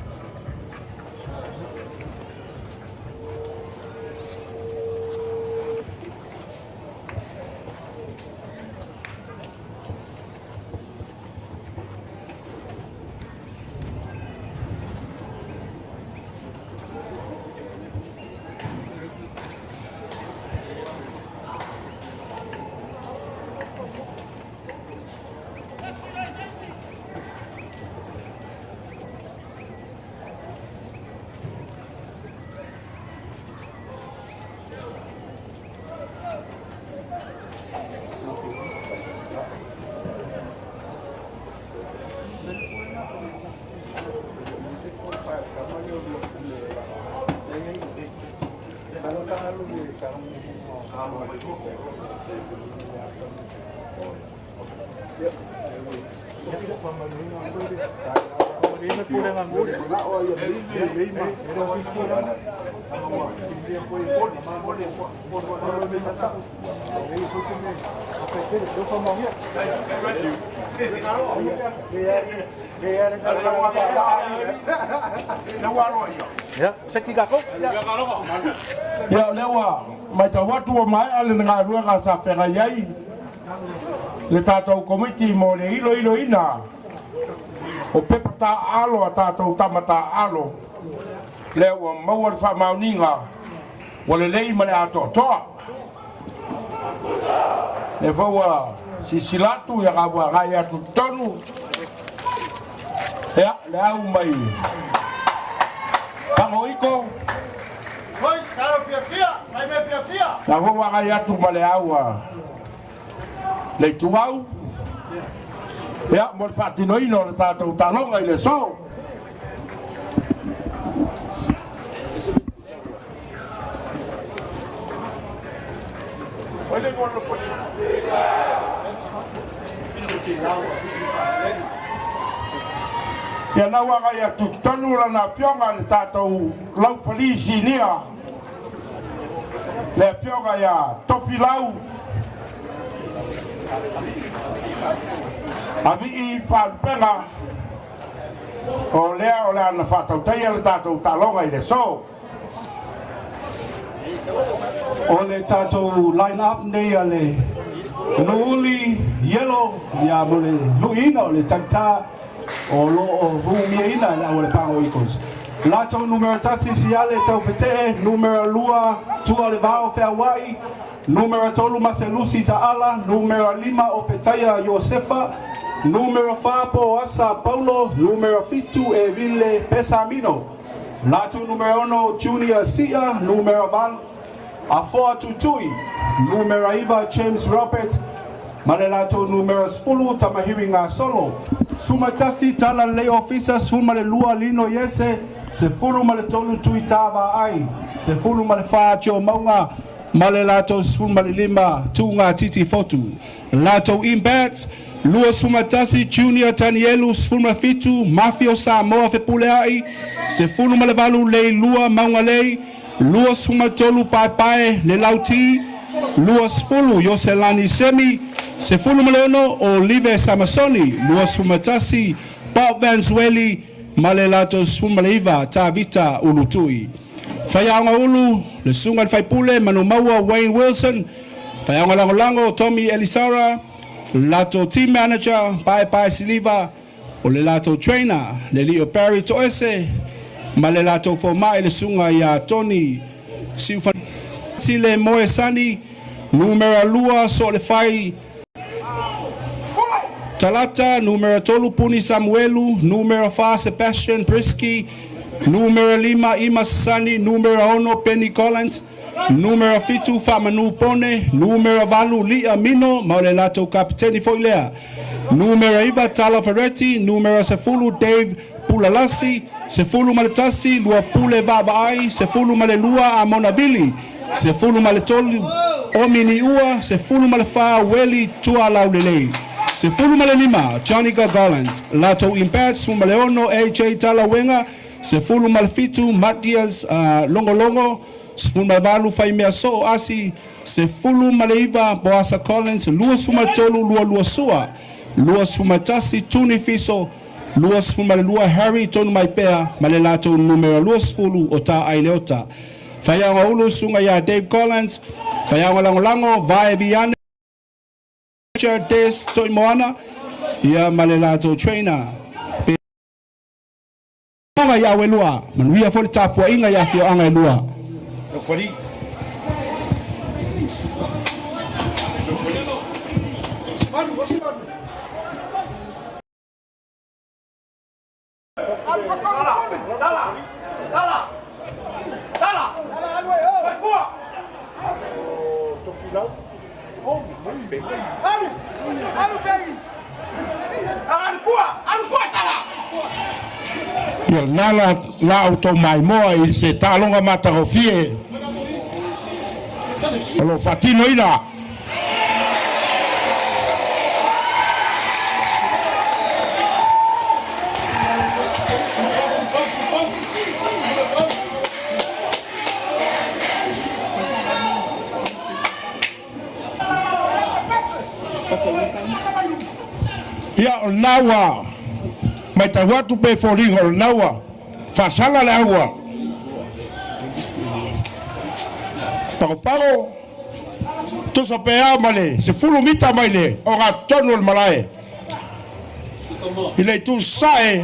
Ia, o lea ua matau atu ua maea le galuega sa feagai ai le tatou Komiti mo le iloiloina o pepa taaalo a tatou tama taaalo, lea ua maua le faamaoniga ua lelei ma le atoatoa. Lea foi ua silasila atu ia ua agai atu i totonu ia le au mai Pagoiko. La foi ua agai atu ma le au a le Ituau ia mo le faatinoina o le tatou taloga i le aso. Ia na ua agai atu tonu lana afioga le tatou laufali sinia le afioga ia Tofilau Avii Faalupega o lea o le a na faatautaia le tatou taaloga i le aso. O le tatou line up nei a le Nuuli Yellow ia mo le luiina o le talitā o lo o humiaina e le au a le Pago Eagles. Latou numera 1 Siale Taufetee, numera 2 Tua Le Vao Feauai, numera 3 Maselusi Taala, numera 5 Opetaia Iosefa, numera 4 Poasa Paulo, numera 7 Evile Pesamino. Latou numera 6 Junior Sia, numera 8 Afoa Tutui, numera 9 James Roberts, ma le latou numera 10 Tamahiri Gasolo. 11 Tala Lelei Ofisa, 12 Lino Iese, 13 Tui Tāvaai, 14 Joe Mauga, ma le latou 15 Tuga Titi Fotu. Latou Imbats, 21 Junior Tanielu, 17 Mafio Samoa Fepuleai, 18 Leilua Maugalei, 23 Paepae Le Lauti, 20 Ioselani Semi, 16 Olive Samasoni, 21 Bob Vanzueli, ma le latou 19 Tavita Ulutui. Faiaoga Ulu, le Susuga i le Faipule Manumaua Wayne Wilson, Faiaoga Lagolago Tommy Elisara, latou Team Manager Paepae Siliva, o le latou Trainer le Lio Barry Toese, ma le latou Fomai le Susuga ia Tony Siufa Sile Moe Sani, numera 2 Soolefai Talata, numera 3 Puni Samuelu, numera 4 Sebastian Brisky, numera 5 Ima Sasani, numera 6 Penny Collins, numera 7 Faamanu Pone, numera 8 Lia Mino, ma o le latou kapiteni foi lea. Numera 9 Tala Ferretti, numera 10 Dave Pulalasi, 11 Luapule Vaavaai, 12 Amona Vili, 13 Omini Ua, 14 Weli Tualaulelei, 15 Johnny Gargolans. Latou Impact, 16 AJ Talauega, 17 Matias Logologo, 18 Faimea Soo Asi, 19 Boasa Collins, 23 Lualua Sua, 21 Tuni Fiso, 22 Harry Tonu Maipea, ma le latou numera 20 o Taai Leota. Faiaoga Ulu, Susuga ia Dave Collins, Faiaoga Lagolago Vae Viane Des Toimoana, ia ma le latou trainer pe i au e lua. Manuia foi le tapuaiga i afioaga e lua. Ia lena la, la outou maimoa i se taaloga matagofie o lo o faatinoina. Ia, o lena ua matau atu pe foliga o lena ua faasala le au a Pagopago, tusa pe a ma le 10 mita mai le ogatotonu o le malae i le itu sasae,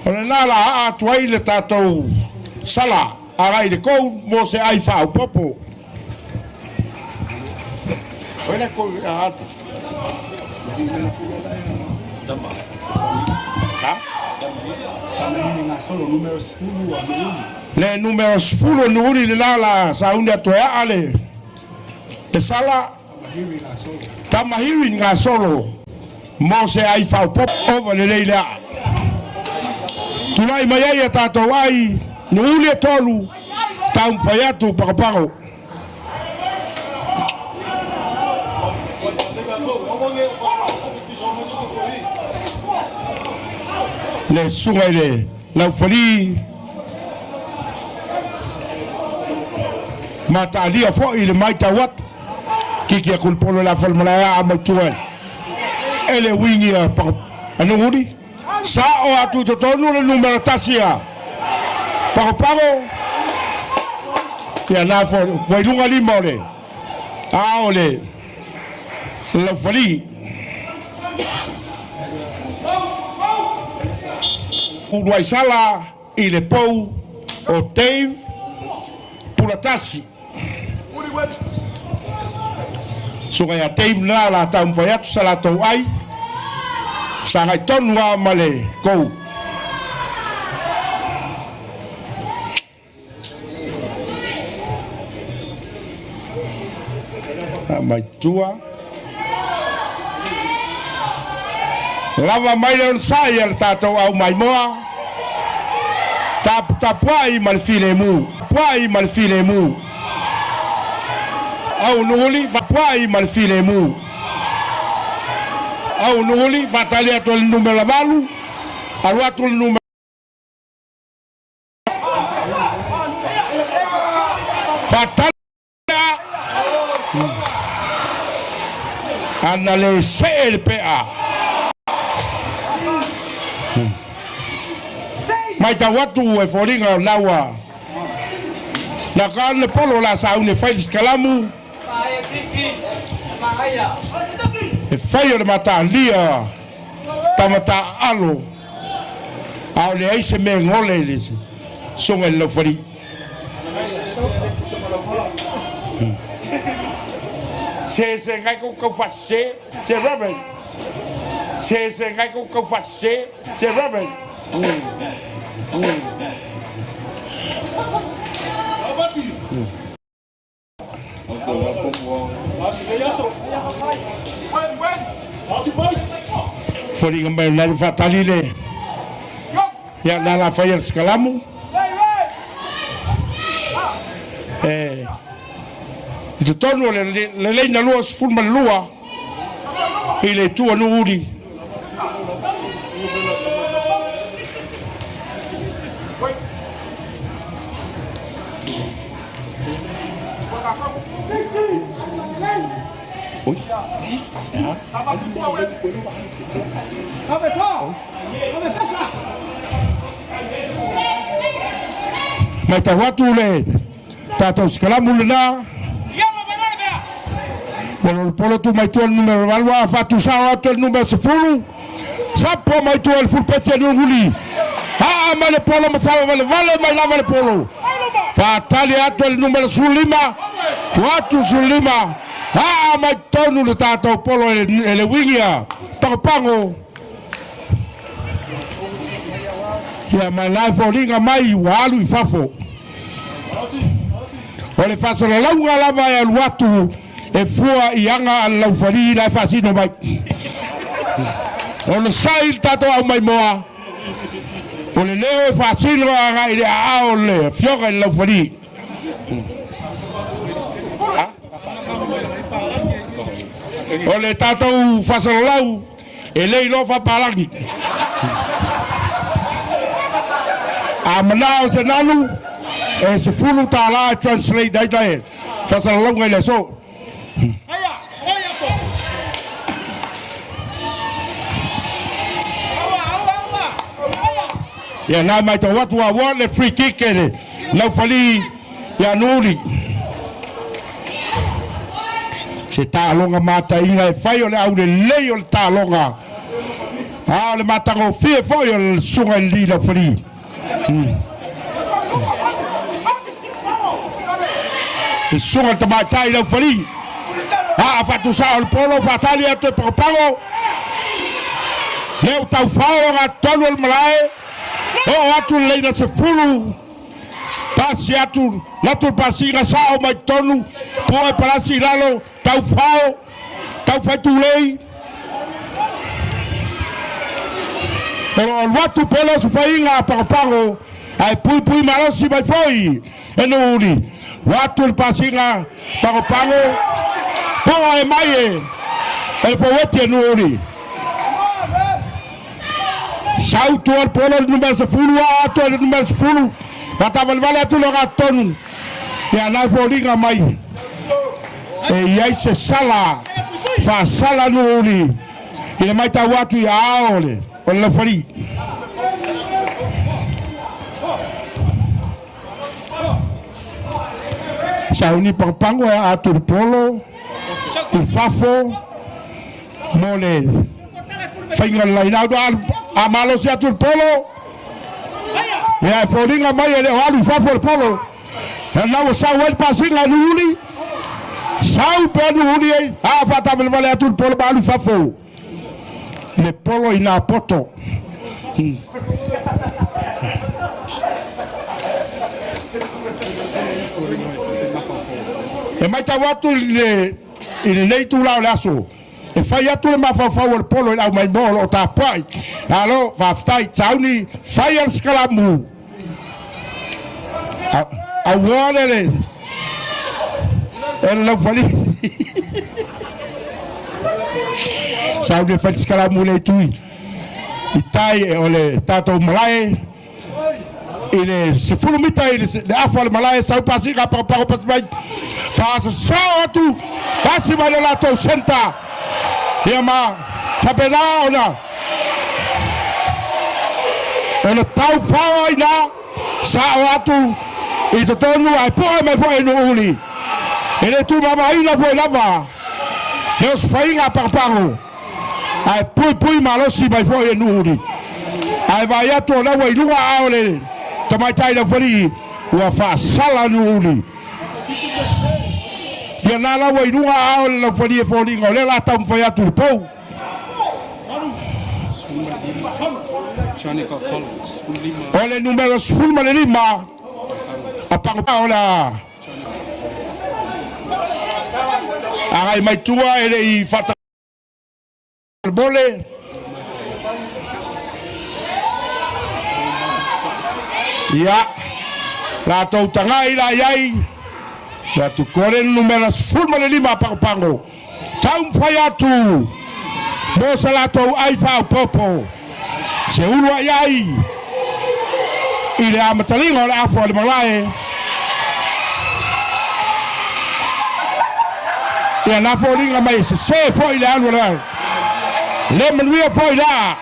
o lena la aa atu ai le tatou sala agai i le kou mo se ai faaopoopo. Le numera 10 o Nuuri le la la sauni atu e aa le le sala Tamahiri Gasolo mo se ai faaopoopo ova lelei le aa. Tulai mai ai a tatou ai Nuuli e tolu taumafai atu Pagopago. Le susuga i le laufali mataalia foi i le matau atu kiki aku le polo le afa le malae a mautua e le wingi a Nuguri sa o atu i totonu le numera 1 a Pagopago ia na fo ua i luga lima o le a o le laufali. Uluai sala i le pou o Dave Pulatasi. Suka ia Dave na la taumafai atu sa latou ai, sagai tonu lava ma le kou. Mai tua. Lava mai le onosai a le tatou au maimoa. Taputapuai ma le filemu. Puai ma le filemu. Au Nuuli, puai ma le filemu. Au Nuuli, faatali atu e le numera 8, alu atu le numera. Faatali ana le see le pea. Matau atu e foliga o laua. Na ka le polo la sauni e fai le sikalamu. E fai o le mataalia tamataaalo a o leai se mea e gole i le susuga i le laufali. Se se ngai kou kau faasese se Reverend. Se se ngai kou kau faasese se Reverend. Foliga mai o le faatali le ia na la fai le sikalamu e i totonu o le leleina 22 i le itu a Nuuri. Matau atu le tatou sikalamu lena. Polopolo tu mai tua le numera 8 a faatusao atu le numera 10. Sapo mai tua le fulupeti a Nuhuli. Aa mai le polo ma sawa vale vale mai lava le polo. Faatali atu le numera 15. Tu atu le 15. Aa mai tonu le tatou polo e le wingi a Pagopago. Ia mai la e foliga mai ua alu i fafo. O le faasalalauga lava e alu atu e fua i aga a le laufali la e faasino mai. O le sai le tatou au maimoa, o le leo e faasino agai i le aao o le afioga i le laufali. O le tatou faasalalau e le iloa faapalagi. A manao se nanu, e $10 e translate ai le faasalalauga i le aso. Ia na matau atu ua le free kick e le Laufali ia Nuuuli. Se taaloga mataina e fai o le aulelei o le taaloga. A o le matagofie foi o le susuga i le alii Laufali. Le susuga i le tamaitai Laufali. A faatusao le polo faatali atu e Pagopago. Lea ua taufao le ogatotonu o le malae. Oo atu le laina 10. Pasi atu, latu le pasiga sao mai totonu, pu'e palasi i lalo, taufao, taufai tulei. O lo o alu atu pea le osofaiga a Pagopago, ae puipui malosi mai foi e Nuuuli. Ua atu le pasiga Pagopago, po'a e mai e le foueti e Nuuuli. Sau tua le polo le numera 10 a atoa le numera 10 faatavalevale atu le ogatotonu ia na e foliga mai e i ai se sala faasala Nuuuli i le matau atu i aao o le Laufali. Sauni pagopago e atu le polo i fafo mo le faiga o le line out. A malosi atu le polo, ia e foliga mai e le o alu i fafo le polo. Na ua sau ai le pasiga e Nuuuli, sau pea Nuuuli ai, a faatavalevale atu le polo ma alu i fafo. Le polo i nā poto. E matau atu i lenei itulā o le aso, e fai atu le mafaufau o le polo i le aumaimoa o lo o tapuai. Malo, faafetai, sauni, fai a le sikalamu. Aua le le e le laufali. Sauni e fai le sikalamu le tui. I tai o le tatou malae i le 10 mita i le afa o le malae, sau pasika pagopago pasi mai faasasao atu pasi mai le latou center ia ma faapena ona taufao ai na sao atu i totonu ae po'e mai foi e Nuuuli. E le tumamaina foi lava le osofaiga a Pagopago ae puipui malosi mai foi e Nuuuli. Ae vaai atu o la ua i luga aao le tamaitai Laufalii ua faasala Nuuuli. Ia na la ua i luga aao le Laufalii e foliga o lea la taumafai atu i le pou. O le numera 15 a Pagopago o le a agai mai tua e le i faata bole. Ia, latou tagai la i ai, ua atu kore le numera 15 a Pagopago. Taumafai atu mo sa latou ai faaopoopo se ulu ai ai i le amataliga o le afa o le malae. Ia na foliga mai e sesē foi le alu o le au. Le manuia foi la.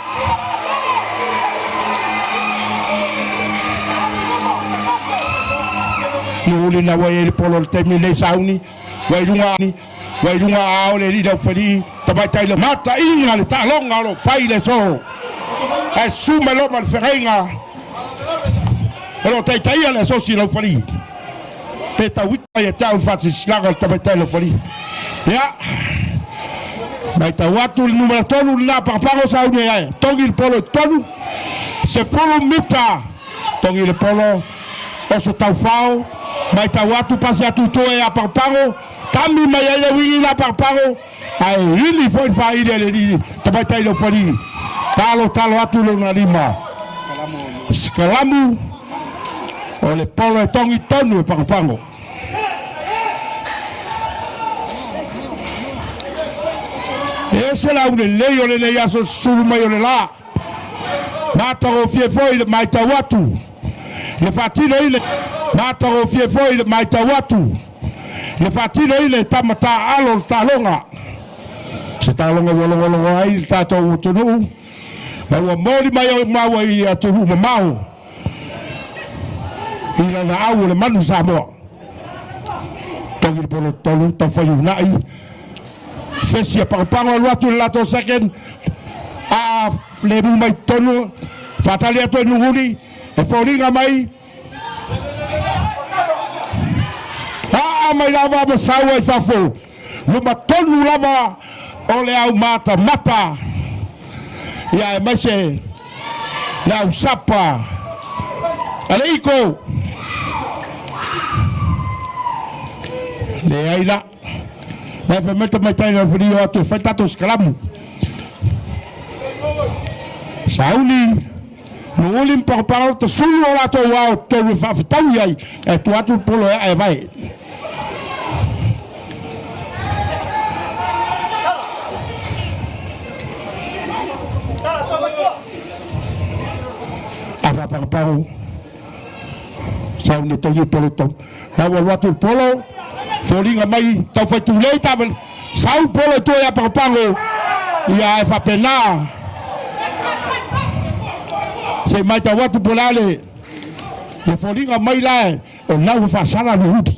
Nuuli na ua i ai le polo o le taimi nei sauni, ua i luga ua i luga aao le alii Laufalii, tamaitai le mataiga le taaloga o lo o fai i le aso. Ae susu mai loa ma le feagaiga o lo o taitaia le asosi Laufalii. Pe tauita ia te au le faasilasilaga o le tamaitai Laufalii. Ia, matau atu le numera 3 lena Pagopago sauni ai, togi le polo i totonu, 10 mita togi le polo, oso taufao, matau atu pasi atu i tua ia Pagopago, tami mai ai le uigi la Pagopago, ae ili foi le faaili a le alii tamaitai Laufalii, talo talo atu lona lima. Sikalamu o le polo e togi tonu e Pagopago. E ese le aulelei o lenei aso susulu mai o le la. Matagofie foi le matau atu le faatino i le matagofie foi le matau atu le faatino i le tama taaalo o le taaloga. Se taaloga ua logologo ai le tatou atunuu ma ua moli mai au maua i atunuu mamao. I lana au o le manu Samoa. Togi le polo tolu, taufai uunai. Fesi a pagopago alu atu i le latou second. A le mu mai totonu, faatali atu e Nuguni, e foliga mai. Aa mai lava ma sau ai fafo. Luma tonu lava o le au matamata. Ia aemaise le au sapa a le iko. Leai la. Ae fai mai tamaitai le aufalii o atu e fai tatou sikalamu. Sauni, Nuuli ma Pagopago tasulu o latou ao totonu e faafetaui ai ae tua atu le polo e ae e vae. A faapagopago Sauni e togi polo tonu. La ua alu atu le polo, foliga mai tau fai tulei taavale, sau polo i tua ia Pagopago, ia ae faapena. Se i matau atu po o le a le le foliga mai la o lena ua faasala le uli.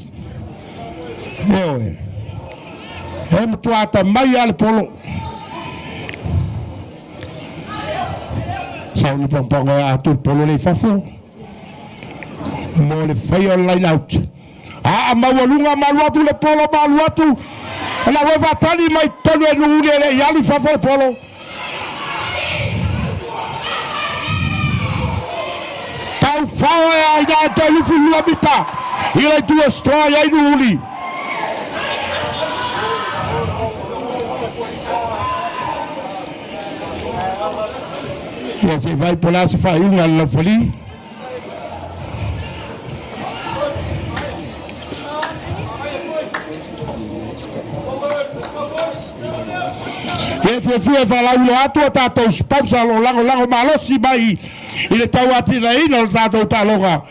Ioe. E matua atamai lava le polo. Sau le Pagopago e atu le polo lea i fafo. Mo le faia o le line out. Aa maualuga ma alu atu le polo ma alu atu. La ua faatali mai totonu e Nuuli e le i alu i fafo le polo. Tau fao e a ina e toe lufu lua mita i le itu e stoa i ai Nuuli. Ia se i fai po o le a se faaiuga a le laufali. Ia e fiafia e faalauiloa atu a tatou sponsor o lo o lagolago malosi mai i le tauatiaeina o le tatou taaloga.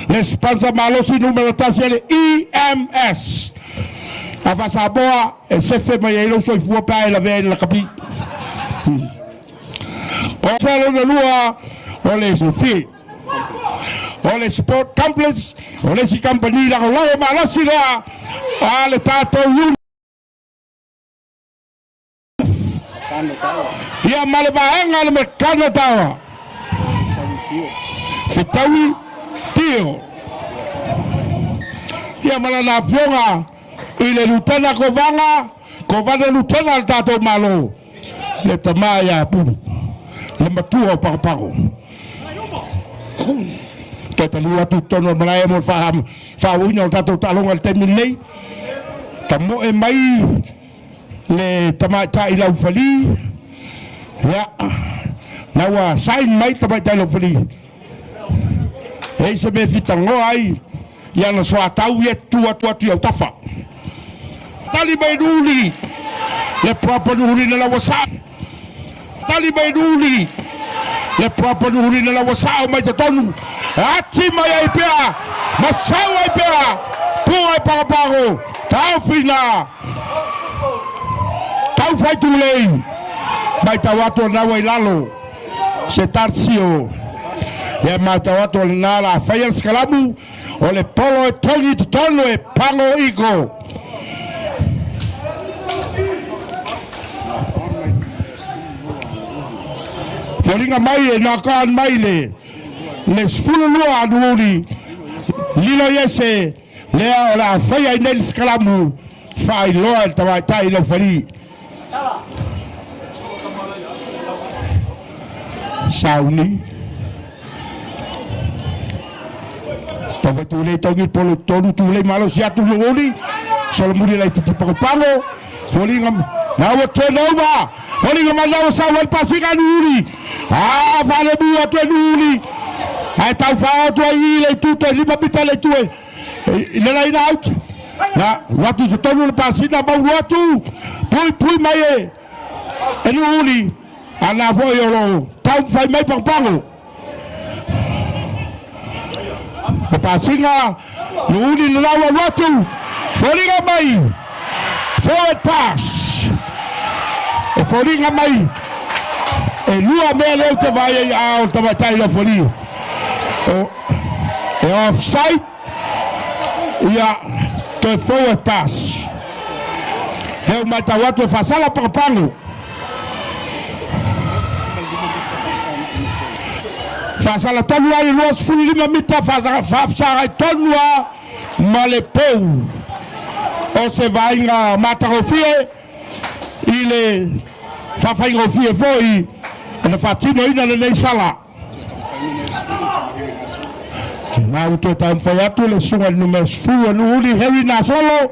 Le sponsor malosi numera tasi e le EMS. A faa-Samoa e sefe mai ai lou soifua pe a e lavea i le lakapi. O se lona lua o le Sufi. O le Sport Complex, o le isi kamupani lagolago malosi lea a le tatou unit. Ia ma le vaega le Mekana Tower. Fetaui Tio. Ia ma lana afioga i le Lutena Kovana, Kovana Lutena a le tatou Malo, le tama ia Pulu, le matua o Pagopago. Toe taliu atu i totonu o le malae mo le faaauauina o le tatou taaloga i le taimi lenei. Tamoe mai le tamaitai laufali, ia, na ua sign mai tamaitai laufali. E i ai se mea e fitagoa ai i ana soatau ia e tutu atu atu i autafa. Tali mai Nuli, le proper Nuli le laua sao. Tali mai Nuli, le proper Nuli le laua sao mai totonu. Ati mai ai pea, ma sau ai pea, pua e pagopago, taofina, tau fai tulei, mai tau atu o naua i lalo, se tarsio. Ia matau atu o lena la faia le sikalamu, o le polo e togi i totonu e pago iko. Foliga mai e knock on mai le le 12 a Nuuli, lilo iese lea o le a faia i nei le sikalamu faailoa e le tamaitai Laufali. Sauni. Tau tulei taungi polo tolu tulei malosi atu Nuuli. Solomuli laitiiti pagopago. Foliga na ua turn over. Foliga mai na ua sau ai le pasika a Nuuli. Ah, faalemu atu e Nuuli. Ae tau fao atu ai i le itu toe 5 mita le itu e i le line out. Na atu i totonu le pasina maulu atu. Pui pui mai e e Nuuli. A na foi o lo taumafai mai pagopago. Le pasiga, Nuuli le lau alu atu, foliga mai, forward pass. E foliga mai, e lua mea lea ou te vaai ai a o le tamaitai laufali. O. E offside. Ia, toe forward pass. Lea ua matau atu e faasala Pagopago. Faasala tonu lava i le 25 mita, faafesagai tonu lava ma le pou o se vaaiga matagofie i le faafaigofie foi ona faatinoina lenei sala. Na ua toe taumafai atu le susuga i le numera 10 o Nuuuli, Harry Nasolo,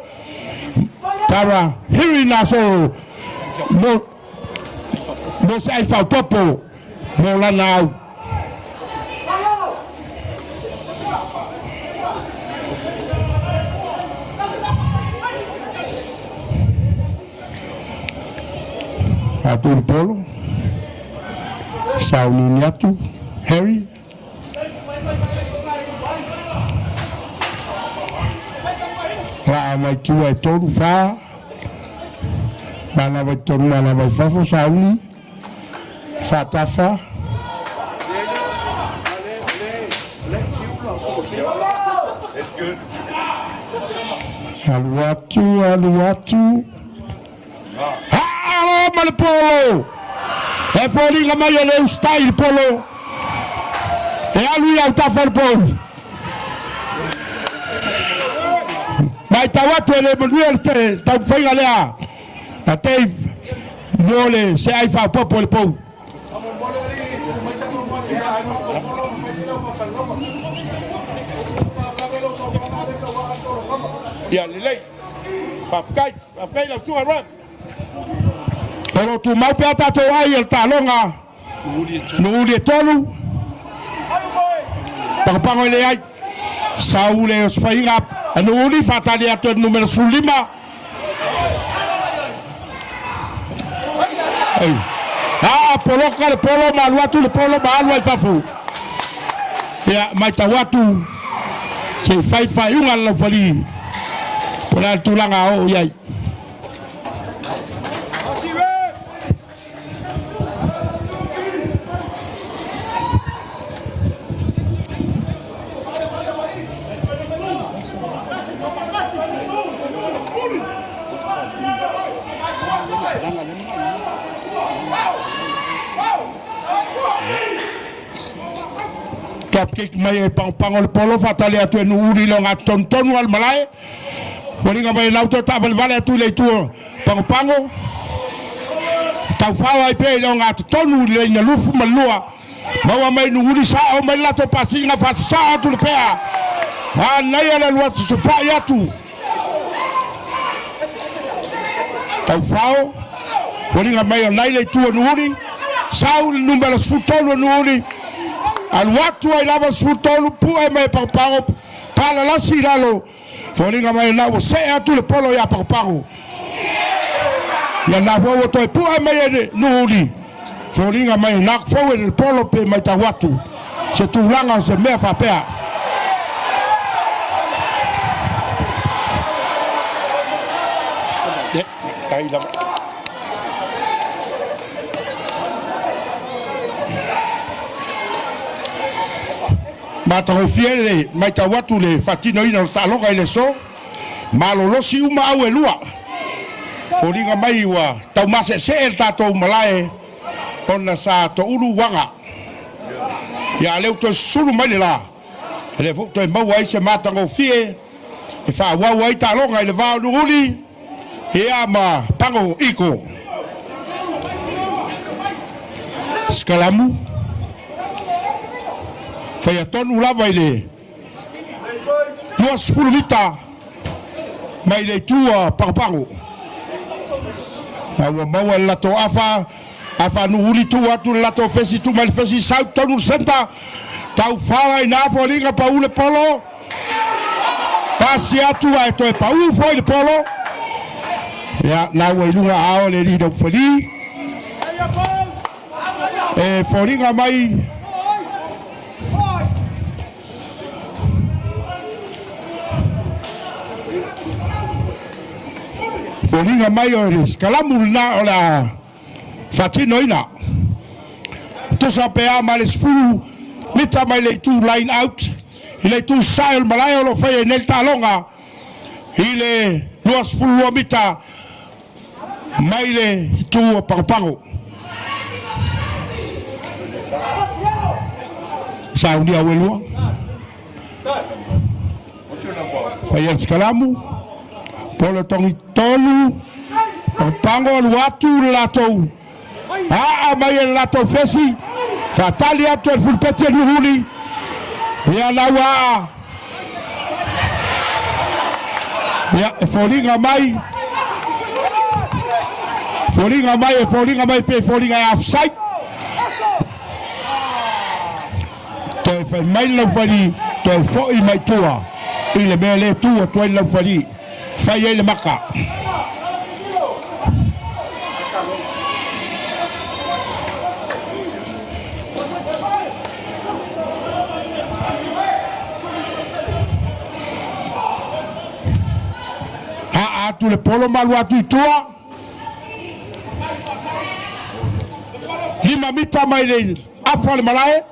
Tara Harry Nasolo, mo, mo se ai faaopoopo mo lana au. Atu le polo. Sauniuni atu, Harry. Laa mai tua e tolu, fa. Manava i totonu, manava i fafo, sauni. Faatafa. Alu atu, alu atu. Haalo ma le polo! E foliga mai e le usitai le polo. E alu i autafa o le pou. Matau atu e le manuia le taumafaiga lea a Dave mo le seai faaopoopo i le pou. Ia lelei. Faafetai. Faafetai lau susuga Rod. O lo o tumau pea tatou ai o le taaloga Nuuuli e tolu. Pagopago e leai. Sau le osofaiga a Nuuuli faatali atu e le numera 15. Ei. Aa poloka le polo ma alu atu le polo ma alu ai fafo. Ia, matau atu se i fai faaiuga a le laufali po o le a le tulaga a oo i ai. Drop kick mai e Pagopago le polo, faatali atu e Nuuuli i le ogatonutonu a le malae. Foliga mai e Lauto taavalevale atu i le itu o Pagopago. Taufao ai pea i le ogatotonu i le laina lufu ma le lua. Maua mai Nuuuli sao mai le latou pasiga faasasao atu le pea. Manaia le alu atu sofai atu. Taufao, foliga mai o nai le itu o Nuuuli, sau le numera 13 o Nuuuli, alu atu ai lava le 13, pue mai e Pagopago, palalasi i lalo, foliga mai o na ua see atu le polo ia Pagopago. Ia na foi ua toe pue mai e Nuuuli, foliga mai o na fou e le polo pe matau atu se tulaga o se mea faapea. Matagofie le matau atu le faatinoina o le taaloga i le aso. Malolosi uma au e lua. Foliga mai ua taumaseesee le tatou malae ona sa toulu uaga. Ia a lea ua toe susulu mai le la, e le foi ua toe maua ai se matagofie e faaauau ai taaloga i le va o Nuuuli ia ma Pago Iko. Sikalamu, faia tonu lava i le 20 mita mai le itu a Pagopago. A ua maua le latou afa, afa Nuuuli tuu atu le latou fesi, tuu mai le fesi, sau tonu le centre, tau fao ai na foliga pau le polo, pasi atu ae toe pau foi le polo. Ia, na ua i luga ao le alii laufali. E foliga mai foliga mai o le sikalamu lena o le a faatinoina. Tusa pe a ma le 10 mita mai le itu line out. i le itu sae o le malae o lo o faia ai nei le taaloga i le 22 mita mai le itu o Pagopago. Saunia ua Fai le sikalamu, polo tongi tolu, pagopago alu atu le latou aa mai e le latou fesi, faatali atu e le fulupeti e Nuhuli, ia lau aa, ia e foliga mai, foliga mai, e foliga mai pe foliga e offside. Toe fai mai le laufali, toe foi mai tua i le mea lea e tu atu ai le laufali, fai ai le maka. Aa atu le polo ma alu atu i tua. 5 mita mai le afa o le malae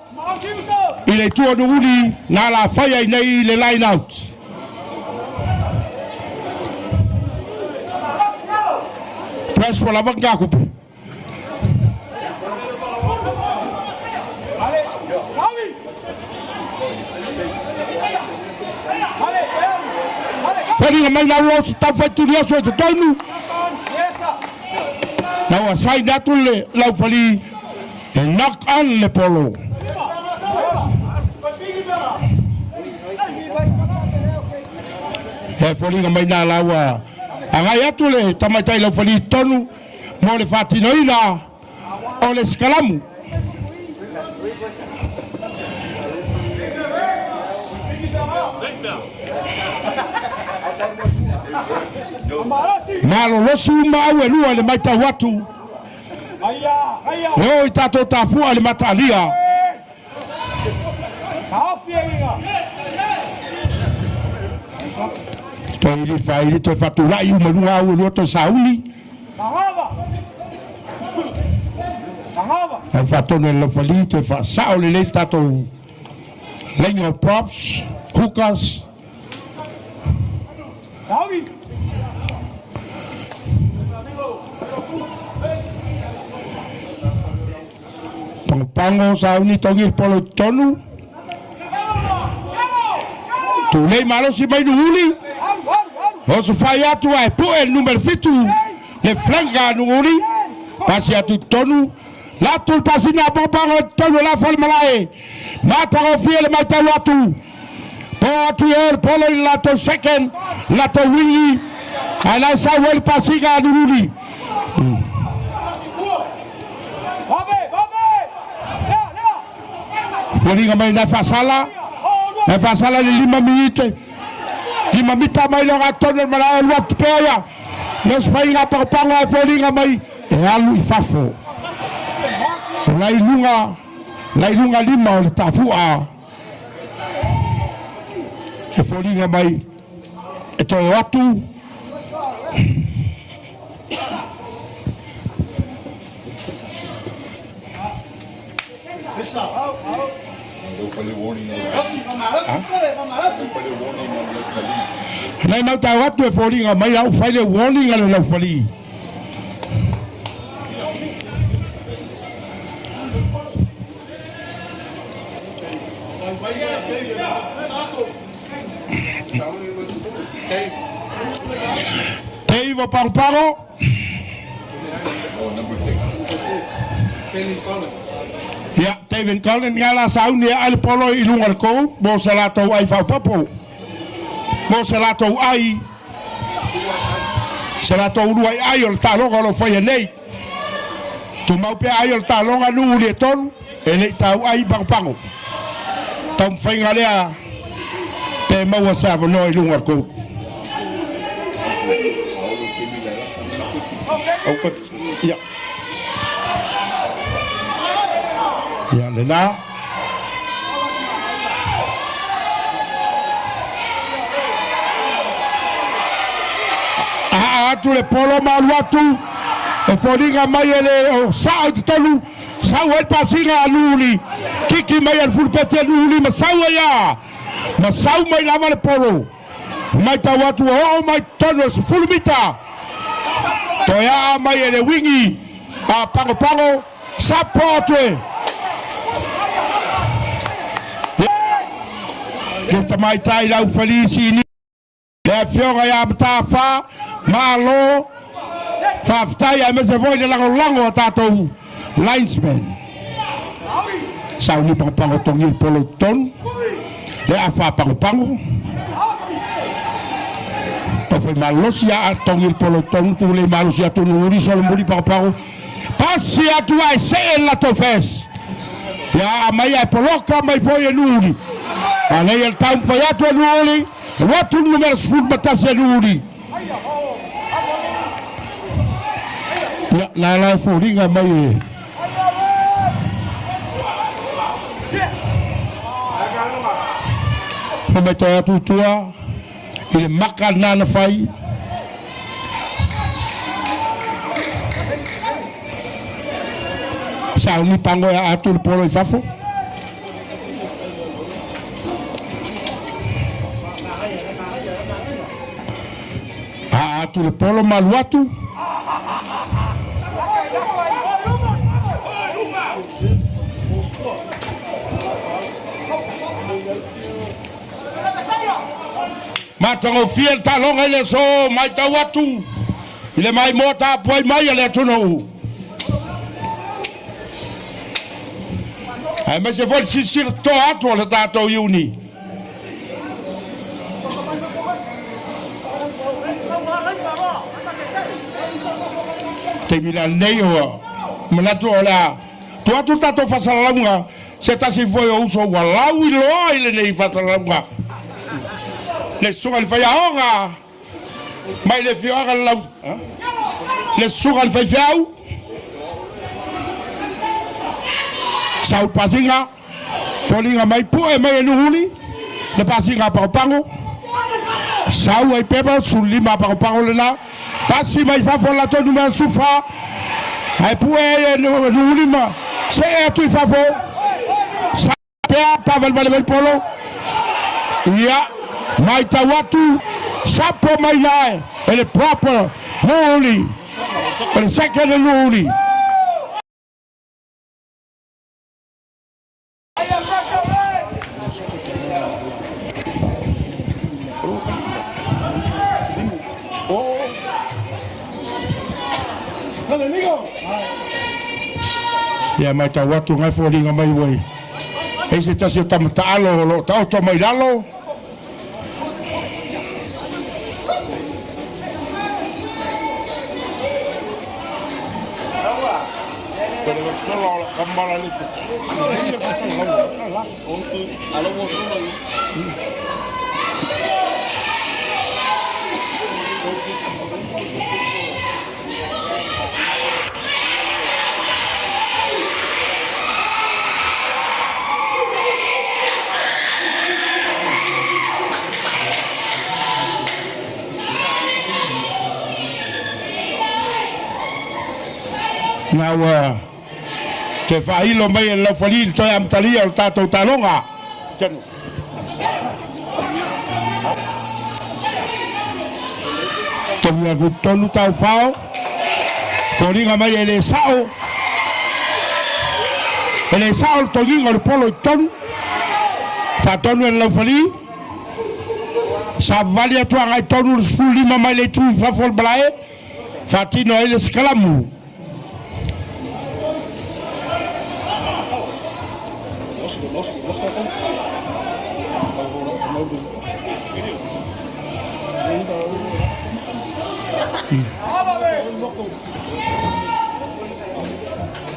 i le itu o Nu'uli na alafai ai nei le line out. Press ua lava ni kupu. Foliga mai lau o se taufai tuli aso i totonu. Na ua saini atu le laufali e knock on le polo. E foliga mai nā laua agai atu le tamaitai laufali i totonu mo le faatinoina o le sikalamu. Malolosi uma au e lua i le matau atu. E oo i tatou tafua i le mataalia. Toe ili faili toe faatulai uma i luga au e lua toe sauni. Au faatonu e le laufali toe faasao lelei le tatou laina o props, hookers. Pagopago sauni togi le polo i totonu. Tulei malosi mai Nu'uli. Osofai atu ae pue le numera 7 le flanker a Nu'uli. Pasi atu i totonu. Latu le pasina a Pagopago i totonu o le afa o le malae. Matagofie le matau atu. Po atu i o le polo i le latou second, le latou wingi. Ae la e sau ai le pasiga a Nu'uli. Foliga mai na faasala, na faasala le 5 minute. 5 mita mai le ogatotonu o le malae alu atu pea ia. Le osofaiga pagopago ae foliga mai e alu i fafo. O lai luga, lai luga lima o le tafu'a e foliga mai e toe o atu. Nei mau tau atu e foliga mai au fai le warning a le laufali. Dave o Pagopago. Ia, David Collins nga la sauni e ai le polo i luga o le kou mo se latou ai faaopoopo. Mo se latou ai, se latou uluai ai o le taaloga o lo o faia nei. Tumau pea ai o le taaloga nuu uli e tolu e le i tau ai i Pagopago. Taumafaiga lea pe maua se avanoa i luga o le kou. Ia. Ia, lena. Aa atu le polo ma alu atu e foliga mai e le o sao i totonu sau ai le pasiga a Nu'uli kiki mai a le fulupeti a Nu'uli ma sau ai a. Ma sau mai lava le polo. Matau atu ua oo mai totonu o le 10 mita. Toe aa mai e le wingi a Pagopago, sapo atu e le tamaitai laufali sini le afioga ia Mataafa. Malo faafetai aemaise foi le lagolago a tatou linesmen. Sauni Pagopago togi le polo i totonu, le afa a Pagopago. Taufai malosi a togi le polo i totonu, tulei malosi atu Nuuri solomuli Pagopago. Pasi atu ae see le latou fes. Ia aumai ae poloka mai foi e Nuuri. A lea le taumafai atu e Nuuri, alu atu le numera 11 e Nuuri. Ia, la la e foliga mai e Fai mai toe atu i tua i le maka lena na fai. Sauni pango e atu le polo i fafo. Aa atu le polo ma alu atu. Matagofie le taaloga i le aso, matau atu i le maimoa tapuai mai a le atunuu. Aemaise foi le silasila totoa atu o le tatou iuni. Taimi la lenei ua manatu o le a tuu atu le tatou faasalalauga se tasi foi o uso ua lauiloa i lenei faasalalauga, le susuga i le faiaoga mai le afioaga le lau le susuga i le faifeau Saul Pasiga. Foliga mai pue mai e Nuhuli le pasiga a Pagopago. Sau ai pepa 15 a Pagopago lena. Pasi mai fafo le latou numera 14. Ae pue ai e Nuhuli ma see atu i fafo. Sau pea tavalevale mai polo. Ia, maitau atu, sapo mai la e le proper Nuhuli. O le second e Nuhuli. Ia matau atu ngai foliga mai ua i se tasi o tama taalo o lo o taoto mai lalo. Na ua toe faailo mai e le laufali le toe amatalia o le tatou taaloga. Tenu. Togi atu tonu taufao. Foliga mai e le sao. E le sao le togiga o le polo i totonu. Faatonu e le laufali. Savali atu agai tonu le 15 mai le itu i fafo o le malae. Faatino ai le sikalamu.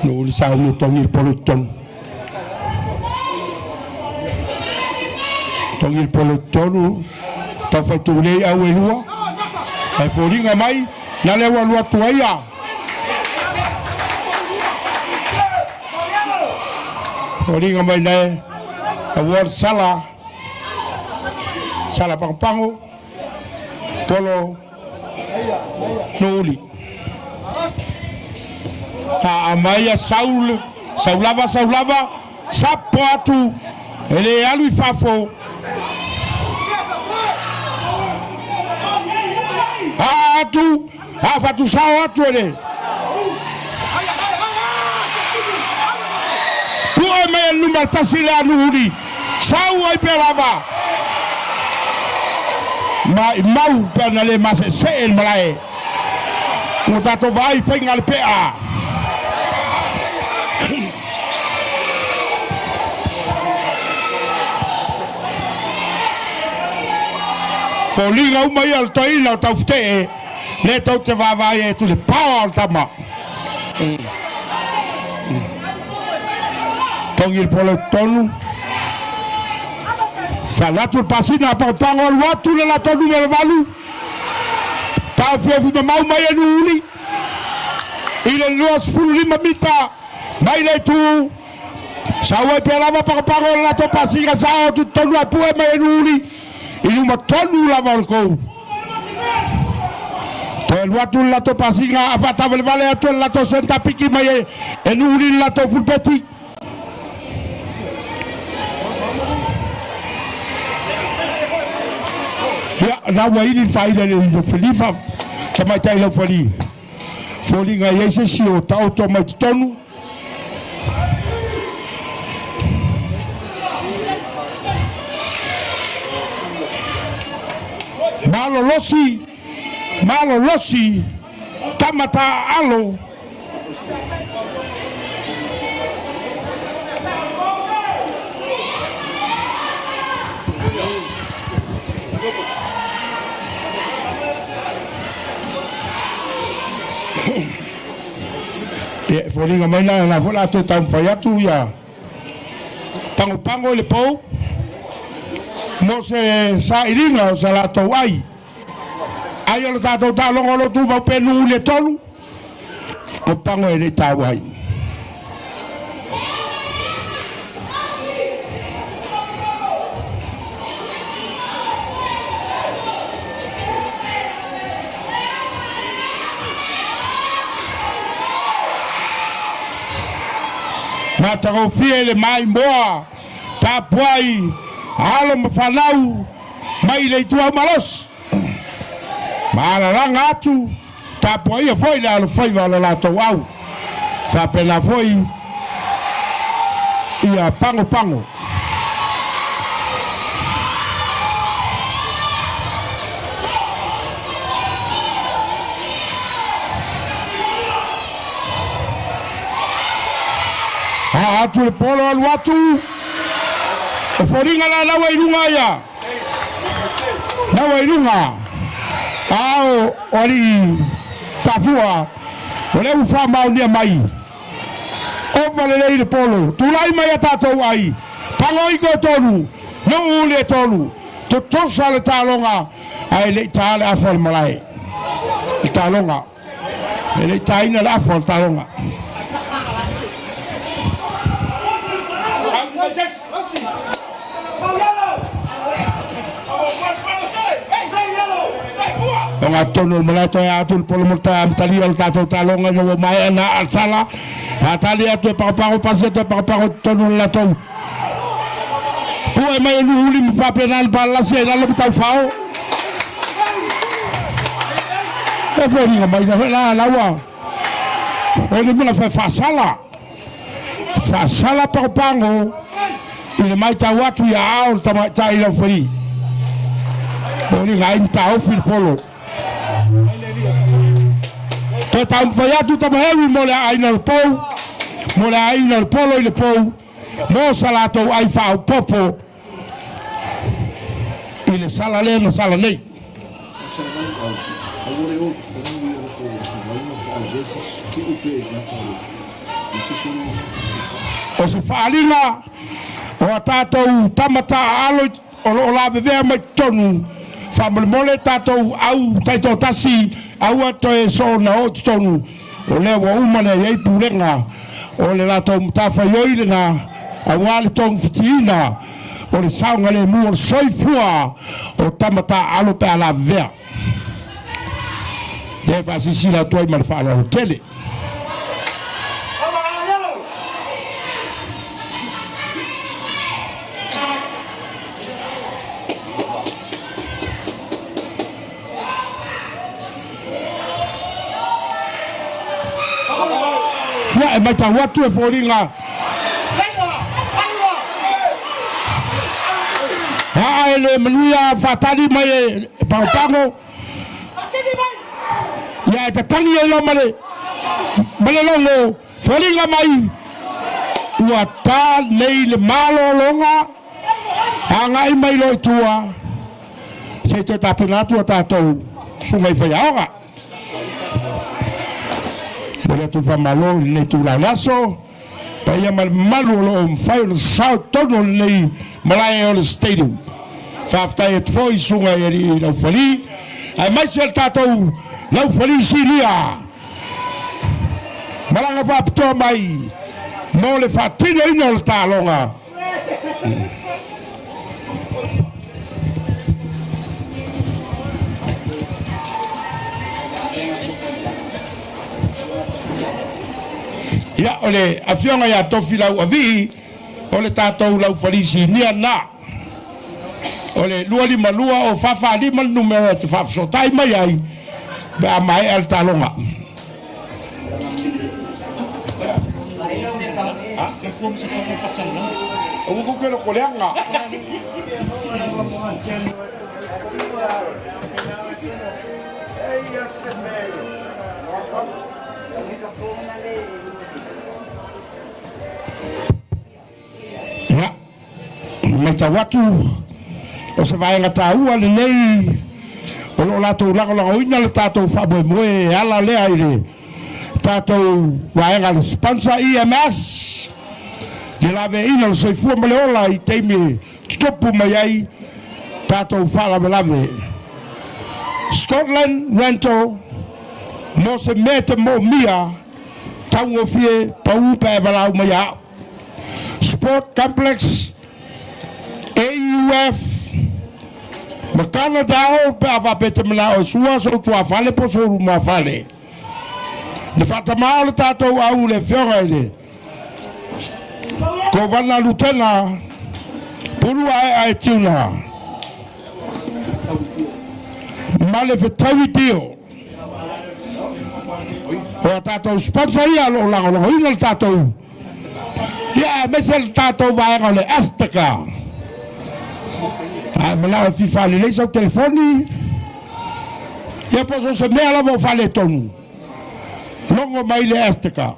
Nuu le sauni e togi le polo i totonu. Togi le polo i totonu, taufai tulei au e lua. Ae foliga mai, na lea ua alu atu ai a. Foliga mai nae, award sala, sala pagopago, polo Nuuli. Haa mai a Saul, Saulava, Saulava, sapo atu, e le alu i fafo. atu, a faatusao atu e le Pu'e mai e le numera 1 le Anuuli, sau ai pea lava. Maimau pe ana le mase'ese'e le malae. Ua tatou vaai i faiga a le pe'a. Foliga uma ia o le toeaina o Taufete'e, lea tou te vaavaai atu i le paoa o le tama. Togi le polo i totonu. Faalatu le pasina a Pagopago alu atu le latou numera 8. Taofiofi mamau mai e Nuuli i le 25 mita mai le itu. Sau ai pea lava Pagopago le latou pasina sao atu totonu ae pue mai e Nuuli i luma tonu lava o le kou. Toe alu atu le latou pasiga a faatavalevale atu e le latou senta piki mai e Nuuli le latou fulupeti. Ia, na ua ili le faaila i le felifa tamaitai laufali. Foliga e i ai se isi o taoto mai totonu. Malolosi, malolosi, tama taaalo. Ia, e foliga mai la, la foi la toe taumafai atu ia pagopago i le pou mo se sailiga o sa latou ai. Ai o le tatou taaloga o lo o tumau pea nuu i le 3, o pago e le i taua ai. Matagofie le maimoa tapuai alo ma fanau mai le ituau malosi. Ma alalaga atu tapuaia foi le alofaiva o le latou au. Faapena foi ia pagopago. A atu le polo alu atu. O foliga la laua i luga ia. Laua i luga. Ao o alii tafua. O lea ua faamaonia mai. Ova lelei le polo. Tulai mai a tatou ai. Pagoi ko tolu. Nuu le tolu. Totosa le taaloga. Ae le i ta le afa o le malae. Le taaloga. E le i taina le afa o le taaloga. O ngā tonu o le malae toe atu le polo mo le tae amatalia o le tatou taaloga ina ua maea na alsala. Faatali atu e pagopago pasi atu e pagopago totonu o le latou Pue mai e Nuhuli ma faapena le palalasi ai lalo ma taufao. E foliga mai na la laua. O le mea fa faasala. Faasala pagopago i le matau atu ia ao le tamaitai i laufali. Foliga ai ma taofi le polo. Toe taumafai atu Tamahewi mo le aaina o le pou, mo le aaina o le polo i le pou, mo sa latou ai faaopoopo i le sala lea na sala nei. O se faaaliga o a tatou tama taaalo o lo o lavevea mai totonu, faamolemole tatou au taitoatasi aua toe soona oo i totonu, o lea ua uma ona i ai pulega o le latou matafaioi lena aua le togafitiina o le saogalemu o le soifua o tama taaalo pe a lavevea. Ia e faasilasila atu ai ma le faaaloalo tele. Ia, e matau atu e foliga aa e le manuia faatali mai e pagopago. Ia, e tatagi ai loa ma le ma le logo, foliga mai ua ta nei le malologa agai mai loa i tua se i toe tapena atu a tatou susuga i faiaoga. Momoli atu le faamalo i lenei itula o le aso, paia ma le mamalu o lo o mafai ona sasao i totonu o lenei malae o le stadium. Faafetai atu foi i susuga i alii laufali, aemaise le tatou laufali sinia malaga faapitoa mai mo le faatinoina o le taaloga. Ia, o le afioga ia Tofilau Avii, o le tatou laufali sinia lena. O le 252 o 445 le numera e te faafesootai mai ai pe a maea le taaloga. Ia, matau atu o se vaega taua lenei o lo o latou lagolagoina le tatou faamoemoe e ala lea i le tatou vaega le sponsor EMS, le laveaiina o le soifua ma le ola i taimi e tutupu mai ai tatou faalavelave. Scotland Rental mo se mea e te moomia taugofie pau pe a e valaau mai ia au. Sport Complex, AUF, ma Canada pe a faapea e te manao e sua sou tuafale po o sou lumafale. Le faatamā o le tatou au i le afioga i le Kovana Lutena Pulu Aeae Tiuna ma le Fetaui Dio. O a tatou sponsor ia o lo o lagolagoina le tatou ia aemaise le tatou vaega o le Azteca. A e manao e fia faalelei sau telefoni, ia po o so o se mea lava o faaletonu, logo mai le Azteca.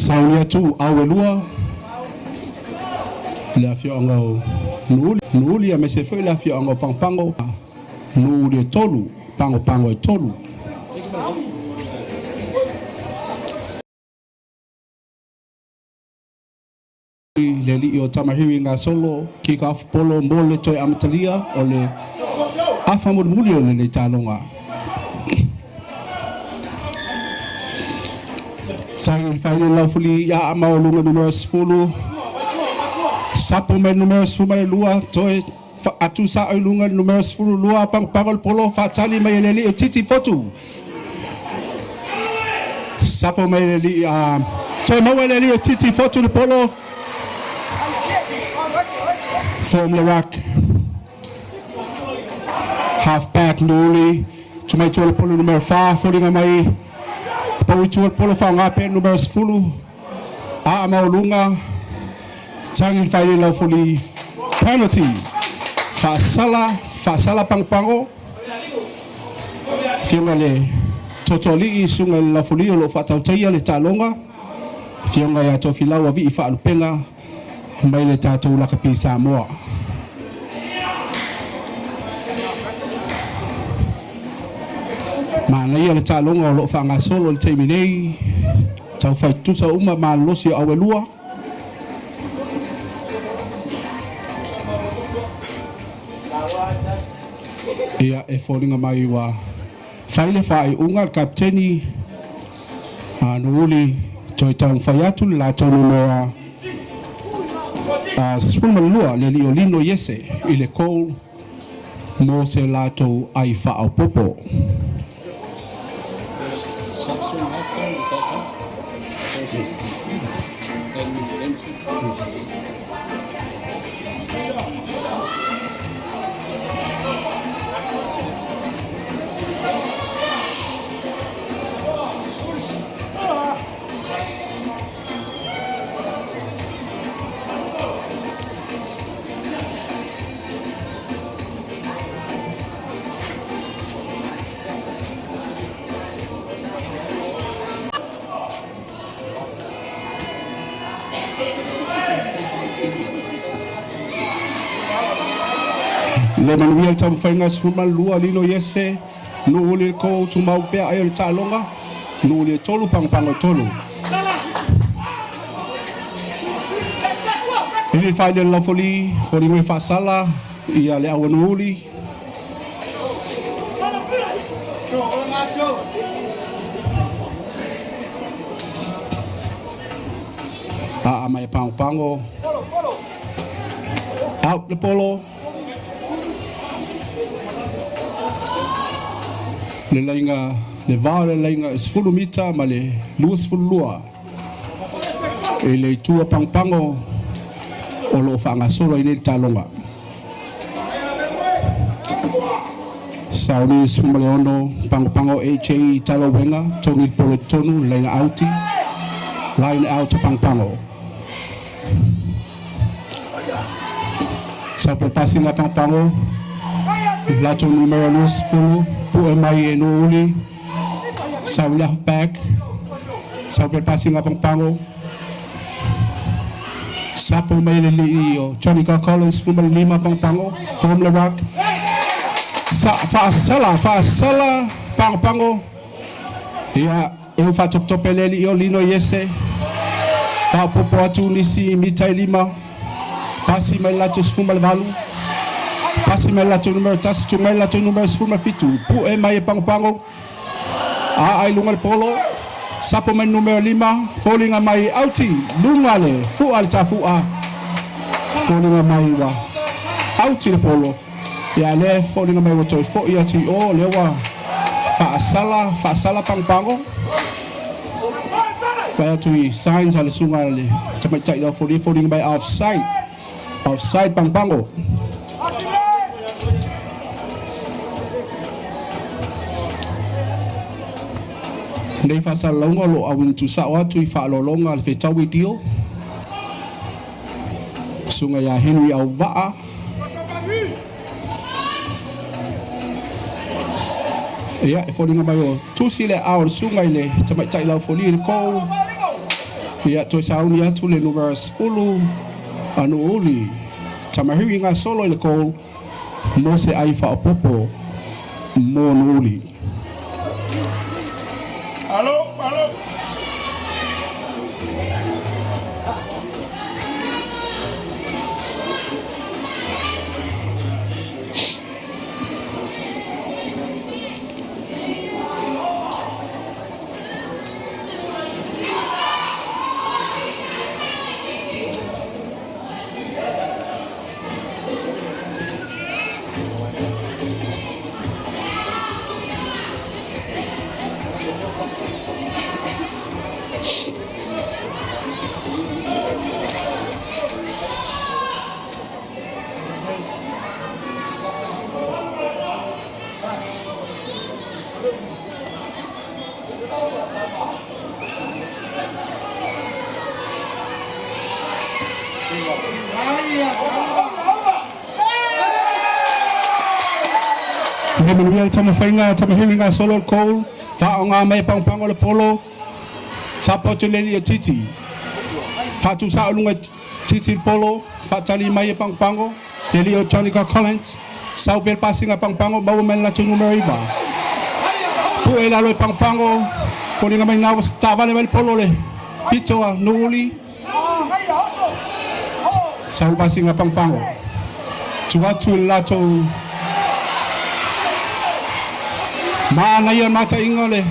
Sauni atu au e lua le afioaga o Nuuuli, Nuuuli aemaise foi le afioaga o Pagopago, Nuuuli e tolu, Pagopago e tolu. Le alii o Tamahiwi gasolo kick off polo mo le toe amatalia o le afa mulimuli o lenei taloga. Tagi le faile laufuli ia ama o luga numera 10. Sapo mai numera 12 toe atu sa i luga numera 12 Pagopago le polo faatali mai e le alii o Titi Fotu. Sapo mai le alii a toe maua le alii o Titi Fotu le polo. Form le ruck. Half back Nuli. Tumai tua le polo numera 4. Foliga mai. Pau i tua le polo whaonga pe numera 10. A mauluga. Tangi le faile laufoli penalty. Faasala, faasala Pagopago. Fioga le Totolii sunga le laufoli o lo whaatautaia le taloga. Fioga ia Tofilau a vii whaalupenga mai le tatou lakapi Samoa. Manaia le taaloga o loo faagasolo i le taimi nei, taufai tutusa uma malolosi o auelua. Ia e foliga mai ua fai le faaiuga le kapiteni a Nuuli toe taumafai atu le latou numera 12 le alii o Lino Iese i le goal mo se latou ai faaopoopo. Le manuia le taumafaiga 12 Lino Iese Nuuli le kou tumau pea ai o le taaloga Nuuli e tolu Pagopago e tolu. Ili faile le laufoli foliga mai faasala ia le aua Nuuli. Aa mai e Pagopago. Out le polo. Le laiga le va o le laiga e 10 mita ma le 22 i le itu a Pagopago o loo faagasolo ai nei le taloga. Sauni 16 Pagopago AJ Talauega togi le polo i totonu le laiga auti line out a Pagopago. Sau pe pasinga Pagopago latou numera 20 pue mai e Nuuli. Sau le half back. Sau pe pasinga Pagopago. Sapo mai le alii o Johnny Collins 15 Pagopago. Form le ruck. Sa faasala faasala Pagopago. Ia e u faatopetope le alii o Lino Iese. Faaopoopo atu nisi mita e lima. Pasi mai le latou 18. Pasi mai le latou numera 1 tuu mai le latou numera 17. Pue mai e Pagopago. Aa i luga le polo. Sapo mai le numera 5. Foliga mai auti. Luga le fua le tafu'a. Foliga mai ua auti le polo. Ia lea foliga mai ua toe fo'i atu i o lea ua faasala faasala Pagopago. Vaai atu i signs a le susuga a le tamaitai laufoli foliga mai offside. Offside Pagopago. Nei faasalalauga o lo o auina tuusao atu i faaaloaloga a le Fetaui Deal. Susuga ia Henry Auvaa. Ia, e foliga mai o tusi le aao o le susuga i le tamaitai laufoli i le kou. Ia toe sauni atu le numera 10 a Nuuuli. Tamahiwi gasolo i le goal mo se ai faaopoopo mo Nuuuli. Alo, alo. Le manuia le taumafaiga Tamahiwi gasolo le goal. Faaoga mai Pagopago le polo. Sapa atu le alii e Titi. Faatusao i luga e Titi le polo. Faatali mai e Pagopago. Le alii o Johnny Collins. Sau pea le pasiga a Pagopago maua mai le latou numera 9. Pue i lalo e Pagopago. Foliga mai na ua taavale mai le polo le pito a Nuuuli. Sau le pasiga a Pagopago. Tuu atu i le latou manaia le mataiga le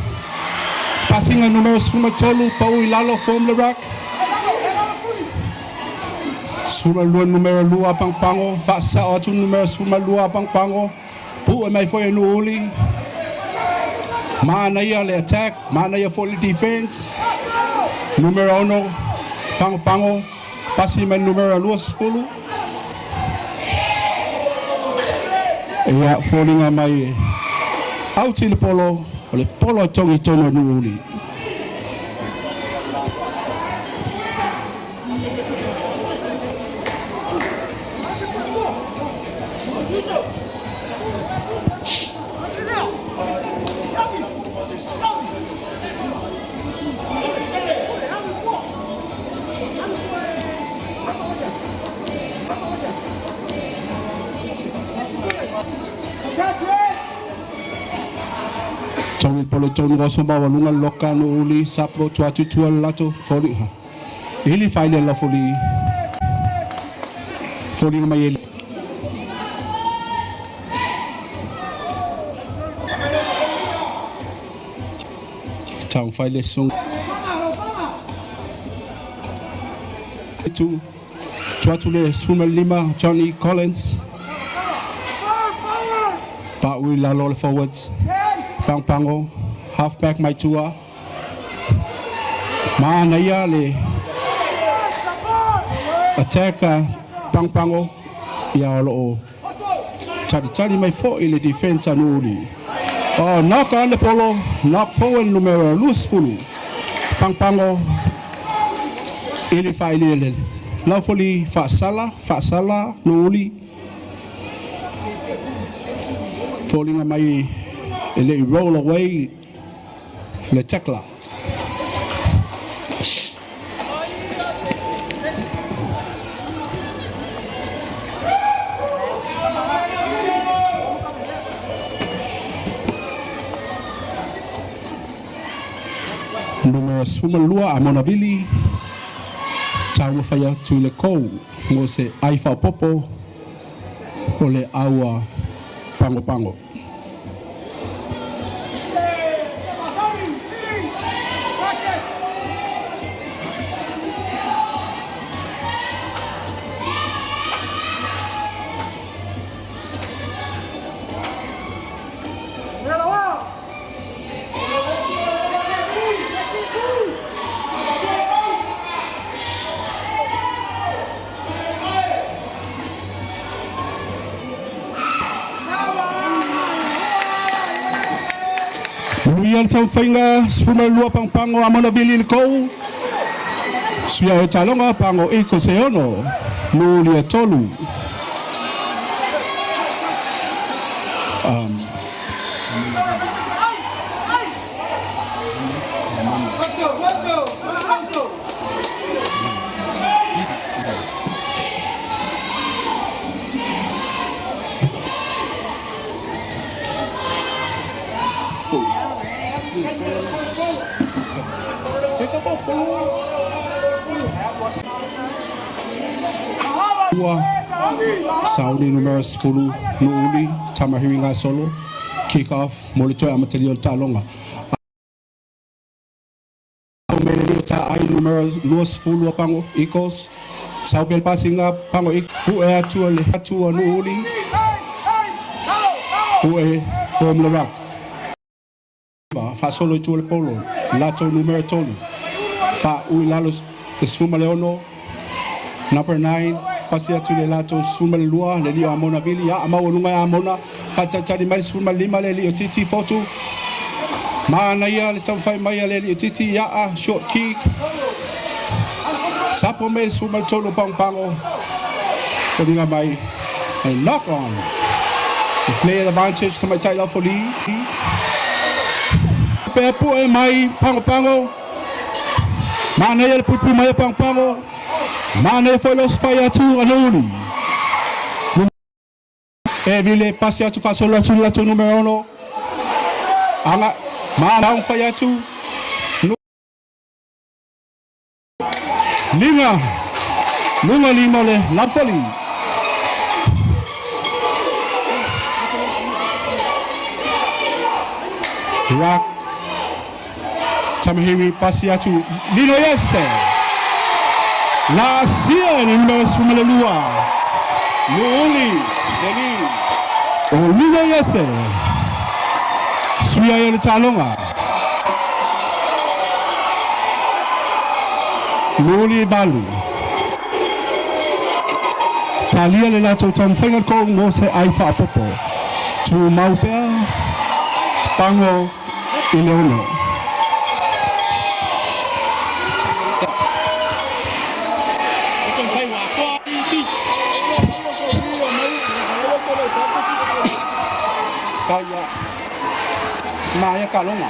pasiga numera 13 pau i lalo form le ruck. 12 numera 2 a Pagopago. Faasao atu numera 12 a Pagopago. Pue mai foi e Nuuuli. Manaia le attack, manaia foi le defense. Numera 6 Pagopago. Pasi mai numera 20. Ia foliga mai auti le polo o le polo e togi i totonu o Nuuuli. Togi le polo i totonu oso maualuga le loka a Nuuuli sapo tua atu i tua le latou foliga. Ili faile le lafoli foliga mai e taumafai le susuga tu tu atu le 15 Johnny Collins pau i lalo le forwards Pagopago halfback mai tua manaia le attack a Pagopago ia o loo talitali mai foi le defense a Nuuuli. Oh, knock on le polo, knock forward numera 20. Pagopago ili failiele. Laufoli faasala, faasala Nuuuli. Foliga mai e le i roll away le tackler. Numera 12 Amona Vili taumafai atu i le kou mo se ai faaopoopo o le aua Pagopago. Manuia le taumafaiga 12 Pagopago Amona Vili i le kou. Suia e taloga Pago Eagles e 6, Nuuuli e 3. Ua sauni numera 10 Nu'uuli Tamahere Gasolo kick off mo le toe amatalia o le taaloga. Me le lio ta ai numera 20 a Pago Eagles. Sau pea le pasiga Pago Eagles. Pu'e atu a le atu a Nu'uuli. Pu'e form le ruck. Faasolo i tua le polo. Latou numera 3. Pa'u i lalo le 16. Number 9. Pasi atu le latou 12 le lio Amona Vili. Ia maualuga e Amona. Faatalitali mai le 15 le lio Titi Fotu. Manaia le taumafai mai a le lio Titi. Ia short kick. Sapo mai le 13 o Pagopago. Foliga mai. And knock on. The player advantage to Tamaitai Laufali. Pea pu'e mai Pagopago. Manaia le puipui mai a Pagopago. Manaia foi le osofai atu a Nu'uuli. E vile pasi atu faasolo atu le latou numera 6. Aga ma fai atu. Liga. Luga lima o le Laufali. Rock. Tamahere pasi atu. Lino Yese. La sia le numera 12. Nu'uuli. Leli. O Lino Yese. Suia ai o le taaloga. Nu'uuli 8. Talia le latou taumafaiga kou mo se ai faapopo. Tumau pea. Pago i le 6. Kaya. Maya kalonga.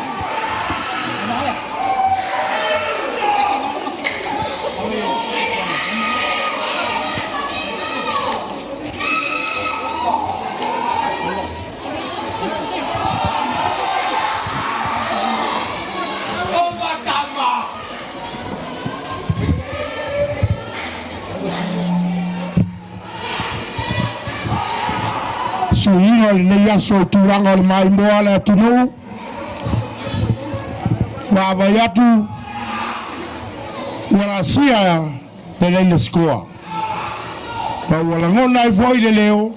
Suiga o lenei aso i tulaga o le maimoa le atunuu. Vaavai atu ua laasia lelei le sikoa. Ma ua lagona ai foi le leo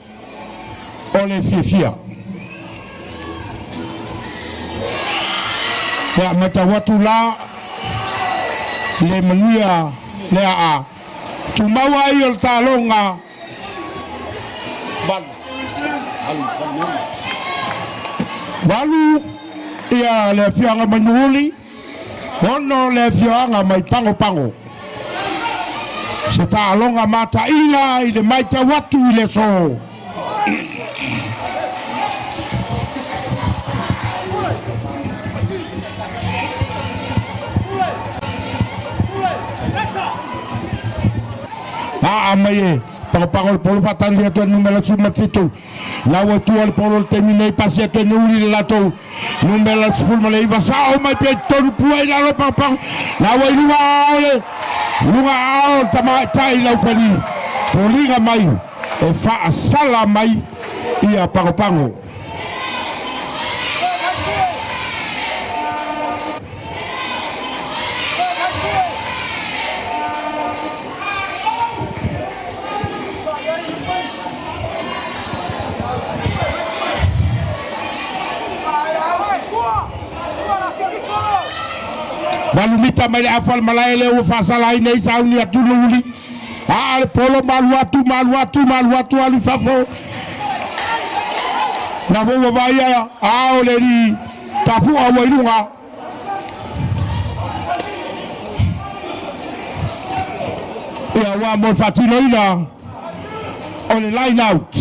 o le fiafia. Ia matau atu la le manuia le aa tumau ai o le taaloga 8. 8 ia le afioaga mai Nu'uuli, 6 le afioaga mai Pagopago. Se taaloga mata'iga i le matau atu i le aso. Aa mai e Pagopago le polo faatali atu e numera 17. Lau atua le polo le taimi nei pasi atu e Nu'uuli le latou numera 19. Sao mai pea i totonu pua i lalo e Pagopago. Lau ai luga ao le luga ao le tamaitai Laufali. Foliga mai e faasala mai ia Pagopago. 8 mita mai le afa o le malae lea ua faasala ai nei sauni atu Nu'uuli. Aa le polo malu atu malu atu malu atu alu i fafo. Na ua vaai a o le li tafu'a ua i luga. Ia ua mo le faatinoina o le line out.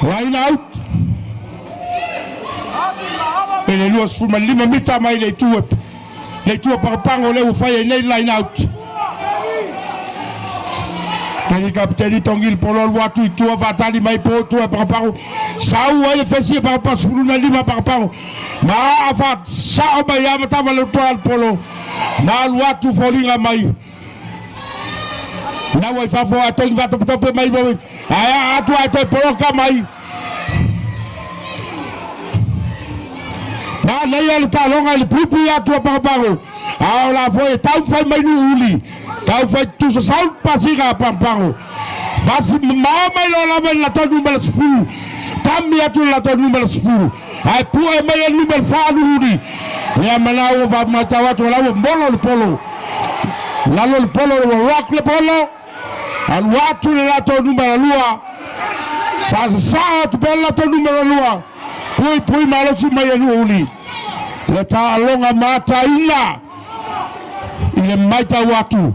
Line out. E le 25 mita mai le itu le itu o Pagopago lea ua fai ai nei line out. Le kapiteni tongi le polo alu atu i tua faatali mai po tua e Pagopago. Sau ai le fesi e Pagopago 15 Pagopago. Ma aa fa Sao mai lava ma taavale toa le polo ma alu atu foliga mai lau ai fafo ae togi faatopetope mai foi ae aa atu ae toe poloka mai. Manaia le taaloga i le puipui atu a Pagopago, a o la foi e taumafai mai Nuuuli, taufai tutusa sau le pasiga a Pagopago. Pasi mamao mai loa lava i le latou numera 10, tami atu le latou numera 10, ae pue mai e le numera 4 Nuuuli. Ia ma la ua matau atu o la ua molo le polo. Lalo le polo ua rock le polo, alu atu le latou numera 2, faasasao atu pea le latou numera 2, puipui malosi mai e Nuuuli. Le taaloga mataina i le matau atu.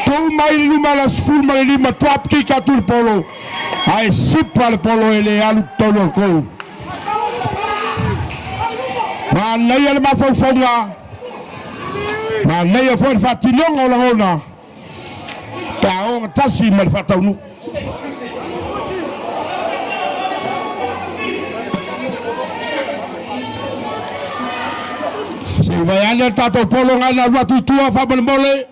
Tuu mai le numera 15 drop kick atu le polo, ae sipa le polo e le alu totonu o le goal. Manaia le mafaufauga, manaia foi le faatinoga o lagona pe a ogatasi ma le faataunuu. Se i vai ane le tatou polo ngai na alu atu i tua faamolemole.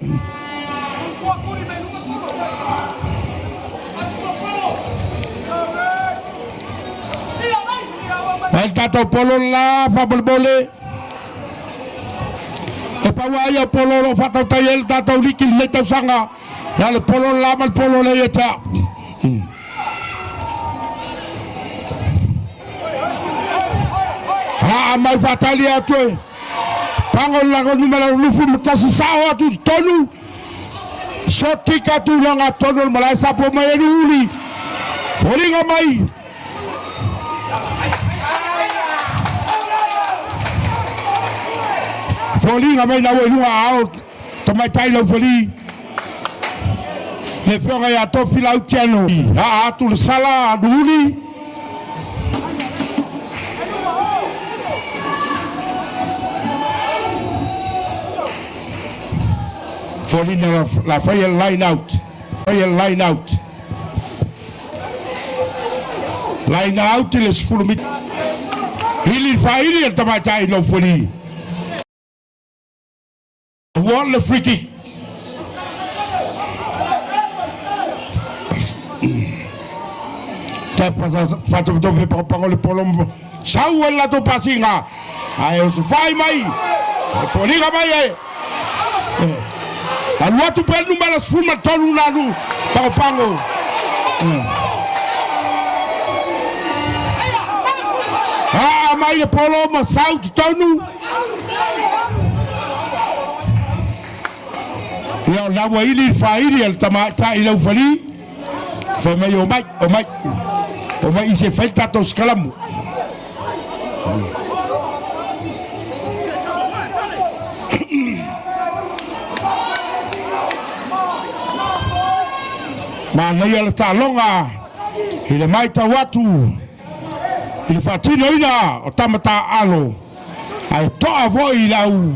Vai le tatou polo la faamolemole. E pau lava ia o polo o lo o faatautai ai le tatou liki i lenei tausaga. Ia le polo la ma le polo le ia te au. Haa mai faatali atu e pago le lago numera 21 sao atu i totonu. Short kick atu i laga tonu o le malae sapo mai e Nuuli. Foliga mai. Foliga mai lau i luga ao tamaitai Laufali. Le afioga ia Tofi Lautiano. Haa atu le sala a Nuuli. Foliga la faia le line out. Faia le line out. Line out i le 10 mita. Ili le faaili a le tamaitai Laufali. Won le free kick. Ta faatopetope pagopago le polo sau ai le latou pasiga ae osofai mai e foliga mai e alu atu pea le numera 13 na alu pagopago. Aa mai le polo ma sau totonu. Ia o la ua ili le faaili a le tamaitai Laufali, fai mai omai, omai, omai i se fai le tatou sikalamu. Manaia le taaloga i le matau atu i le faatinoina o tama taaalo. Ae toa foi i lau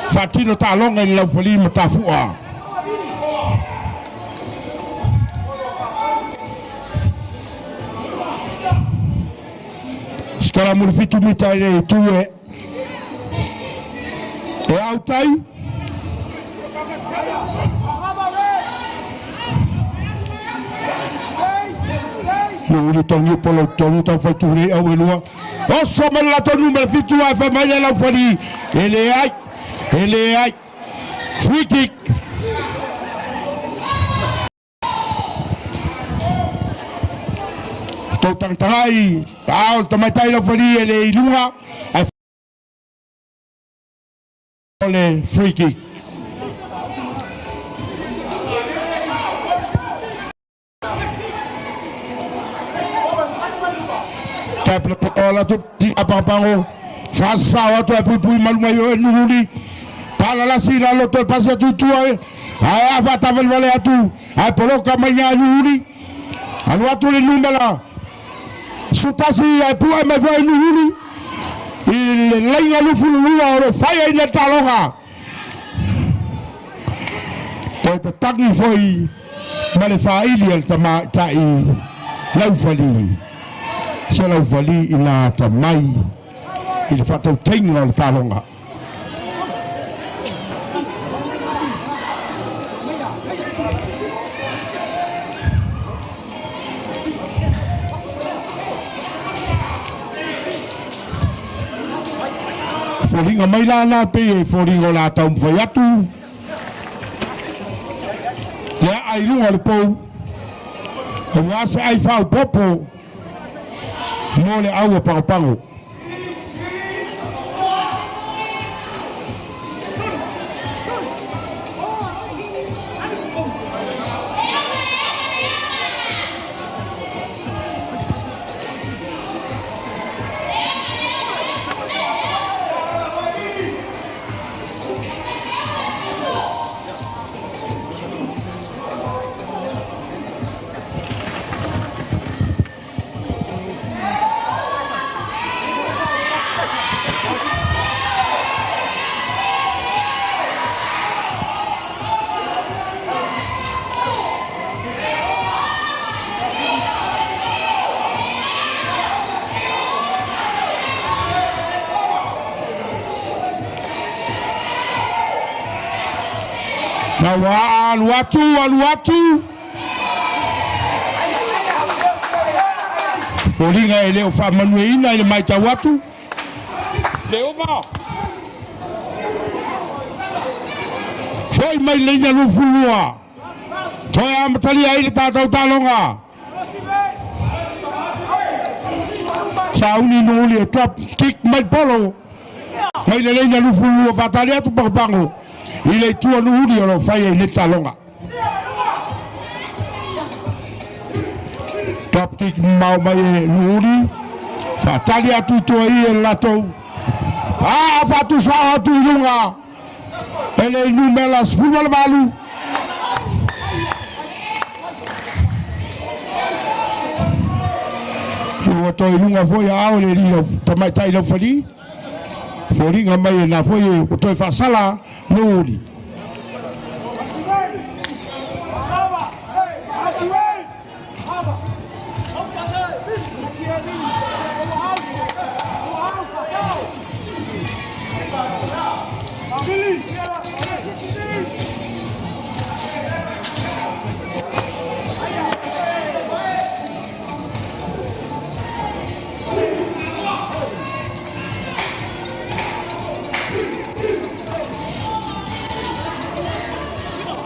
faatino taaloga i le Laufali ma Tafua. Sikala le 7 mita i le itu e e autai. Uli tongi polo tonu tau fai turi au e lua. Oso mai le latou numera 7 ae fai mai le Laufali e leai, e leai. Free kick. Tou tagatagai, ao le tamaitai Laufali e le i luga ae le free kick. Tap le pola atu ti apapango. Faasao atu ai puipui malu mai o e Nuhuli. Palalasi i lalo toe pasi atu i tua e. Ae a faatavalevale atu ae poloka mai ngā Nuhuli. Alu atu le numera 11 ae pu'e mai foi Nuhuli i le laiga 22 o lo fai ai le taaloga. Toe tatagi foi ma le faaili a le tamaitai Laufali. Se Laufali ina atamai. i le faatautaiga o le taaloga. Foliga mai la la pei e foliga o le a taumafai atu le a'a i luga o le pou aua se ai faaopoopo mo le au a Pagopago. Na ua alu atu, alu atu. Foliga e le o faamanuiaina i le matau atu. Le ova. Foi mai leina 22. Toe amatalia ai le tatou taaloga. Sauni nuli e drop kick mai polo. Mai le leina 22 faatali atu Pagopago i le itu o Nuuli o lo o fai ai le taaloga. Drop kick mamao mai e Nuuli. Faatali atu i tua i e le latou. A faatusao atu i luga e le numera 18. Ua toe luga foi a ao le alii lau tamaitai lau fali. Foliga mai e na foi ua toe faasala Nuuli.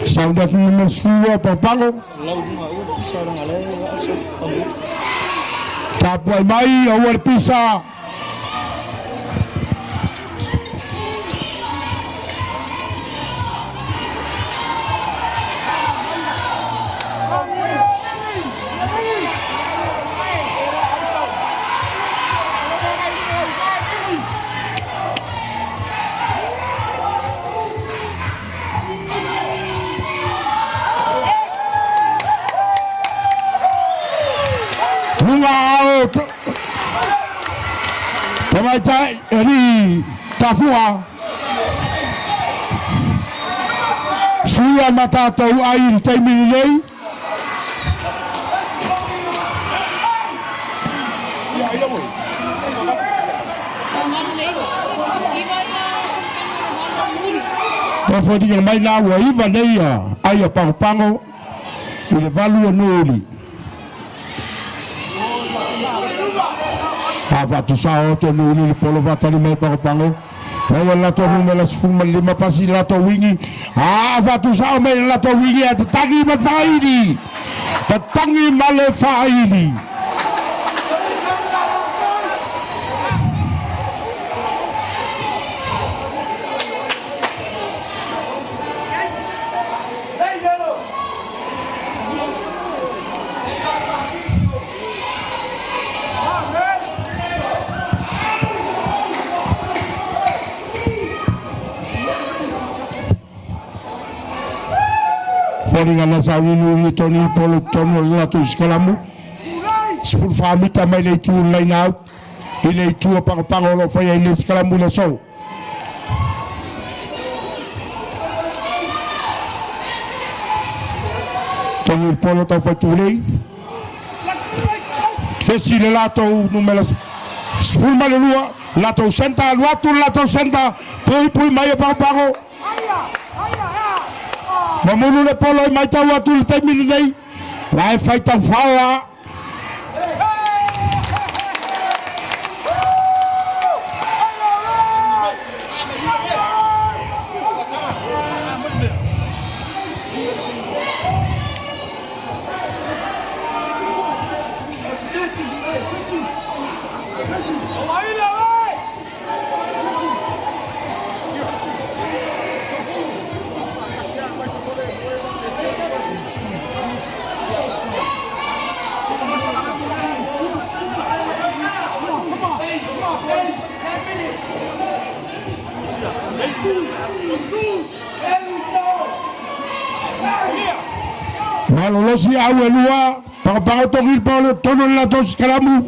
Sauni atu numera 12 Paopago. Tapuai mai aua le pisa. Lunga ao tamaitai alii tafua suia ma tatou ai i le taimi lenei. E foliga mai la ua iva nei a ai a Pagopago i le valu o Nuuli. A faatusao atu e Nuuli le polo faatali mai Pagopago. Maua le latou numera 15 pasi i le latou wingi. A faatusao mai le latou wingi ae tatagi ma le faaili. Tatagi ma le faaili. Foliga na sauniuni i tonu i polo tonu o le latou sikalamu. 14 mita mai le itu o le line out i le itu o Pagopago o lo o faia i le sikalamu i le aso. Tonu i le polo tau fai tulei. Fesi le latou numera 12. Latou centre alu atu le latou centre. Puipui mai e Pagopago. Mamulu le polo i matau atu i le taimi lenei. La e faitau fao lava. Malolosi au e lua, pagopago togi le polo, tonu le latou sikalamu.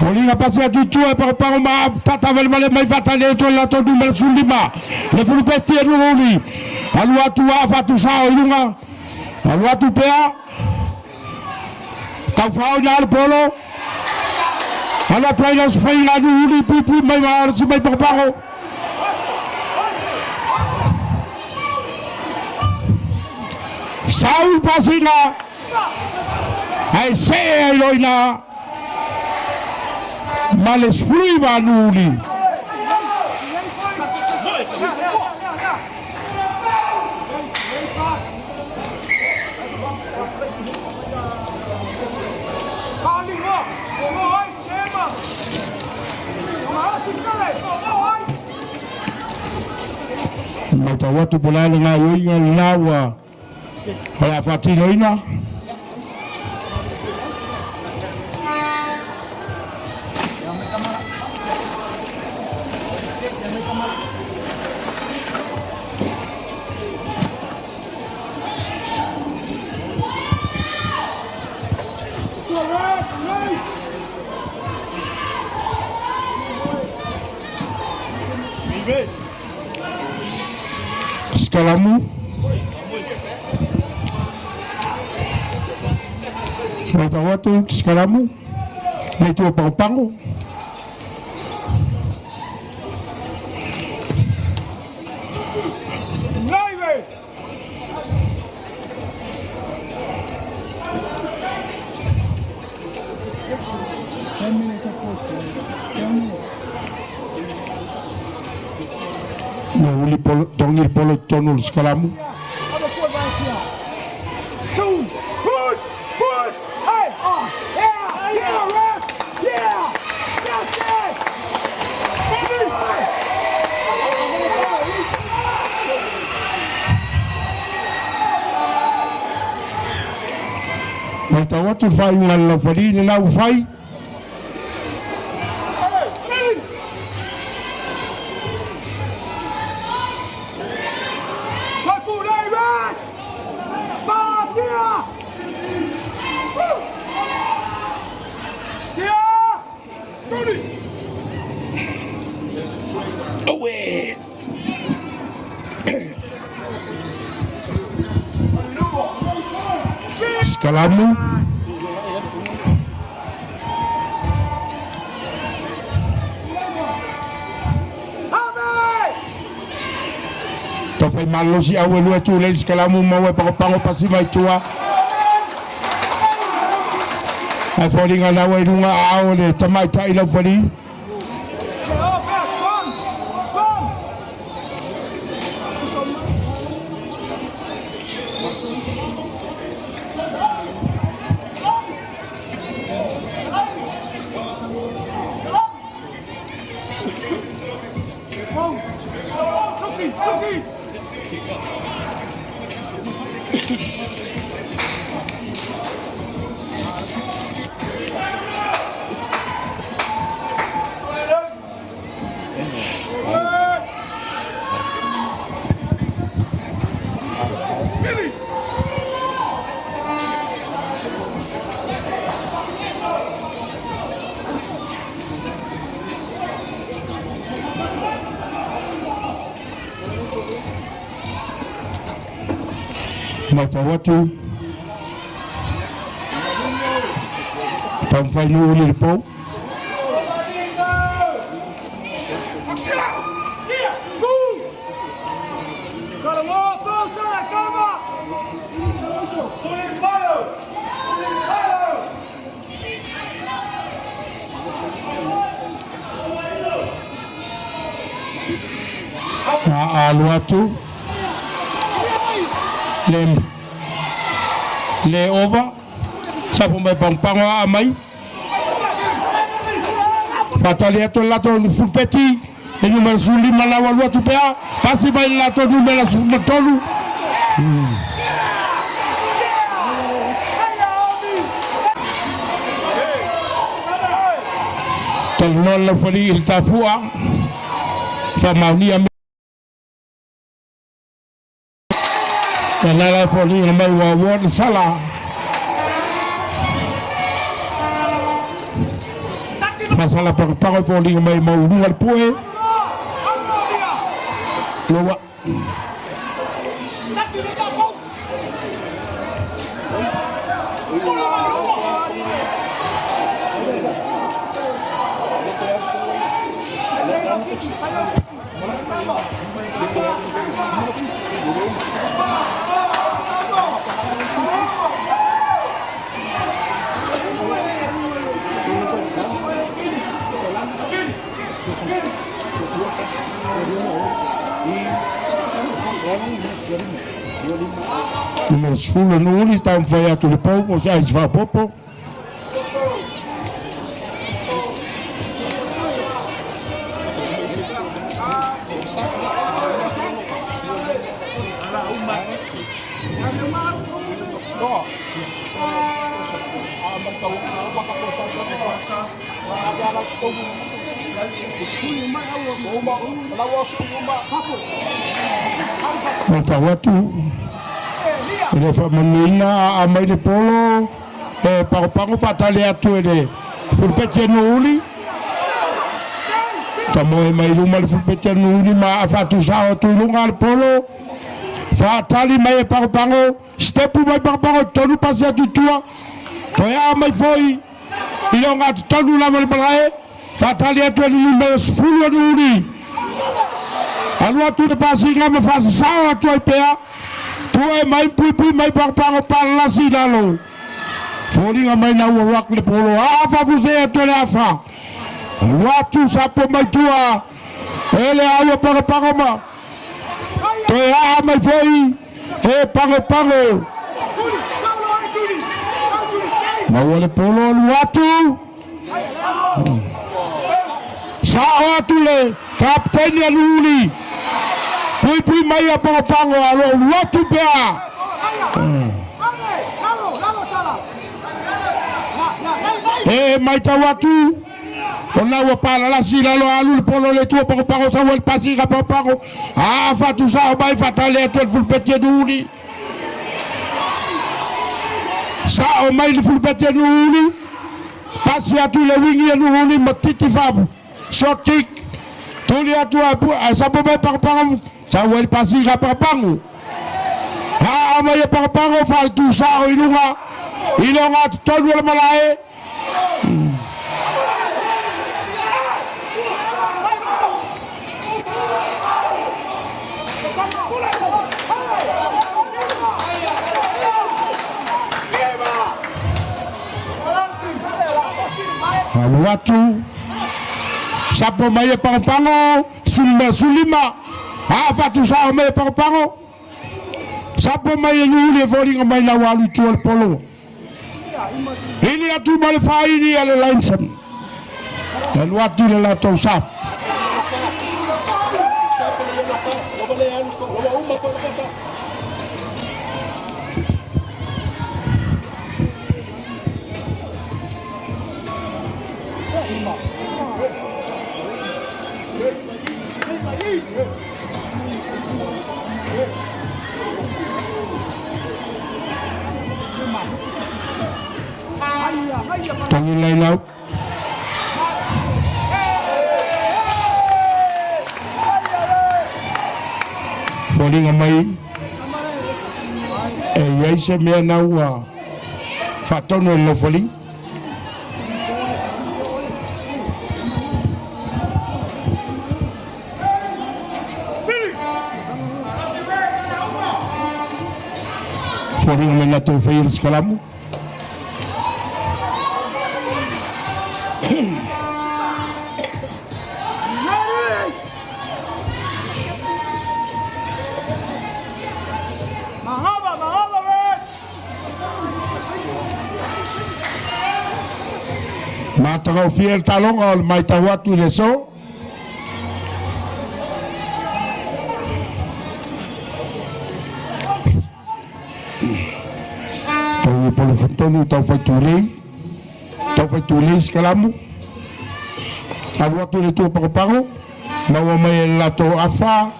Foliga pasi atu i tua e pagopago ma tatavalevale mai faatane e tua le latou numera 15. Le fulupeti e Nuuuli. Alu atu a faatusao i luga. Alu atu pea. Taufao i na le polo. Alu atu ai lau sefaiga Nuuuli puipui mai ma si mai pagopago. Sau pasiga ae see ai loa i ina ma le 19 Nuuuli. Matau atu po o le a le gaoioiga lena ua o le a faatinoina. Sikalamu. Matau atu Sikalamu. Le itu o Pagopago. Na uli polo, tongi le polo i totonu o le sikalamu. Matau atu le faaiuga a le laufali lena ua fai. Sikalamu. Taufai malolosi au e lua tulei Sikalamu maua e pagopago pasi mai tua. Ae foliga naua i luga aao o le tamaitai laufali. Matau atu, taumafai nuu le pou. Alu atu le le ova sapo mai pagopago aa mai faatali atu le latou fulupeti le numera 15 lau alu atu pea pasi mai le latou numera 13. Talanoa le laufalii i le tafu'a faamaonia lala foliga mai ua ua le sala masala pagopago foliga mai mauluga le pue loa. Numero 10 Nuuli taumafai atu le pou mo se aisi faapopo. Matau atu e le faamanuiaina aa mai le polo e pagopago faatali atu e le fulupeti e Nuuli tamoe mai luma le fulupeti e Nuuli ma a fatusao atu i luga le polo faatali mai e pagopago stepu mai pagopago tonu pasi atu i tua toe aa mai foi i le ogatotonu lava le malae faatali atu e le numera 10 e Nuuli alu atu le pasiga ma faasasao atu ai pea tue mai puipui mai pagopago palalasi i lalo foliga mai na ua ruak le polo aa faafusei atu e le afa alu atu sapo mai tua e le aua pagopago ma toe aa mai foi e pagopago maua le polo alu atu sa'o atu le kapiteni a Nuuli puipui mai a pagopago alo ulu atu pea. E maitau atu ona ua palalasi i lalo alu le polo le tua pagopago sau ai le pasiga pagopago aa faatusao mai faatale atu e le fulupeti e Nuuli sa'o mai le fulupeti e Nuuli pasi atu i le wingi e Nuuli ma titi faapu short kick tuli atu a sapo mai pagopago sau ai le pasiga pagopago aa mai e pagopago faaletusao i luga i le ogatotonu o le malae. Alu atu sapo mai e pagopago sulima aa faatusao mai e pagopago sapo mai e Nuuli e foliga mai lau alu i tua le polo ili atu ma le faaili a le Lainson alu atu le latou sa. Tangi line out. Foliga mai e iai se mea na ua faatonu e le laufali. Foliga mai latou e faia le sikalamu. Matagofie le taloga o le matau atu i le aso. Tau i Polofotonu tau fai tulei. Tau fai tulei sikalamu. Alu atu i le tua pagopago. Maua mai e le latou afa.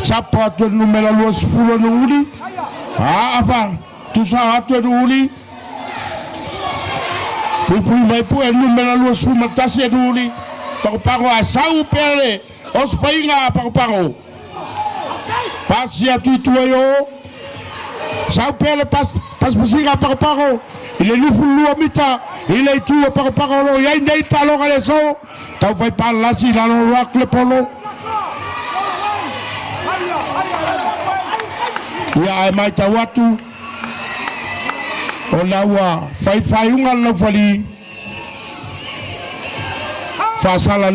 Sapo atu e le numera 20 e Nuuli. Aafa. Tusa atu e Nuuli. Puipui mai pue e le numera 21 e Nuuli. Pagopago a sau pea le osofaiga a Pagopago. Pasi atu i tua i o. Sau pea le pas, pasipasiga a Pagopago i le 22 mita i le itu o Pagopago o lo o i ai nei taloga i le aso. Tau fai palalasi i lalo o Rock le polo. Ia ae matau atu o la ua fai faaiuga le laufali faasala.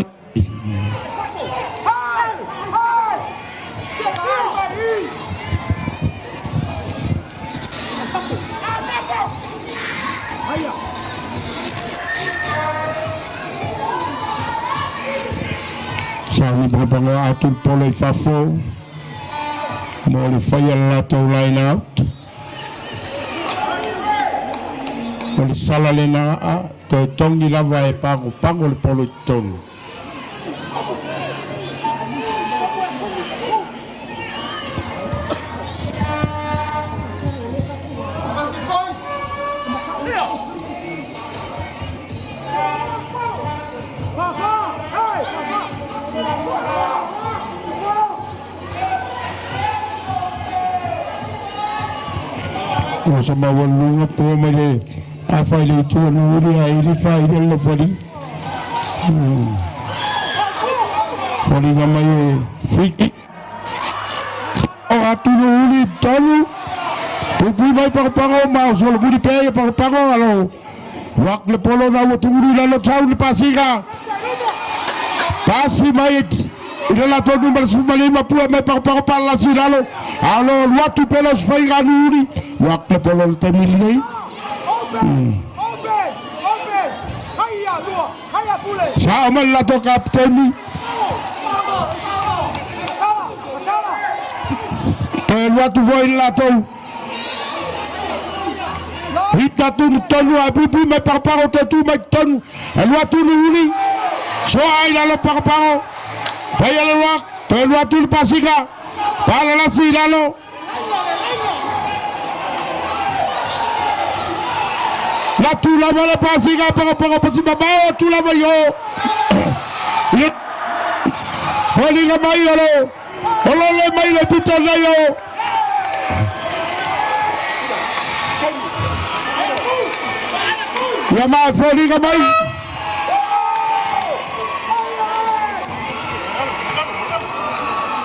Sauni pagopagoa atu le polo i fafo mo le faia le latou line out. O le sala lena a toe togi lava e pagopago le polo i totonu. Ua sa maualuluga pua mai le afa i le itu o Nuuli a ili faili le lefali. Foliga mai e free kick. O atu Nuuli tolu. Pupui mai pagopago ma o solomuli pea ia pagopago alo. Wak le polo na ua tugulu i lalo tau le pasiga. Pasi mai i le latou numera 15 pua mai pagopago palalasi i lalo. Alo luatu pela o sofaiga Nuuli. Wak le polo le taimi lenei. Sao mai le latou kapiteni. Toe alu atu foi le latou. Hita tonu tonu a puipui mai pagopago toe tu mai tonu. Alu atu Nuuli. Soa i lalo pagopago. Faia le rock. Toe alu atu le pasika. Palalasi i lalo. Na tu lava le pasiga pagopago pasi mamao atu lava i o. I foliga mai o lo o lo le mai le pito nei o. Ia ma foliga mai.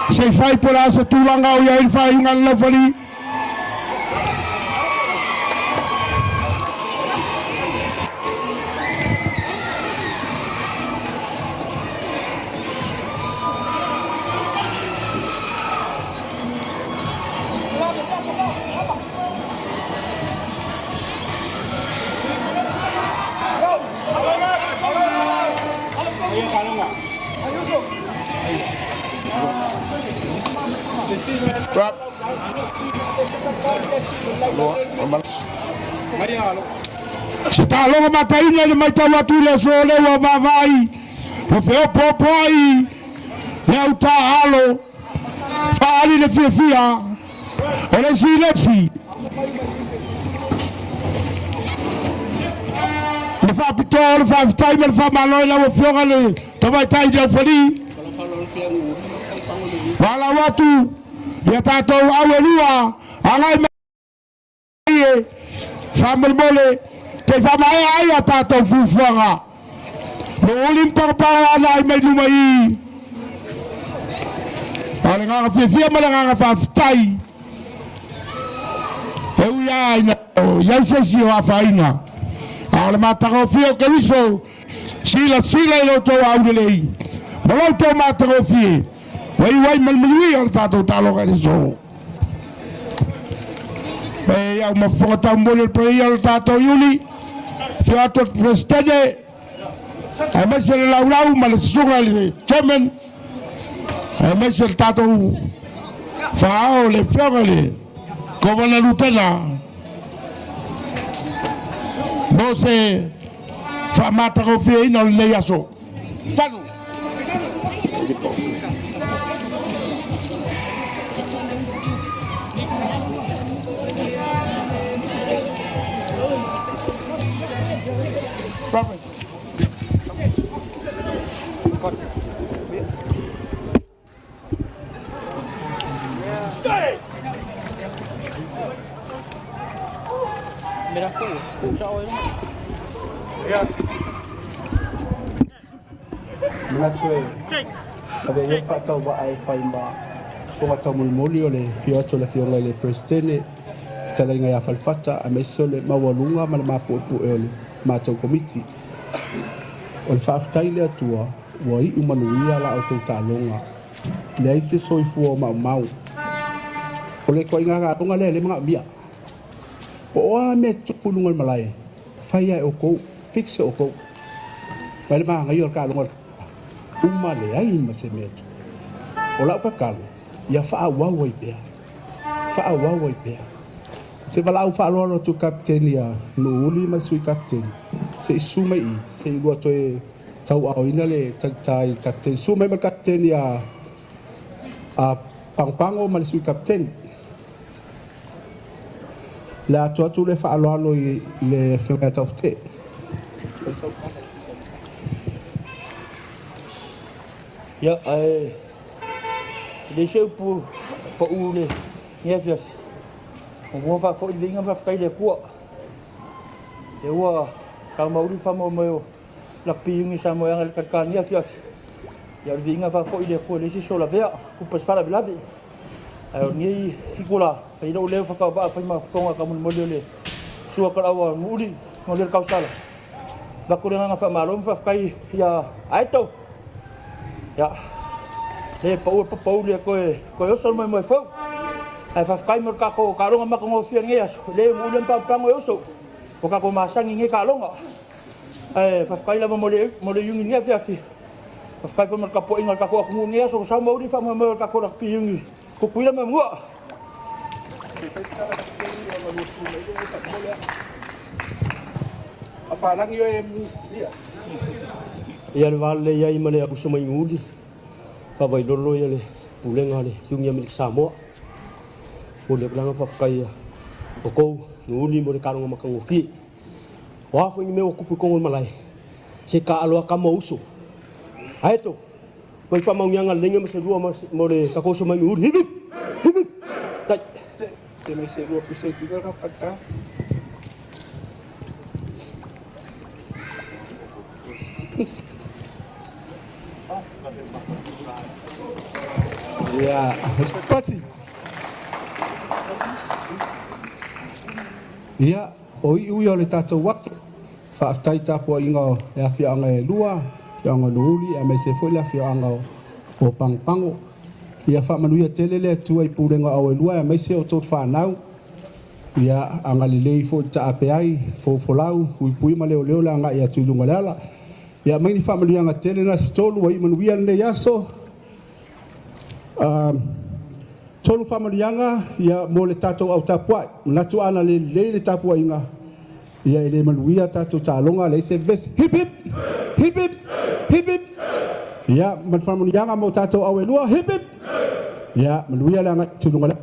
Se i fai po le a se tulaga o i ai le faaiuga a le laufali. Se taaloga mataina i le matau atu i le aso o lea ua vaavaai, ua feopoopoai le au taaalo, faaali le fiafia o le isi i le isi. Le faapitoa o le faafetai ma le faamalo i lau Afioga i le Tamaitai Leufalii. Valaau atu ia tatou au e lua agai mai e faamolemole te i faamaea ai a tatou fuafuaga. Nuuli ma pagopago ana ai mai luma i A o le agaga fiafia ma le agaga faafetai. E ui lava ina i ai se isi o afaina, a o le matagofie o Keriso, silasila i lo outou aulelei ma lo outou matagofie, ua iu ai ma le manuia o le tatou taaloga i le aso. E au ma fofoga taumoli o le paia o le tatou Iuli, afio atu o le Peresetene, aemaise le laulau ma le susuga i le Chairman, aemaise le tatou faaao le afioga i le Kovana Lutena, mo se faamatagofieina o lenei aso. Tanu! Manatu e avea ia le faatauvaa e fai ma fofoga taumolimoli o le afio atu o le Afioga i le Peresetene, fetalaiga ia Falefata, aemaise o le maualuga ma le mapuepue o le matou Komiti. O le faafetai i le Atua ua iu manuia la outou taaloga, leai se soifua o maumau. O le ituaiga taaloga lea e le manaomia. Po o a mea e tupu i luga o le malae, fai lava e outou, fix e outou. Mai le manaia o le taaloga uma leai ma se mea e tupu. O lau tatalo, ia faaauau ai pea, faaauau ai pea. Se valaau faaaloalo atu i le Kapeteni ia Nuuuli ma le Sui Kapeteni, se i susu mai i i, se i lua toe tauaaoina le talitā i le Kapeteni. Susu mai ma le Kapeteni a Pagopago ma le Sui Kapeteni. Le atu atu le faaaloalo i le Afioga ia Taufete'e. Ia, ae leai se upu pau i lenei afiafi. Muamua faafoi le viiga ma faafetai i le Atua. Lea ua saumauli le faamoemoe o Lakapi Iuni Samoa e aga i le Kalikania afiafi. Ia, o le viiga faafoi i le Atua e leai se isi o lavea, tupu ai se faalavelave. Ae o lenei itula, fai lou leo faatauvaa fai ma fofoga taumolimoli o le sua talaau a Nuuuli ma le tausala. Avatu le agaga faamalo ma faafetai ia Aeto. Ia, le pau e papauli e toe, toe oso le moemoe fou. Ae faafetai mo le tatou taaloga matagofie lenei aso. Le Nuuuli ma Pagopago e oso. O tatou masani i nei taaloga. Ae faafetai lava mo le, mo le iugi i lenei afiafi. Faafetai foi mo le tapuaiga a le tatou atunuu i lenei aso. Ua sau mauli le faamoemoe o le tatou lakapi iugi Tutuila ma Manua. Ia le va lelei ai ma le uso mai Nuuli, faavailolo ia le pulega a le Iugi Amerika Samoa. Momoli atu le agaga faafetai ia outou Nuuli mo le taaloga matagofie. O a foi ni mea ua tupu i totonu o le malae, se taalo a tama o uso. Aeto! Mai faamauniaga lelei ma se lua mo le tatou uso mai Nuuri. Hip hip! Hip hip! Tai. Se mai se lua piseti ka ka. Ia, pati. Ia, o iu ia o le tatou atu. Faafetai tapuaiga o le afioaga e lua, afioaga o Nuuli aemaise foi le afioaga o Pagopago. Ia faamanuia tele le Atua i pulega o Auelua aemaise o outou fanau. Ia agalelei foi le taape ai, fofolau, puipui ma leoleo le agai atu i luga o le ala. Ia aumai ni faamanuiaga tele na se tolu ua iu manuia lenei aso. Tolu faamanuiaga ia mo le tatou au tapuai. Manatu ana le lelei le tapuaiga, ia e le manuia tatou taaloga, leai se vesi. Hip hip! Hip hip! Hip hip! Ia, ma le faamanuiaga mo tatou au e lua. Hip hip! Ia, manuia le agai atu i luga le.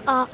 Ah.